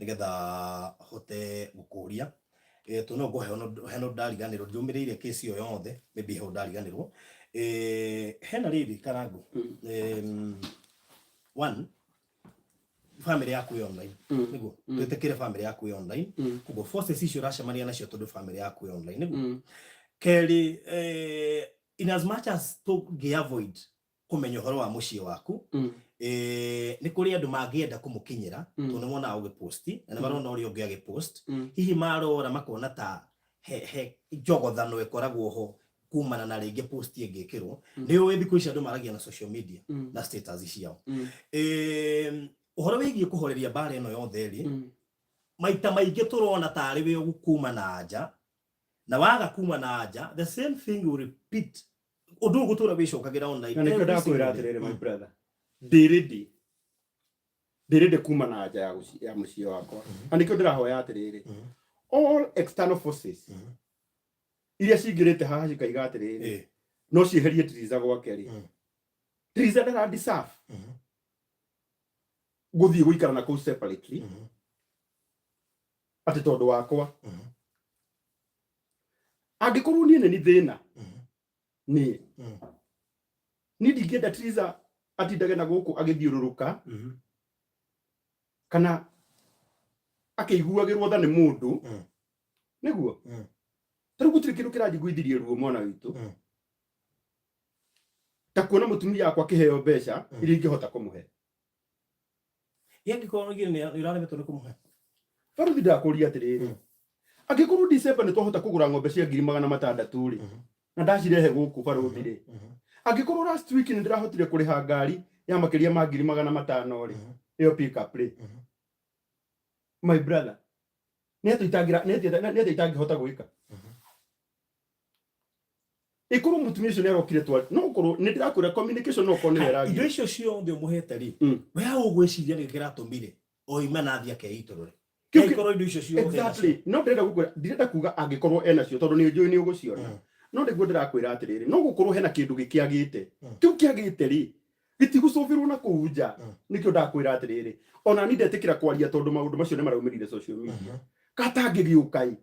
nĩgetha hote gũkũria. Tondũ no ngũhe hena ũndũ ndariganĩrwo, ndiũmĩrĩire case ĩyo yothe, maybe he ũndũ ndariganĩrwo. Hena rĩrĩ Karangũ. One, Family yaku ĩ online. Niguo. Twĩtĩkĩre family yaku ĩ online. Koguo forces icio ũracemania nacio tondũ family yaku ĩ online, niguo. Kerĩ, in as much as tũngĩ avoid kũmenya ũhoro wa mũciĩ waku, nĩ kũrĩ andũ mangĩenda kũmũkinyĩra, tondũ nĩ monaga ũgĩposti na nĩ marona ũrĩa ũngĩ agĩpost. Hihi marora makona ta he njogothano ĩkoragwo ho kumana na rĩngĩ post ĩngĩkĩrwo. Nĩ ũĩ thikũ ici andũ maragia na social media na status ciao. Ũhoro wĩgiĩ kũhoreria mbara ĩno yothe rĩ, maita maingĩ tũrona tarĩ we ũgũkuma na nja, na waga kuma na nja, the same thing will repeat, ũndũ ũyũ gũtũra wĩcokagĩra online Na nĩkĩo every ndakwĩra single day. atĩrĩrĩ, my brother, ndĩ ready, ndĩ ready kuma na nja ya mũciĩ wakwa, na nĩkĩo ndĩrahoya atĩrĩrĩ, all external forces iria cingĩrĩte haha cikaiga atĩrĩrĩ, no cieherie Triza gwake rĩ, Triza ndara deserve gũthiĩ gũikara na kũu separately atĩ tondũ wakwa. Angĩkorwo niĩ nĩ ni thĩna, niĩ niĩ ndingĩenda Triza atindage na gũkũ agĩthiũrũrũka kana akĩiguagĩrwo tha nĩ mũndũ. Nĩguo. Ta rĩu gũtirĩ kĩndũ kĩranjiguithirie ruo, mwana witũ, ta kuona mũtumia wakwa akĩheo mbeca iria ingĩhota kũmũhe. Angĩkorwo nĩ nĩ ũraremetwo nĩ kũmũhe. Baruthi, ndakũria atĩrĩrĩ, angĩkorwo December nĩ twahota kũgũra ng'ombe cia 600,000 rĩ, na ndacirehe gũkũ, baruthi rĩ, angĩkorwo last week nĩ ndĩrahotire kũrĩha ngari ya makĩria ma 500,000 rĩ, ĩyo pick up rĩ, my brother, nĩ atĩa itangĩra, nĩ atĩa itangĩhota gwĩka ikorwo mũtumia ũcio nĩ arokire twa no gũkorwo nĩ ndĩrakwĩra communication no korwo nĩwe Indo ĩragia. Icio ciothe ũmũhete rĩ, we ũgwĩciria nĩ kĩratũmire oime na athiĩ akeitũrũre? Angĩkorwo indo icio ciothe enacio. Exactly, no ndĩrenda gũkwĩra, ndirenda kuga angĩkorwo enacio tondũ nĩ njũĩ nĩ ũgũciona, no nĩguo ndĩrakwĩra atĩrĩrĩ, no gũkorwo hena kĩndũ gĩkĩagĩte. Kĩu kĩagĩte rĩ, gĩtigũcũbĩrwo na kũu nja. Nĩkĩo ndakwĩra atĩrĩrĩ, ona ni ndetĩkĩra kwaria tondũ maũndũ macio nĩ maraumĩrire social media katangĩgĩũka ĩ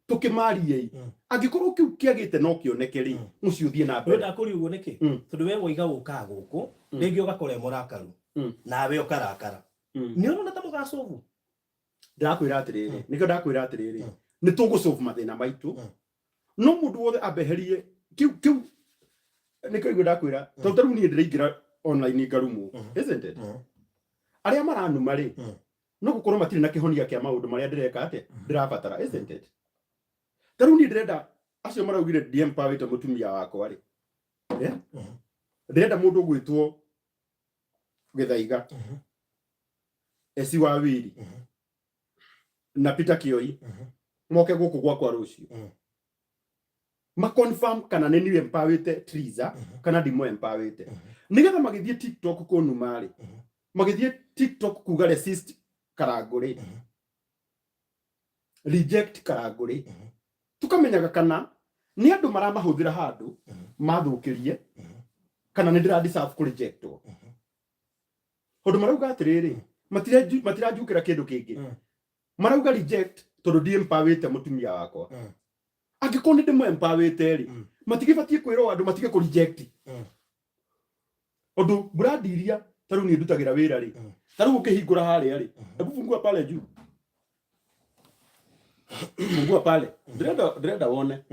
tũkĩmarie ĩ. Angĩkorwo kĩu kĩagĩte no kĩoneke rĩ, mũciĩ ũthiĩ na Rĩu mbere. Ndakũria ũguo nĩkĩ? Tondũ we woiga ũkaga gũkũ, rĩngĩ ũgakora e mũrakaru, nawe ũkarakara. Nĩ ũrona ta mũgacũbu? Ndĩrakwĩra atĩrĩrĩ, nĩkĩo ndakwĩra atĩrĩrĩ, nĩ tũgũsolve mathĩna maitũ, no mũndũ wothe ambeherie kĩu kĩu. Nĩkĩo igua ndakwĩra, tondũ ta rĩu niĩ ndĩraingĩra online ngarumwo, isn't it? Arĩa maranuma rĩ, no gũkorwo matirĩ na kĩhonia kĩa maũndũ marĩa ndĩreka atĩa, ndĩrabatara, isn't it? Ta rĩu niĩ ndĩrenda acio maraugire ndiempowerĩte mũtumia wakwa rĩ, eh? Ndĩrenda mũndũ ũgwĩtwo Gĩthaiga, Eci wa Wiri na Peter Kioi moke gũkũ gwakwa rũciũ, ma confirm kana nĩ niĩ empowerĩte Triza kana ndimo empowerĩte, nĩgetha magĩthiĩ TikTok kũnuma rĩ, magĩthiĩ TikTok kuga resist Karangũ rĩ, reject Karangũ rĩ, tukamenyaga kana nĩ andũ maramahũthĩra handũ mathũkĩrie kana nĩ ndĩra deserve kũ rejectwo, tondũ marauga atĩrĩrĩ, matiranjukĩra kĩndũ kĩngĩ. Marauga reject tondũ ndi empowerĩte mũtumia wakwa. Angĩkorwo nĩ ndĩmũ empowerĩte rĩ, matigĩbatiĩ kwĩrwo andũ matige kũ reject. Ũndũ brand iria ta rĩu niĩ ndutagĩra wĩra rĩ, ta rĩu ũkĩhingũra harĩa rĩ, hebu fungua pale juu, fungua pale, ndĩrenda wone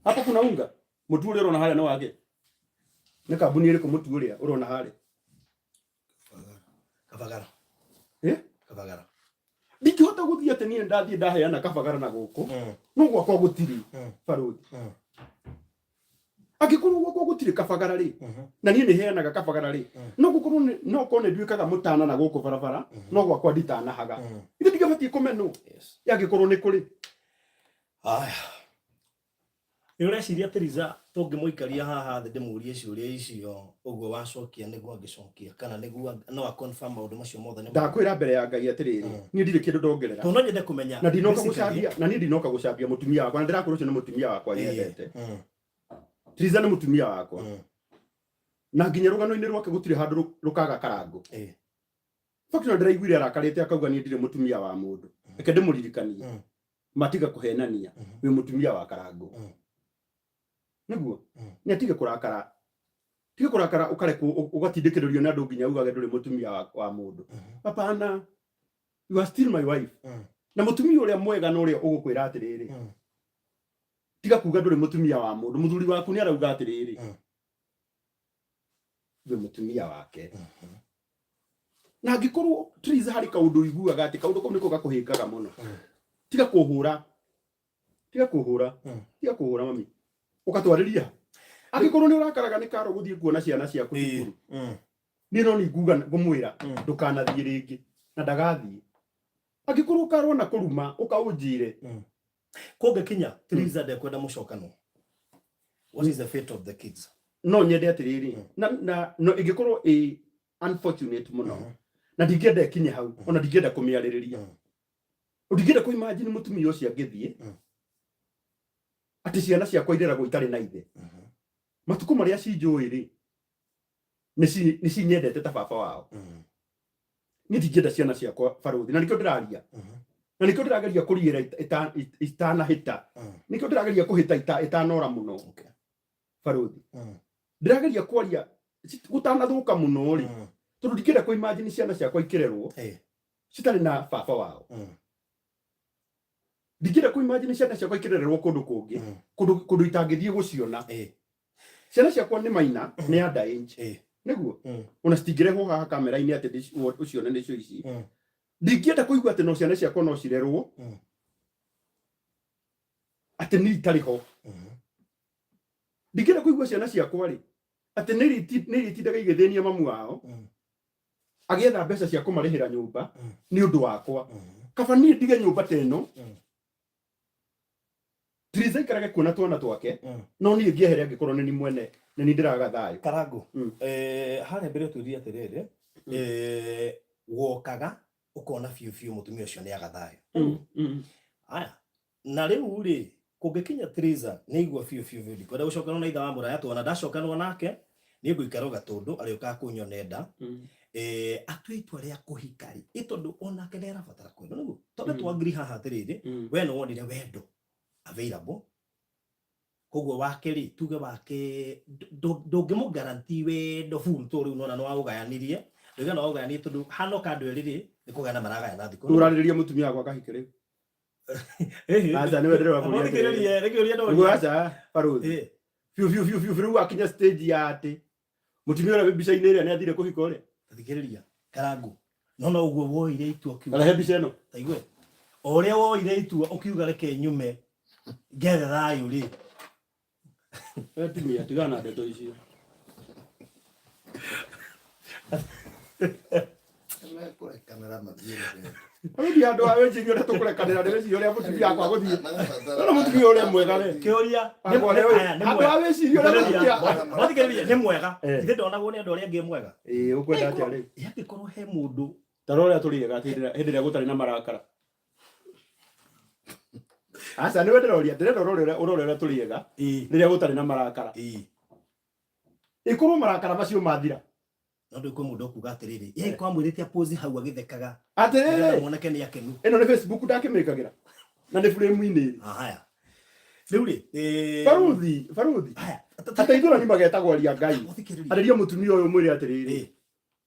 hapo kuna unga. Mũtu ũrĩa ũrona harĩa nĩ wake? Nĩ kambuni ĩrĩkũ mũtu ũrĩa ũrona harĩa? Kabagara. Eh? Kabagara. Ndingĩhota gũthiĩ atĩ niĩ ndathiĩ ndaheana kabagara na gũkũ, no gwakwa gũtirĩ. Barũthi, angĩkorwo gwakwa gũtirĩ kabagara rĩ, na niĩ nĩ heanaga kabagara rĩ, no gũkorwo no korwo nĩ nduĩkaga mũtana na gũkũ barabara, no gwakwa nditanahaga. Ithe ndigabatiĩ kũmenwo? Angĩkorwo nĩ kũrĩ. Aya, nĩ ũreciria Theresa tũngĩmũikaria haha thĩ ndĩmũrie ciũria icio ũguo wacokia nĩguo angĩcokia, kana nĩguo no a confirm maũndũ macio mothe nĩ Ndakwĩra mbere ya Ngai atĩrĩrĩ, niĩ ndirĩ kĩndũ ndongerera. Tondũ no nyende kũmenya Na ndinoka basically. gũcambia, na niĩ ndinoka gũcambia mũtumia wakwa, na ndĩrakwĩra ũcio nĩ mũtumia wakwa nyendete. Theresa nĩ mũtumia wakwa, na nginya rũgano-inĩ rwake gũtirĩ handũ rũkaga karangũ. Fact, na ndĩraiguire arakarĩte akauga niĩ ndirĩ mũtumia wa mũndũ. Reke ndĩmũririkanie, matiga kũhenania, wĩ mũtumia wa karangũ. Nĩguo nĩ atige kũrakara. Tiga kũrakara ũkarekwo ũgatindĩkĩrĩrio nĩ andũ nginya ugage ndũrĩ mũtumia wa mũndũ. Hapana, you are still my wife. Na mũtumia ũrĩa mwega na ũrĩa ũgũkwĩra atĩrĩrĩ, tiga kuga ndũrĩ mũtumia wa mũndũ. Mũthuri waku nĩ arauga atĩrĩrĩ, wĩ mũtumia wake. Na angĩkorwo Triza harĩ kaũndũ ũiguaga atĩ kaũndũ kau nĩko gakũhĩngaga mũno, tiga kũhũra, tiga kũhũra, tiga kũhũra mami, ũgatwarĩria. Angĩkorwo nĩ ũrakaraga nĩ karo gũthiĩ kuona ciana ciaku thukuru, niĩ no nĩ nguga ngũmwĩra ndũkanathiĩ rĩngĩ na ndagathiĩ. Angĩkorwo karwo na kũruma ũkaũnjĩre. Kũngĩkinya Triza ndekwenda mũcokano, what is the fate of the kids? No nyende atĩrĩrĩ, na no ĩngĩkorwo ĩ unfortunate mũno, na ndingĩenda ĩkinye hau, ona ndingĩenda kũmĩarĩrĩria. Ndingĩenda kũ imagine mũtumia ũcio angĩthiĩ atĩ ciana ciakwa ireragwo itarĩ na ithe. Matukũ marĩa cinjũĩ rĩ, nĩ cinyendete ta baba wao. Niĩ ndingĩenda ciana ciakwa barũthi, na nĩkĩo ndĩraria, na nĩkĩo ndĩrageria kũriĩra itanahĩta, nĩkĩo ndĩrageria kũhĩta itanora mũno. Barũthi, ndĩrageria kwaria gũtanathũka mũno rĩ, tondũ ndingĩenda kũ imagine ciana ciakwa ikĩrerwo citarĩ na baba wao. Ndingĩenda kũ imagine ciana ciakwa ikĩrererwo kũndũ kũngĩ, kũndũ itangĩthiĩ gũciona. Ciana ciakwa nĩ maina, nĩ under age. Nĩguo ona citingĩrehwo haha kamera-inĩ atĩ ũcione nĩcio ici. Ndingĩenda kũigua atĩ no ciana ciakwa no cirerwo atĩ niĩ itarĩ ho. Ndingĩenda kũigua ciana ciakwa rĩ atĩ nĩ irĩtindaga igĩthĩnia mamu wao agĩetha mbeca cia kũmarĩhĩra nyũmba nĩ ũndũ wakwa. Kaba niĩ ndige nyũmba ta ĩno, Triza aikarage kuona twana twake, no niĩ ngĩehere angĩkorwo nĩ ni mwene nĩ ni ndĩraga thayũ. Karangu, harĩa mbere ũtwĩrire atĩrĩrĩ, wokaga ũkona biũ biũ mũtumia ũcio nĩ aga thayũ. Aya, na rĩu rĩ, kũngĩkinya Triza nĩ igua biũ biũ biũ ndikwenda gũcokanwo na ithe wa mũraya, tuona ndacokanwo nake niĩ ngũikara o gatũndũ arĩũkaga kũnyona nda. Atue itua rĩa kũhika rĩ, ĩ tondũ onake nĩ arabatara kwendwo nĩguo twambe twangiri haha atĩrĩrĩ, we nĩ wonire wendo available, koguo wake rĩ, tuge wake ndũngĩmũ guarantee wendo full, tondũ rĩu nona nĩ waũgayanirie, ndũiga nĩ waũgayanirie tondũ hanoka andũ erĩ rĩ, nĩ kũgayana maragayana thikũ. Ũrarĩrĩria mũtumia wakwa kahike rĩu? Aca, nĩwe ndĩrona kũria atĩrĩrĩ. Thikĩrĩria, nĩ kĩũria Nĩguo ndoria. aca barũthi, biũ biũ biũ biũ rĩu wakinya stage ya atĩ mũtumia ũrĩa wĩ mbica-inĩ ĩrĩa nĩ athire kũhika ũrĩa. Thikĩrĩria Karangu, no no ũguo woire itua ũkiuga Rehe mbica ĩno. Taigue o ũrĩa woire itua ũkiuga reke nyume ngethe thayũ rĩ. We tumia, tigana na ndeto icio. Mekũrekanĩra mathiĩ rũgendo. Rĩu andũ a wĩciria ũrĩa tũkũrekanĩra nĩ wĩciria ũrĩa mũtumia wakwa gũthiĩ. Nĩ mũtumia ũrĩa mwega we. Kĩũria nĩ Akwa ũrĩa aya, nĩ andũ mwega. a wĩciria ũrĩa mũtumia. Thikĩrĩria, nĩ mwega. Eh. Ithe ndonagwo nĩ andũ arĩa angĩ mwega. Ĩĩ, ũkwenda atĩa rĩu? Angĩkorwo he mũndũ Ta rora ũrĩa tũrĩaga atĩ hĩndĩ ĩrĩa gũtarĩ na marakara. Aca, nĩwe ndĩroria, ndĩrenda ũrore ũrĩa ũrore ũrĩa tũrĩaga rĩrĩa gũtarĩ na marakara. Ĩkorwo marakara macio mathira. No ndũ kwĩ mũndũ ũkuga atĩrĩrĩ, ye kwamwĩrĩte apose hau agĩthekaga. Atĩrĩrĩ. Nĩgetha mwanake nĩ akenu. Ĩno nĩ Facebook ndakĩmĩkagĩra na nĩ frame-inĩ ĩrĩ. Haya. Rĩu rĩ, Baruthi, baruthi. Haya. Ateithũrani magetagwo aria Ngai. Thikĩrĩria. Arĩria mũtumia ũyũ mwĩre atĩrĩrĩ.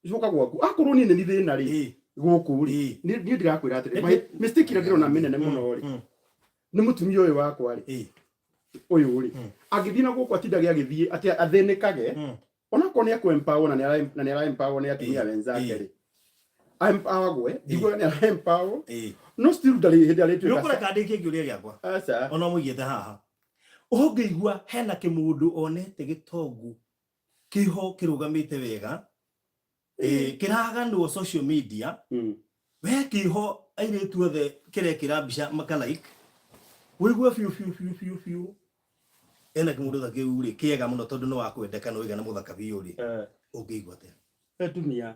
Coka gwaku. Akorwo niĩ nĩ ni thĩna rĩ, gũkũ rĩ, niĩ ndĩrakwĩra atĩrĩrĩ, mistake ĩrĩa ndĩrona mĩnene mũno rĩ, nĩ mũtumia ũyũ wakwa rĩ, ũyũ rĩ, angĩthiĩ na gũkũ atindage agĩthiĩ atĩ athĩnĩkage, onakorwo nĩ ekũ empower na nĩ ara empower nĩ atumia wenzake rĩ, empowergwe, ndiguaga nĩ ara empower, no still ndarĩ hĩndĩ arĩtuĩka. Nĩ ũkũreka ndĩkie kĩũria gĩakwa? Aca. Ona mũigĩte haha. Ũngĩigua hena kĩmũndũ onete gĩtongu kĩho kĩrũgamĩte wega, kĩraganwo social media, we kĩho airĩtu othe kĩrekĩra mbica maka like, ũigue biũ biũ biũ biũ biũ ena kĩmũndũ ta kĩu rĩ, kĩega mũno tondũ nĩ wa kwendeka, nĩ waiga nĩ mũthaka biũ rĩ, ũngĩigua atĩa? Atumia.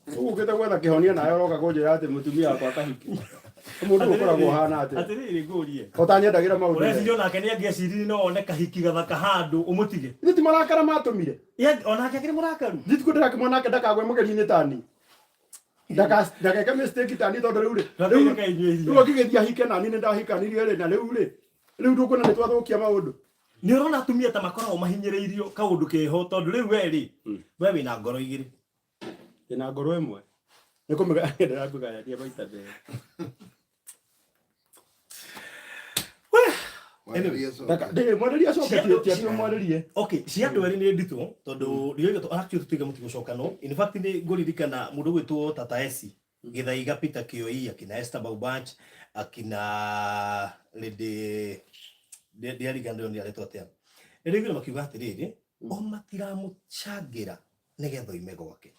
Ũgũkĩte gwetha kĩhonia nawe ũroka kũnjĩra atĩ mũtumia wakwa akahiki. Mũndũ ũkoragwo ũhana atĩa? Atĩrĩrĩ, ngũrie. Ũtanyendagĩra maũndũ mega. Ũreciria onake nĩ angĩeciririe no one kahiki gathaka handũ ũmũtige? Ithe ti marakara matũmire. Onake akĩrĩ mũrakaru. Ndituko ndĩrakĩmwona nake ndakagwe mũgeri-inĩ tani. Ndageke mistake tani tondũ rĩu rĩ. Ndakeke inyuĩ iria. Rĩu angĩgĩthiĩ ahike nani nĩ ndahikanirie rĩ na rĩu rĩ. Rĩu ndũkuona nĩ twathũkia maũndũ. Nĩ ũrona atumia ta makoragwo mahinyĩrĩirio kaũndũ keho tondũ rĩu we rĩ, we wĩna ngoro igĩrĩ. Ndĩna ngoro ĩmwe, nĩ kũmĩgayania ndĩramĩgayania maita merĩ. Mwarĩrie acoke. Mwarĩrie acoke, ti atĩ mwarĩrie. Okay, cia andũ erĩ nĩ nditũ tondũ ndioiga actually tũtuĩke mũtigũcokanwo. In fact nĩ ngũririkana mũndũ ũgwĩtwo Tata Esi Githaiga, Peter Kioi, akina Esther Baubach, akina Lady ndiarigana nĩ aretwo atĩa, nĩ rĩu makiuga atĩrĩrĩ, o matiramũcangĩra nĩgetha oime gwake.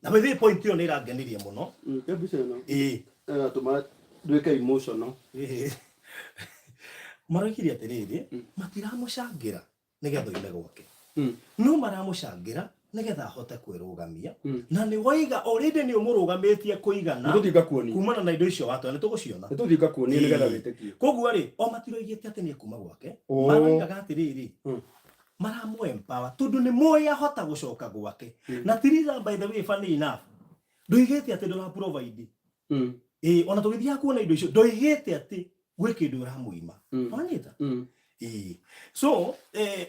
Na by the way, point ĩyo nĩ ĩrangenirie mũno. Ke mbica ĩno Ĩĩ. ĩratũma nduĩke emotional. Ĩĩ. Maroigire atĩrĩrĩ, matiramũcangĩra nĩgetha oime gwake, no maramũcangĩra nĩgetha ahote kwĩrũgamia. Na nĩ woiga already nĩ ũmũrũgamĩtie kũigana. Nĩtũthiĩ ngakuonie. Kumana na indo icio watwara, nĩ tũgũciona. Nĩtũthiĩ ngakuonie nĩgetha wĩtĩkie. Koguo rĩ, o matiroigĩte atĩ nĩ ekuma gwake, maroigaga atĩrĩrĩ, maramũ empower tondũ nĩ moĩ ahota gũcoka gwake. Na Tiriza, by the way, funny enough, ndoigĩte atĩ ndũra provide. Ĩĩ, ona tũgĩthiaga kuona indo icio, ndoigĩte atĩ gwĩ kĩndũ ũramũima. Wanyita? Ĩĩ. So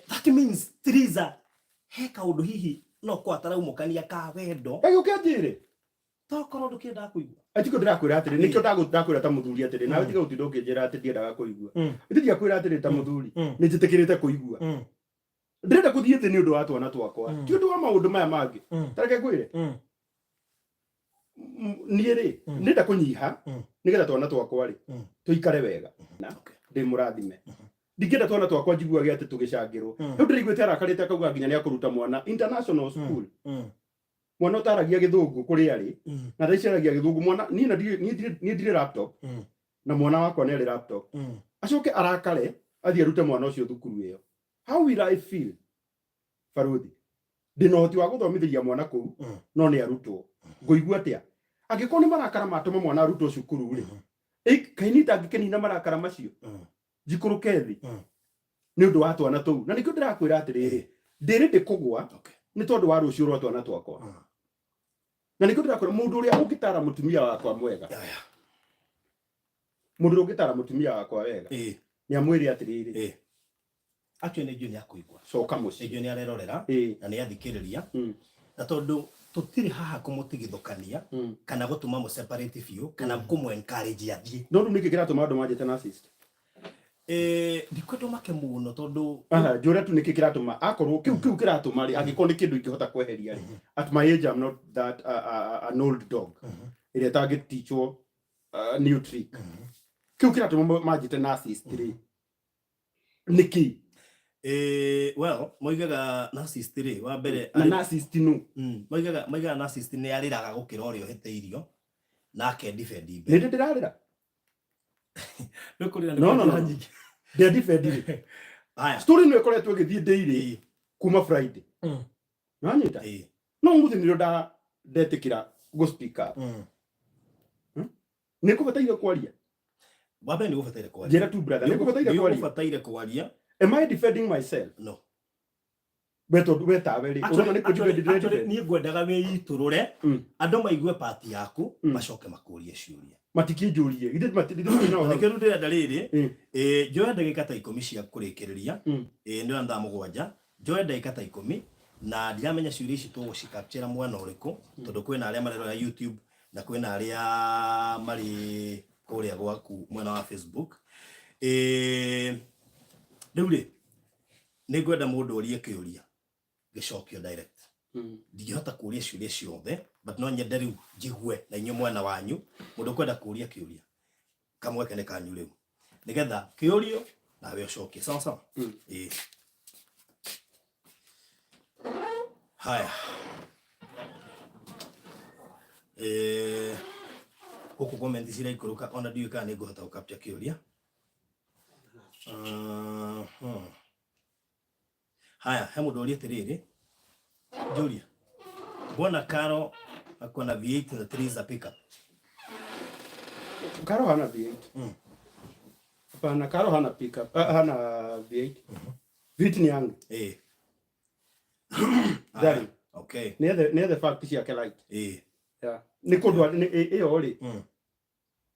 that means Tiriza he kaũndũ hihi no kwa ataraumũkania ka wendo. Gagĩũke njĩre. Tokorwo ndũkĩendaga kũigua. Atiko ndĩrakwĩra atĩrĩ, nĩkĩo ndakwĩra ta mũthuri atĩrĩ, nawe tiga gũtinda ũkĩnjĩra atĩ ndiendaga kũigua. Ithe ndiakwĩra atĩrĩ, ta mũthuri nĩ njĩtĩkĩrĩte kũigua. Ndĩrenda gũthiĩ thĩ nĩ ũndũ wa twana twakwa, ti ũndũ wa maũndũ maya mangĩ. Tareke ngwĩre, niĩ rĩ, ndĩrenda kũnyiha nĩgetha twana twakwa rĩ tũikare wega na ndĩ mũrathime. Ndingĩenda twana twakwa njiguage atĩ tũgĩcangĩrwo. Rĩu ndĩraiguĩte arakarĩte akauga nginya nĩ akũruta mwana international school, mwana ũtaragia gĩthũngũ kũrĩa arĩ na thaa ici aragia gĩthũngũ mwana. Niĩ na niĩ ndirĩ laptop na mwana wakwa nĩ arĩ laptop. Acoke arakare athiĩ arute mwana ũcio thukuru ĩyo. How will I feel, baruthi? Ndĩna ũhoti wa gũthomithĩria mwana kũu, no nĩ arutwo. Ngũigua atĩa angĩkorwo nĩ marakara matũma mwana arutwo cukuru rĩ? Kaĩ niĩ ndangĩkĩnina marakara macio njikũrũke thĩ nĩ ũndũ wa twana tũu? Na nĩkĩo ndĩrakwĩra atĩrĩrĩ, ndĩrĩ ndĩkũgwa nĩ tondũ wa rũciũ rwa twana twakwa. Na nĩkĩo ndĩrakwĩra, mũndũ ũrĩa ũngĩtara mũtumia wakwa mwega, mũndũ ũrĩa ũngĩtara mũtumia wakwa wega nĩ amwĩre atĩrĩrĩ, Actually nĩ njũĩ nĩ akũigua. Coka mũciĩ. Nĩ njũĩ nĩ arerorera na nĩ athikĩrĩria. Na tondũ tũtirĩ haha kũmũtigithũkania kana gũtũma mũ separate biũ kana kũmũ encourage athiĩ. No rĩu nĩkĩ kĩratũma andũ manjĩte narcissist? Ndikwenda ũmake mũno tondũ Aha, njũra tu nĩkĩ kĩratũma, akorwo kĩu kĩratũma rĩ, angĩkorwo nĩ kĩndũ ingĩhota kweheria rĩ. At my age I'm not that an old dog ĩrĩa ĩtangĩtichwo new trick. Kĩu kĩratũma manjĩte narcissist rĩ, nĩkĩ? Well, moigaga narcissist rĩ, wa mbere Na narcissist nũ? Moigaga narcissist nĩ arĩraga gũkĩra ũrĩa ũhĩtĩirio na akendefend mbere. Nĩ ndĩ ndĩrarĩra? Nĩ kũrĩra nĩ No, no, no. kwa njĩra nyingĩ. Ndĩa rĩ. Haya. Story ĩno ĩkoretwo ĩgĩthiĩ daily kuma Friday. Nanyita? No ũmũthĩ nĩrĩo ndetĩkĩra gũ speak up. Nĩ ngũbataire kwaria? Wa mbere nĩ gũbataire kwaria. Njĩra tu, brother, nĩ ngũbataire Nĩ kwaria? ũgũbataire kwaria. Am I defending myself? No. We tondũ we tawe rĩ, ũrona nĩ kũ-defend Actually, ndĩre-defend? niĩ ngwendaga wĩitũrũre, andũ maigue part yaku, macoke makũrie ciũria. Matikĩnjũrie githĩ githĩ nao hau? Nĩkĩo rĩu ndĩrenda rĩrĩ, njoe ndagĩka ta 10 cia kũrĩkĩrĩria. Nĩ thaa 7, njoe ndagĩka ta 10, na ndiramenya ciũria ici tũgũcikapchĩra mwena ũrĩkũ, tondũ kwĩna arĩa marerora YouTube na kwĩna arĩa marĩ kũrĩa gwaku mwena wa Facebook. Rĩu rĩ, nĩ ngwenda mũndũ orie kĩũria gĩcokio direct. Ndingĩhota kũria ciũria ciothe, but no nyende rĩu njigue na inyuĩ mwena wanyu. Mũndũ ũkwenda kũria kĩũria, kamweke nĩ kanyu rĩu nĩgetha kĩũrio nawe ũcokie. Sawa sawa? Ĩĩ. Haya, gũkũ comment ciraikũrũka, ona ndiũĩ kana nĩ ngũhota gũcapture kĩũria. Haya, he mũndũ ũria atĩrĩrĩ, Julia, mbona Caro ako na V8 na 3 za pickup? Karo hana V8. Hapana, Karo hana pickup, hana V8. V8 ni yangu. Darling. Nĩ ethe fact ciake right. Yeah. Nĩ kũndũ ĩyo rĩ,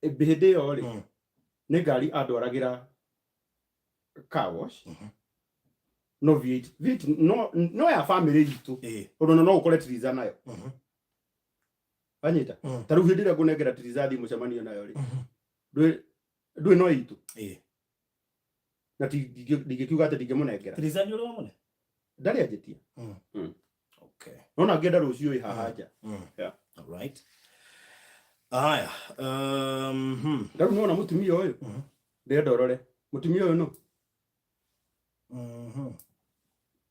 hĩndĩ ĩyo rĩ, nĩ ngari andwaragĩra car wash. No V8 V8 no no ya family itũ. Ũndũ no ũkore Triza nayo. Wanyita? Ta rĩu hĩndĩ ĩrĩa ngũnengera Triza thiĩ mũcemanio nayo rĩ, ndũĩ ndũĩ no itũ. Na ndingĩkiuga atĩ ndingĩmũnengera. Triza nĩ ũrĩ wamũne? Ndarĩ anjĩtia. No angĩenda rũciũ ĩ haha nja. Yeah. All right. Haya. Rĩu nĩwona mũtumia ũyũ? Ndĩrenda ũrore. Mũtumia ũyũ nũ?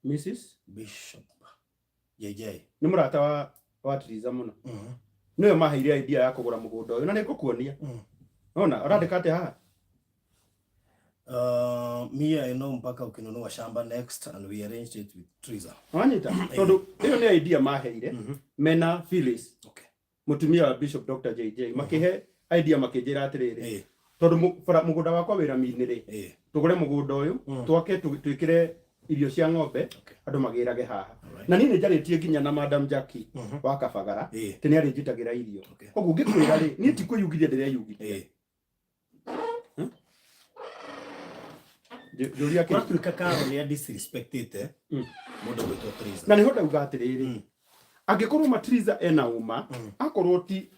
Mrs. Bishop JJ. Nĩ mũrata wa Triza mũno. Nĩwe maheire idea ya kũgũra mũgũnda ũyũ na nĩ ngũkuonia. Ona ũrandĩka atĩa haha? Me I know mpaka ukinunua shamba next and we arranged it with Triza. Wanyita? Tondũ ĩyo nĩ idea maheire mena Phyllis. Mũtumia wa Bishop Dr. JJ makĩhe idea makĩnjĩra atĩrĩrĩ, tondũ mũgũnda wakwa wĩ rami-inĩ rĩ, tũgũre mũgũnda ũyũ, twake twĩkĩre irio cia ng'ombe, andũ magĩrage haha. Na niĩ nĩ njarĩtie nginya na Madam Jackie wa Kabagara, atĩ nĩ arĩnjitagĩra irio. Koguo ngĩkwĩra rĩ, niĩ ti kwĩyugithia ndĩreyugithia. Njũria kĩ? Kũratuĩka Karo nĩ a-disrespectĩte mũndũ gwĩtwo Triza. Na nĩho ndauga atĩrĩrĩ, angĩkorwo ma Triza ena ũma, akorwo ti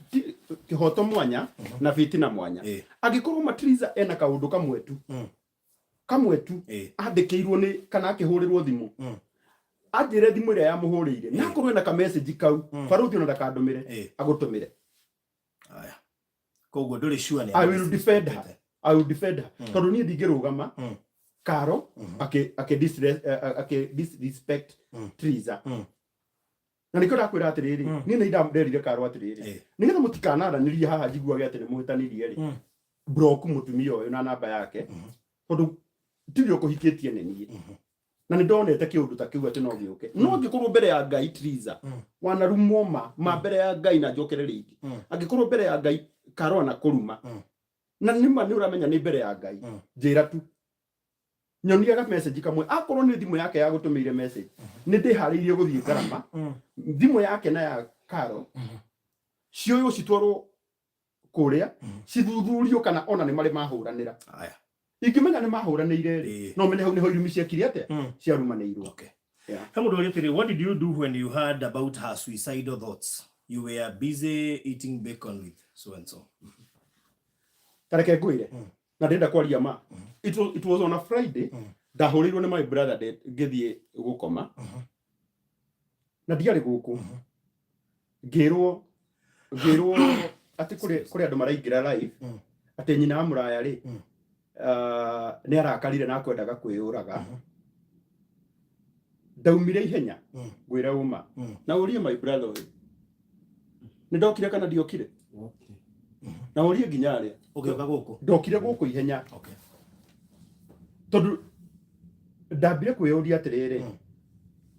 kĩhoto mwanya na fitina mwanya, angĩkorwo ma Triza ena kaũndũ kamwe tu, kamwe tu andĩkĩirwo nĩ kana akĩhũrĩrwo thimũ, anjĩre thimũ ĩrĩa yamũhũrĩire, na akorwo ena ka message kau, barũthi ona ndakandũmĩre, agũtũmĩre. Aya. Koguo ndũrĩ sure nĩ I will defend her. I will defend her. Tondũ niĩ ndingĩrũgama Karo akĩ disrespect Triza. Na nĩkĩo ndakwĩra atĩrĩrĩ, niĩ nĩ nderire Karo atĩrĩrĩ, nĩgetha mũtikanaranĩrie haha njiguage atĩ nĩ mũhĩtanirie rĩ, block mũtumia ũyũ na namba yake, tondũ tiwe ũkũhikĩtie nĩ niĩ. Na nĩ ndonete kĩũndũ ta kĩu atĩ no gĩũke. No angĩkorwo mbere ya Ngai Triza, wanarumwo ma mbere ya Ngai na njokere rĩngĩ. Angĩkorwo mbere ya Ngai Karo anakũruma, na nĩma nĩ ũramenya nĩ mbere ya Ngai, njĩra tu. Nyoniaga message kamwe, akorwo nĩ thimũ yake ya gũtũmĩire message, nĩ ndĩharĩirie gũthiĩ ngarama, thimũ yake na ya Karo, cioywo citwarwo kũrĩa, cithuthurio kana ona nĩ marĩ mahũranĩra. Ingĩmenya nĩ mahũranĩire rĩ, no menye hau nĩho irumi ciekire atĩa, ciarumanĩirwo. He mũndũ ũrĩa atĩrĩ, what did you do when you heard about her suicidal thoughts? You were busy eating bacon with so and so. Tareke ngwĩre, na ndĩrenda kwaria ma. It was on a Friday, ndahũrĩirwo nĩ my brother ngĩthiĩ gũkoma. Na ndiarĩ gũkũ. Ngĩrwo atĩ kũrĩ andũ maraingĩra live, atĩ nyina wa mũraya rĩ, nĩ arakarire na akwendaga kwĩyũraga. Ndaumire ihenya, ngwĩre ũma. Na ũrie my brother ũyũ. Nĩ ndokire kana ndiokire? Na ũrie nginya arĩa. Ũgĩũka gũkũ? Ndokire gũkũ ihenya. Tondũ ndambire kwĩyũria atĩrĩrĩ,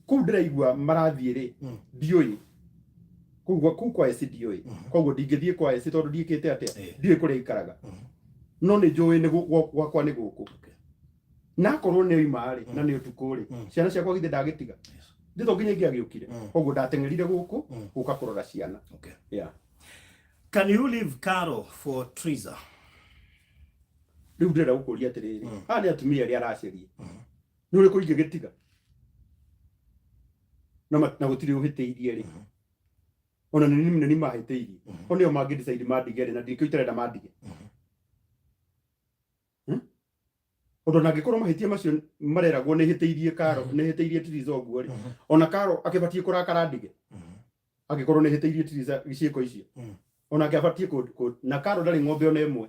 kũu ndĩraigua marathiĩ rĩ, ndiũĩ. Kũu kwa eci ndiũĩ. Koguo ndingĩthiĩ kwa eci tondũ ndiĩkĩte atĩa, ndiũĩ kũrĩa ikaraga. No nĩ njũĩ nĩ gwakwa nĩ gũkũ. Na akorwo nĩ oima rĩ, na nĩ ũtukũ rĩ, ciana ciakwa githĩ ndagĩtiga. Ndĩ to nginya ingĩagĩũkire. Koguo ndateng'erire gũkũ, gũka kũrora ciana. Yeah. Can you leave Karo for Triza? Rĩu ndĩrenda gũkũria atĩrĩrĩ, haha nĩ atumia arĩa araceria. Nĩ ũrĩkũ ingĩgĩtiga? Na gũtirĩ ũhĩtĩirie rĩ. Ona nĩ nĩ mahĩtĩirie. O nĩo mangĩ decide mandige rĩ, na ndikĩo itarenda mandige. Ũndũ ona angĩkorwo mahĩtia macio mareragwo nĩ hĩtĩirie Karo, nĩ hĩtĩirie Triza ũguo rĩ, ona Karo akĩbatiĩ kũrakara ndige. Angĩkorwo nĩ hĩtĩirie Triza ciĩko icio. Ona angĩabatiĩ na Karo ndarĩ ng'ombe ona ĩmwe.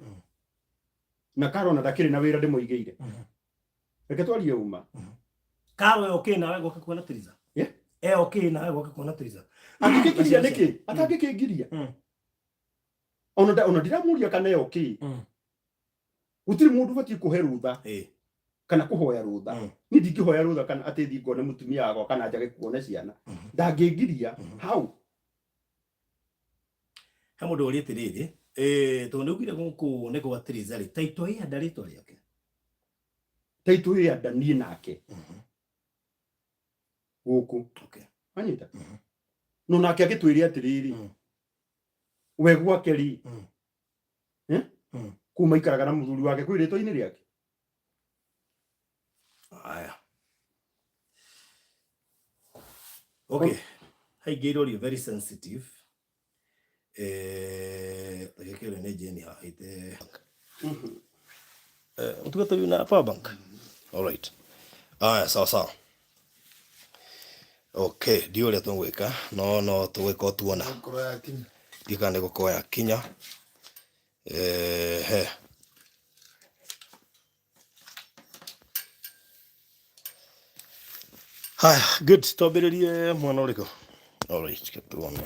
Na Karo ona ndakĩrĩ na wĩra ndĩmũigĩire. Reke twarie uma. Karo e okay nawe gũka kuona Triza? E okay nawe gũka kuona Triza? Angĩkĩngiria nĩkĩ? Atangĩkĩngiria. Ona ndiramũria kana e okay. Gũtirĩ mũndũ ũbatiĩ kũhe rũtha kana kũhoya rũtha. Niĩ ndingĩhoya rũtha kana atĩ thiĩ ngone mũtumia wakwa kana njage kuona ciana. Ndangĩngiria hau. He mũndũ ũrĩa atĩrĩrĩ, tondũ nĩ ugire gũkũ nĩ gwa Triza rĩ, taitũ ĩ anda rĩtwa rĩake? Taitũ ĩ anda niĩ nake. Gũkũ. Wanyita? No nake agĩtwĩre atĩrĩrĩ, we gwake rĩ, Kuma ikaraga na mũthuri wake kwĩ rĩtwa-inĩ rĩake. Aya. Okay, haingĩ irorio very sensitive. Eh, reke kĩũria nĩ Jane haha ite. Eh, ũtungata na power bank. All right. Aya, sawa sawa. Okay, ndiũ ũrĩa tũgwĩka no no tũgwĩka o tuona. Ngoro yakinya. Ndiũ kana nĩ gũkorwo yakinya. Eh, he. Haya, good. Twambĩrĩrie mwena ũrĩkũ? All right, reke tuone.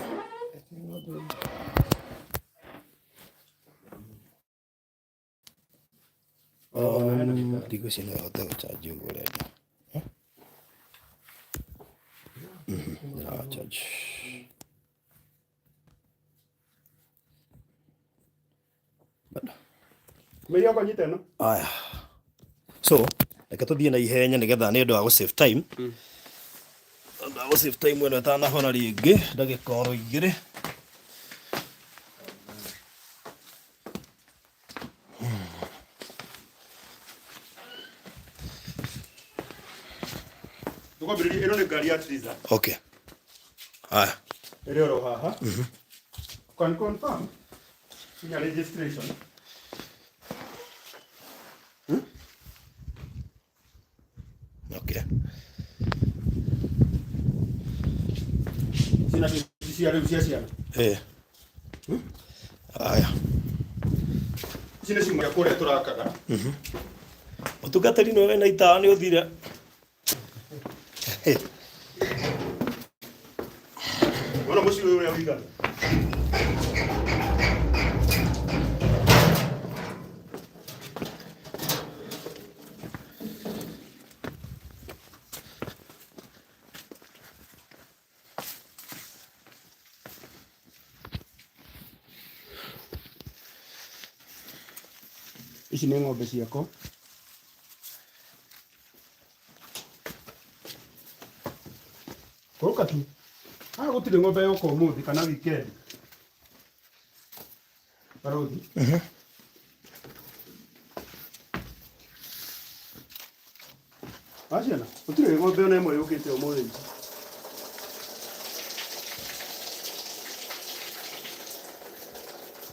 Ndigwĩciria no ĩhote gũchanji ũguo ũrenda. Ĩrachanji. Bado. Mĩria ũkanyita ĩno. Aya. So, reke tũthiĩ na ihenya nĩgetha nĩ ũndũ wa gũ save time. Ũndũ wa gũ save time ĩno ĩtanahora rĩngĩ ndagĩka oro igĩrĩ. Tũkwambĩrĩria ĩno nĩ ngari ya Triza. Okay. Aya. Ĩrĩ oro haha. Can confirm. Kinya registration. Okay. Cina cia rĩu cia ciana. Eh. Aya. Ici nĩ ciuma kũrĩa tũrakaga. Mũtungatĩri nĩwe wĩna itawa nĩ ũthire. Wona mũciĩ ũyũ ũrĩa ũigana. Ici nĩ ng'ombe ciakwa. Kũrũka tu. Haha gũtirĩ ng'ombe yoka ũmũthĩ kana weekend. Barũthi. Waciona? Gũtirĩ ng'ombe ona ĩmwe yũkĩte ũmũthĩ.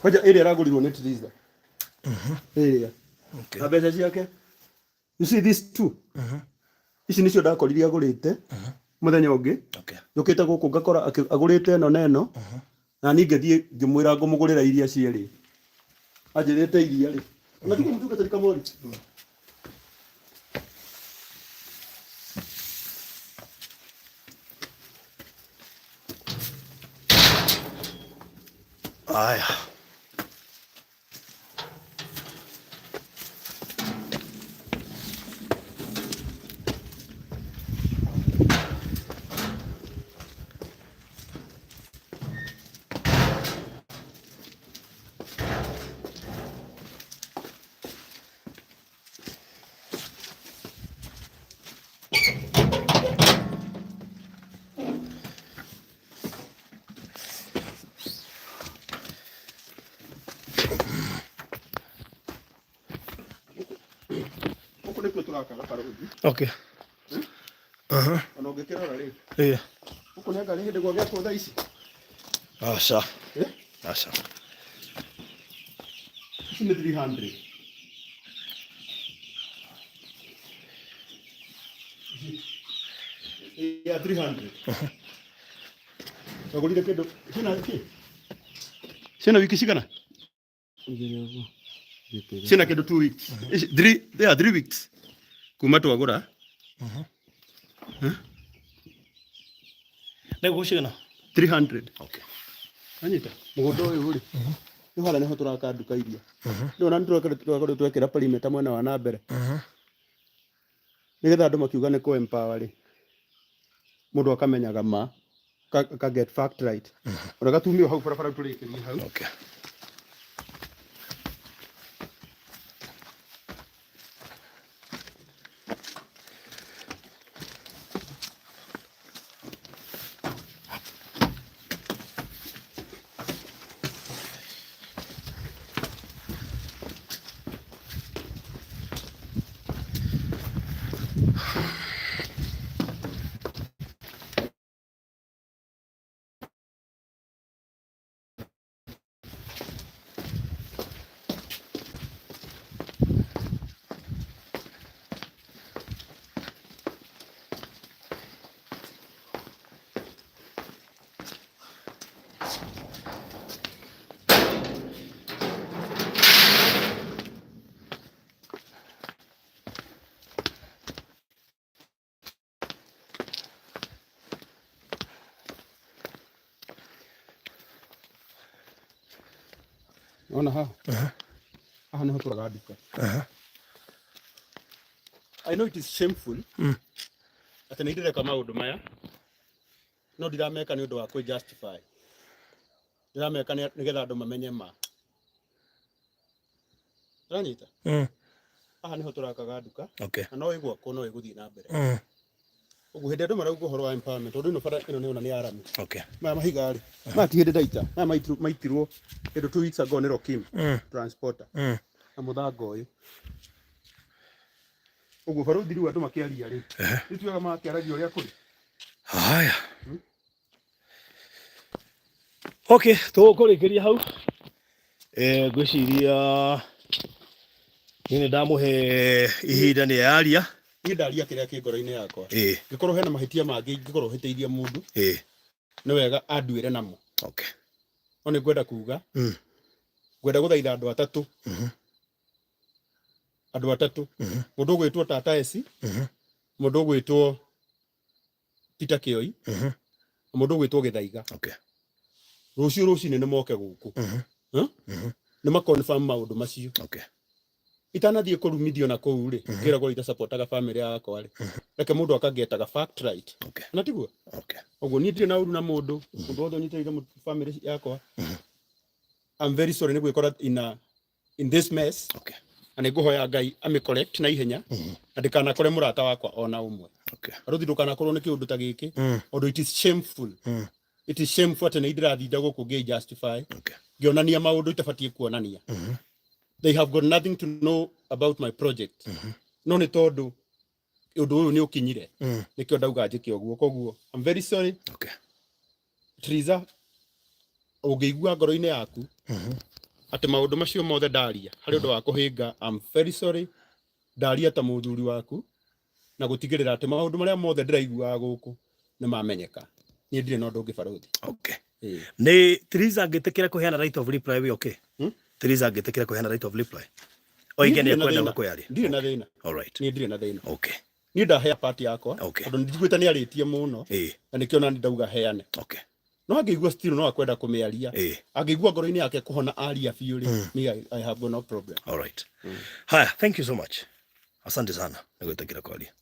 Kwanja ĩrĩa ĩragũrirwo nĩ Triza. Ĩrĩa. Okay. Na mbeca ciake. You see these two? Ici nĩcio ndakorire agũrĩte mũthenya ũngĩ. Okay. Njũkĩte gũkũ ngakora agũrĩte ĩno na ĩno. Na niĩ ngĩthiĩ ngĩmwĩra ngũmũgũrĩra iria cierĩ. Anjĩrĩte iria rĩ. Na tiguo mũtungatĩri Kamori. Aya. Gũkũ nĩkuo tũrakaga barũthi. Okay. Aha. Ona ũngĩkĩrora rĩ. Eh. Gũkũ nĩ anga nĩ hĩndĩ gwagĩakwo thaa ici. Aca. Eh? Aca. Ici nĩ 300. Ya 300. Wagũrire kĩndũ ciĩna kĩ? Ciĩna wiki cigana? Ciĩna kĩndũ 2 weeks. Ici 3, yeah, 3 weeks. Kuma twagũra Nĩ gũcigana? 300. Okay. Anyita mũgũnda ũyũ rĩ. Rĩu harĩa nĩho tũraka nduka iria. Rĩu ona nĩtũrakorirwo twekĩra perimeter mwena wa na mbere. Nĩgetha andũ makiuga nĩ kũ empower rĩ. Mũndũ akamenyaga ma ka get fact right. Ona gatumio hau barabara tũrĩkĩrie hau. Okay. Ona haha haha nĩho tũraga nduka. I know it is shameful atĩ nĩ ndĩreka maũndũ maya, no ndirameka nĩ ũndũ wa kwĩ justify, ndĩrameka nĩgetha andũ mamenye ma. Ũranyita? Haha nĩho tũrakaga nduka. Na no ĩgwakwo, no ĩgũthiĩ na mbere. Ũguo hĩndĩ andũ marauga ũhoro wa empowerment, tondũ ĩno bara ĩno nĩona nĩ arami. Maya mahiga rĩ, maya ti hĩndĩ ndaita, maya maitirwo kĩndũ 2 weeks ago nĩ Rokim transporter na mũthanga ũyũ. Ũguo barũthi, rĩu andũ makĩaria rĩ, rĩu tugaga makĩaragia ũrĩa kũrĩ. Haya, okay, tũkũrĩkĩria hau. Ngwĩciria niĩ nĩ ndamũhe ihinda nĩ yaria. Niĩ ndaria kĩrĩa kĩ ngoro-inĩ yakwa. Ngĩkorwo hena mahĩtia mangĩ ingĩkorwo hĩtĩirie mũndũ, nĩ wega anduĩre namo. No nĩ ngwenda kuga, ngwenda gũthaitha andũ atatũ, andũ atatũ: mũndũ ũgwĩtwo Tata Esi, mũndũ ũgwĩtwo Peter Kĩoi, na mũndũ ũgwĩtwo Gĩthaiga. Rũciũ rũcinĩ nĩ moke gũkũ. Huh? Nĩ ma confirm maũndũ macio. Itanathiĩ kũrumithio na kũu rĩ, ngĩragwo itasapotaga family yakwa rĩ, reke mũndũ akangetaga fact right. Na tiguo? Okay. Ũguo niĩ ndirĩ na ũru na mũndũ, mũndũ wothe ũnyitĩrĩire family yakwa. I'm very sorry nĩ gwĩkora in this mess. Na nĩ ngũhoya Ngai amĩ correct na ihenya na ndikanakore mũrata wakwa ona ũmwe. Barũthi, ndũkanakorwo nĩ kĩũndũ ta gĩkĩ, tondũ it is shameful. It is shameful atĩ nĩ ndĩrathinda gũkũ ngĩ justify, ngĩonania maũndũ itabatiĩ kuonania. They have got nothing to know about my project, no nĩ tondũ ũndũ ũyũ nĩ ũkinyire, nĩkĩo ndauga njĩke ũguo. Koguo I'm very sorry. Triza, ũngĩigua ngoro-inĩ yaku atĩ maũndũ macio mothe ndaria harĩ ũndũ wa kũhĩnga, I'm very sorry. Ndaria ta mũthuri waku na gũtigĩrĩra atĩ maũndũ marĩa mothe ndĩraiguaga gũkũ nĩ mamenyeka. Niĩ ndirĩ na ũndũ ũngĩ, barũthi. Ĩĩ. Nĩ Triza angĩtĩkĩra kũheana right of reply, we okay? Hmm? Triza angĩtĩkĩra kũheana right of reply, oige Niĩ nĩ ndirĩ na ekwenda thĩna. kwĩyaria. Ndirĩ na thĩna. All right. Niĩ ndirĩ na thĩna. Niĩ ndahea part yakwa, tondũ nĩ njiguĩte nĩ arĩtie mũno, na nĩkĩo nani ndauga heane. No angĩigua still no akwenda kũmĩaria, angĩigua ngoro-inĩ yake kũhona aria biũ rĩ, me I have got no problem. All right. Haya, thank you so much. Asante sana nĩ gwĩtĩkĩra kwaria.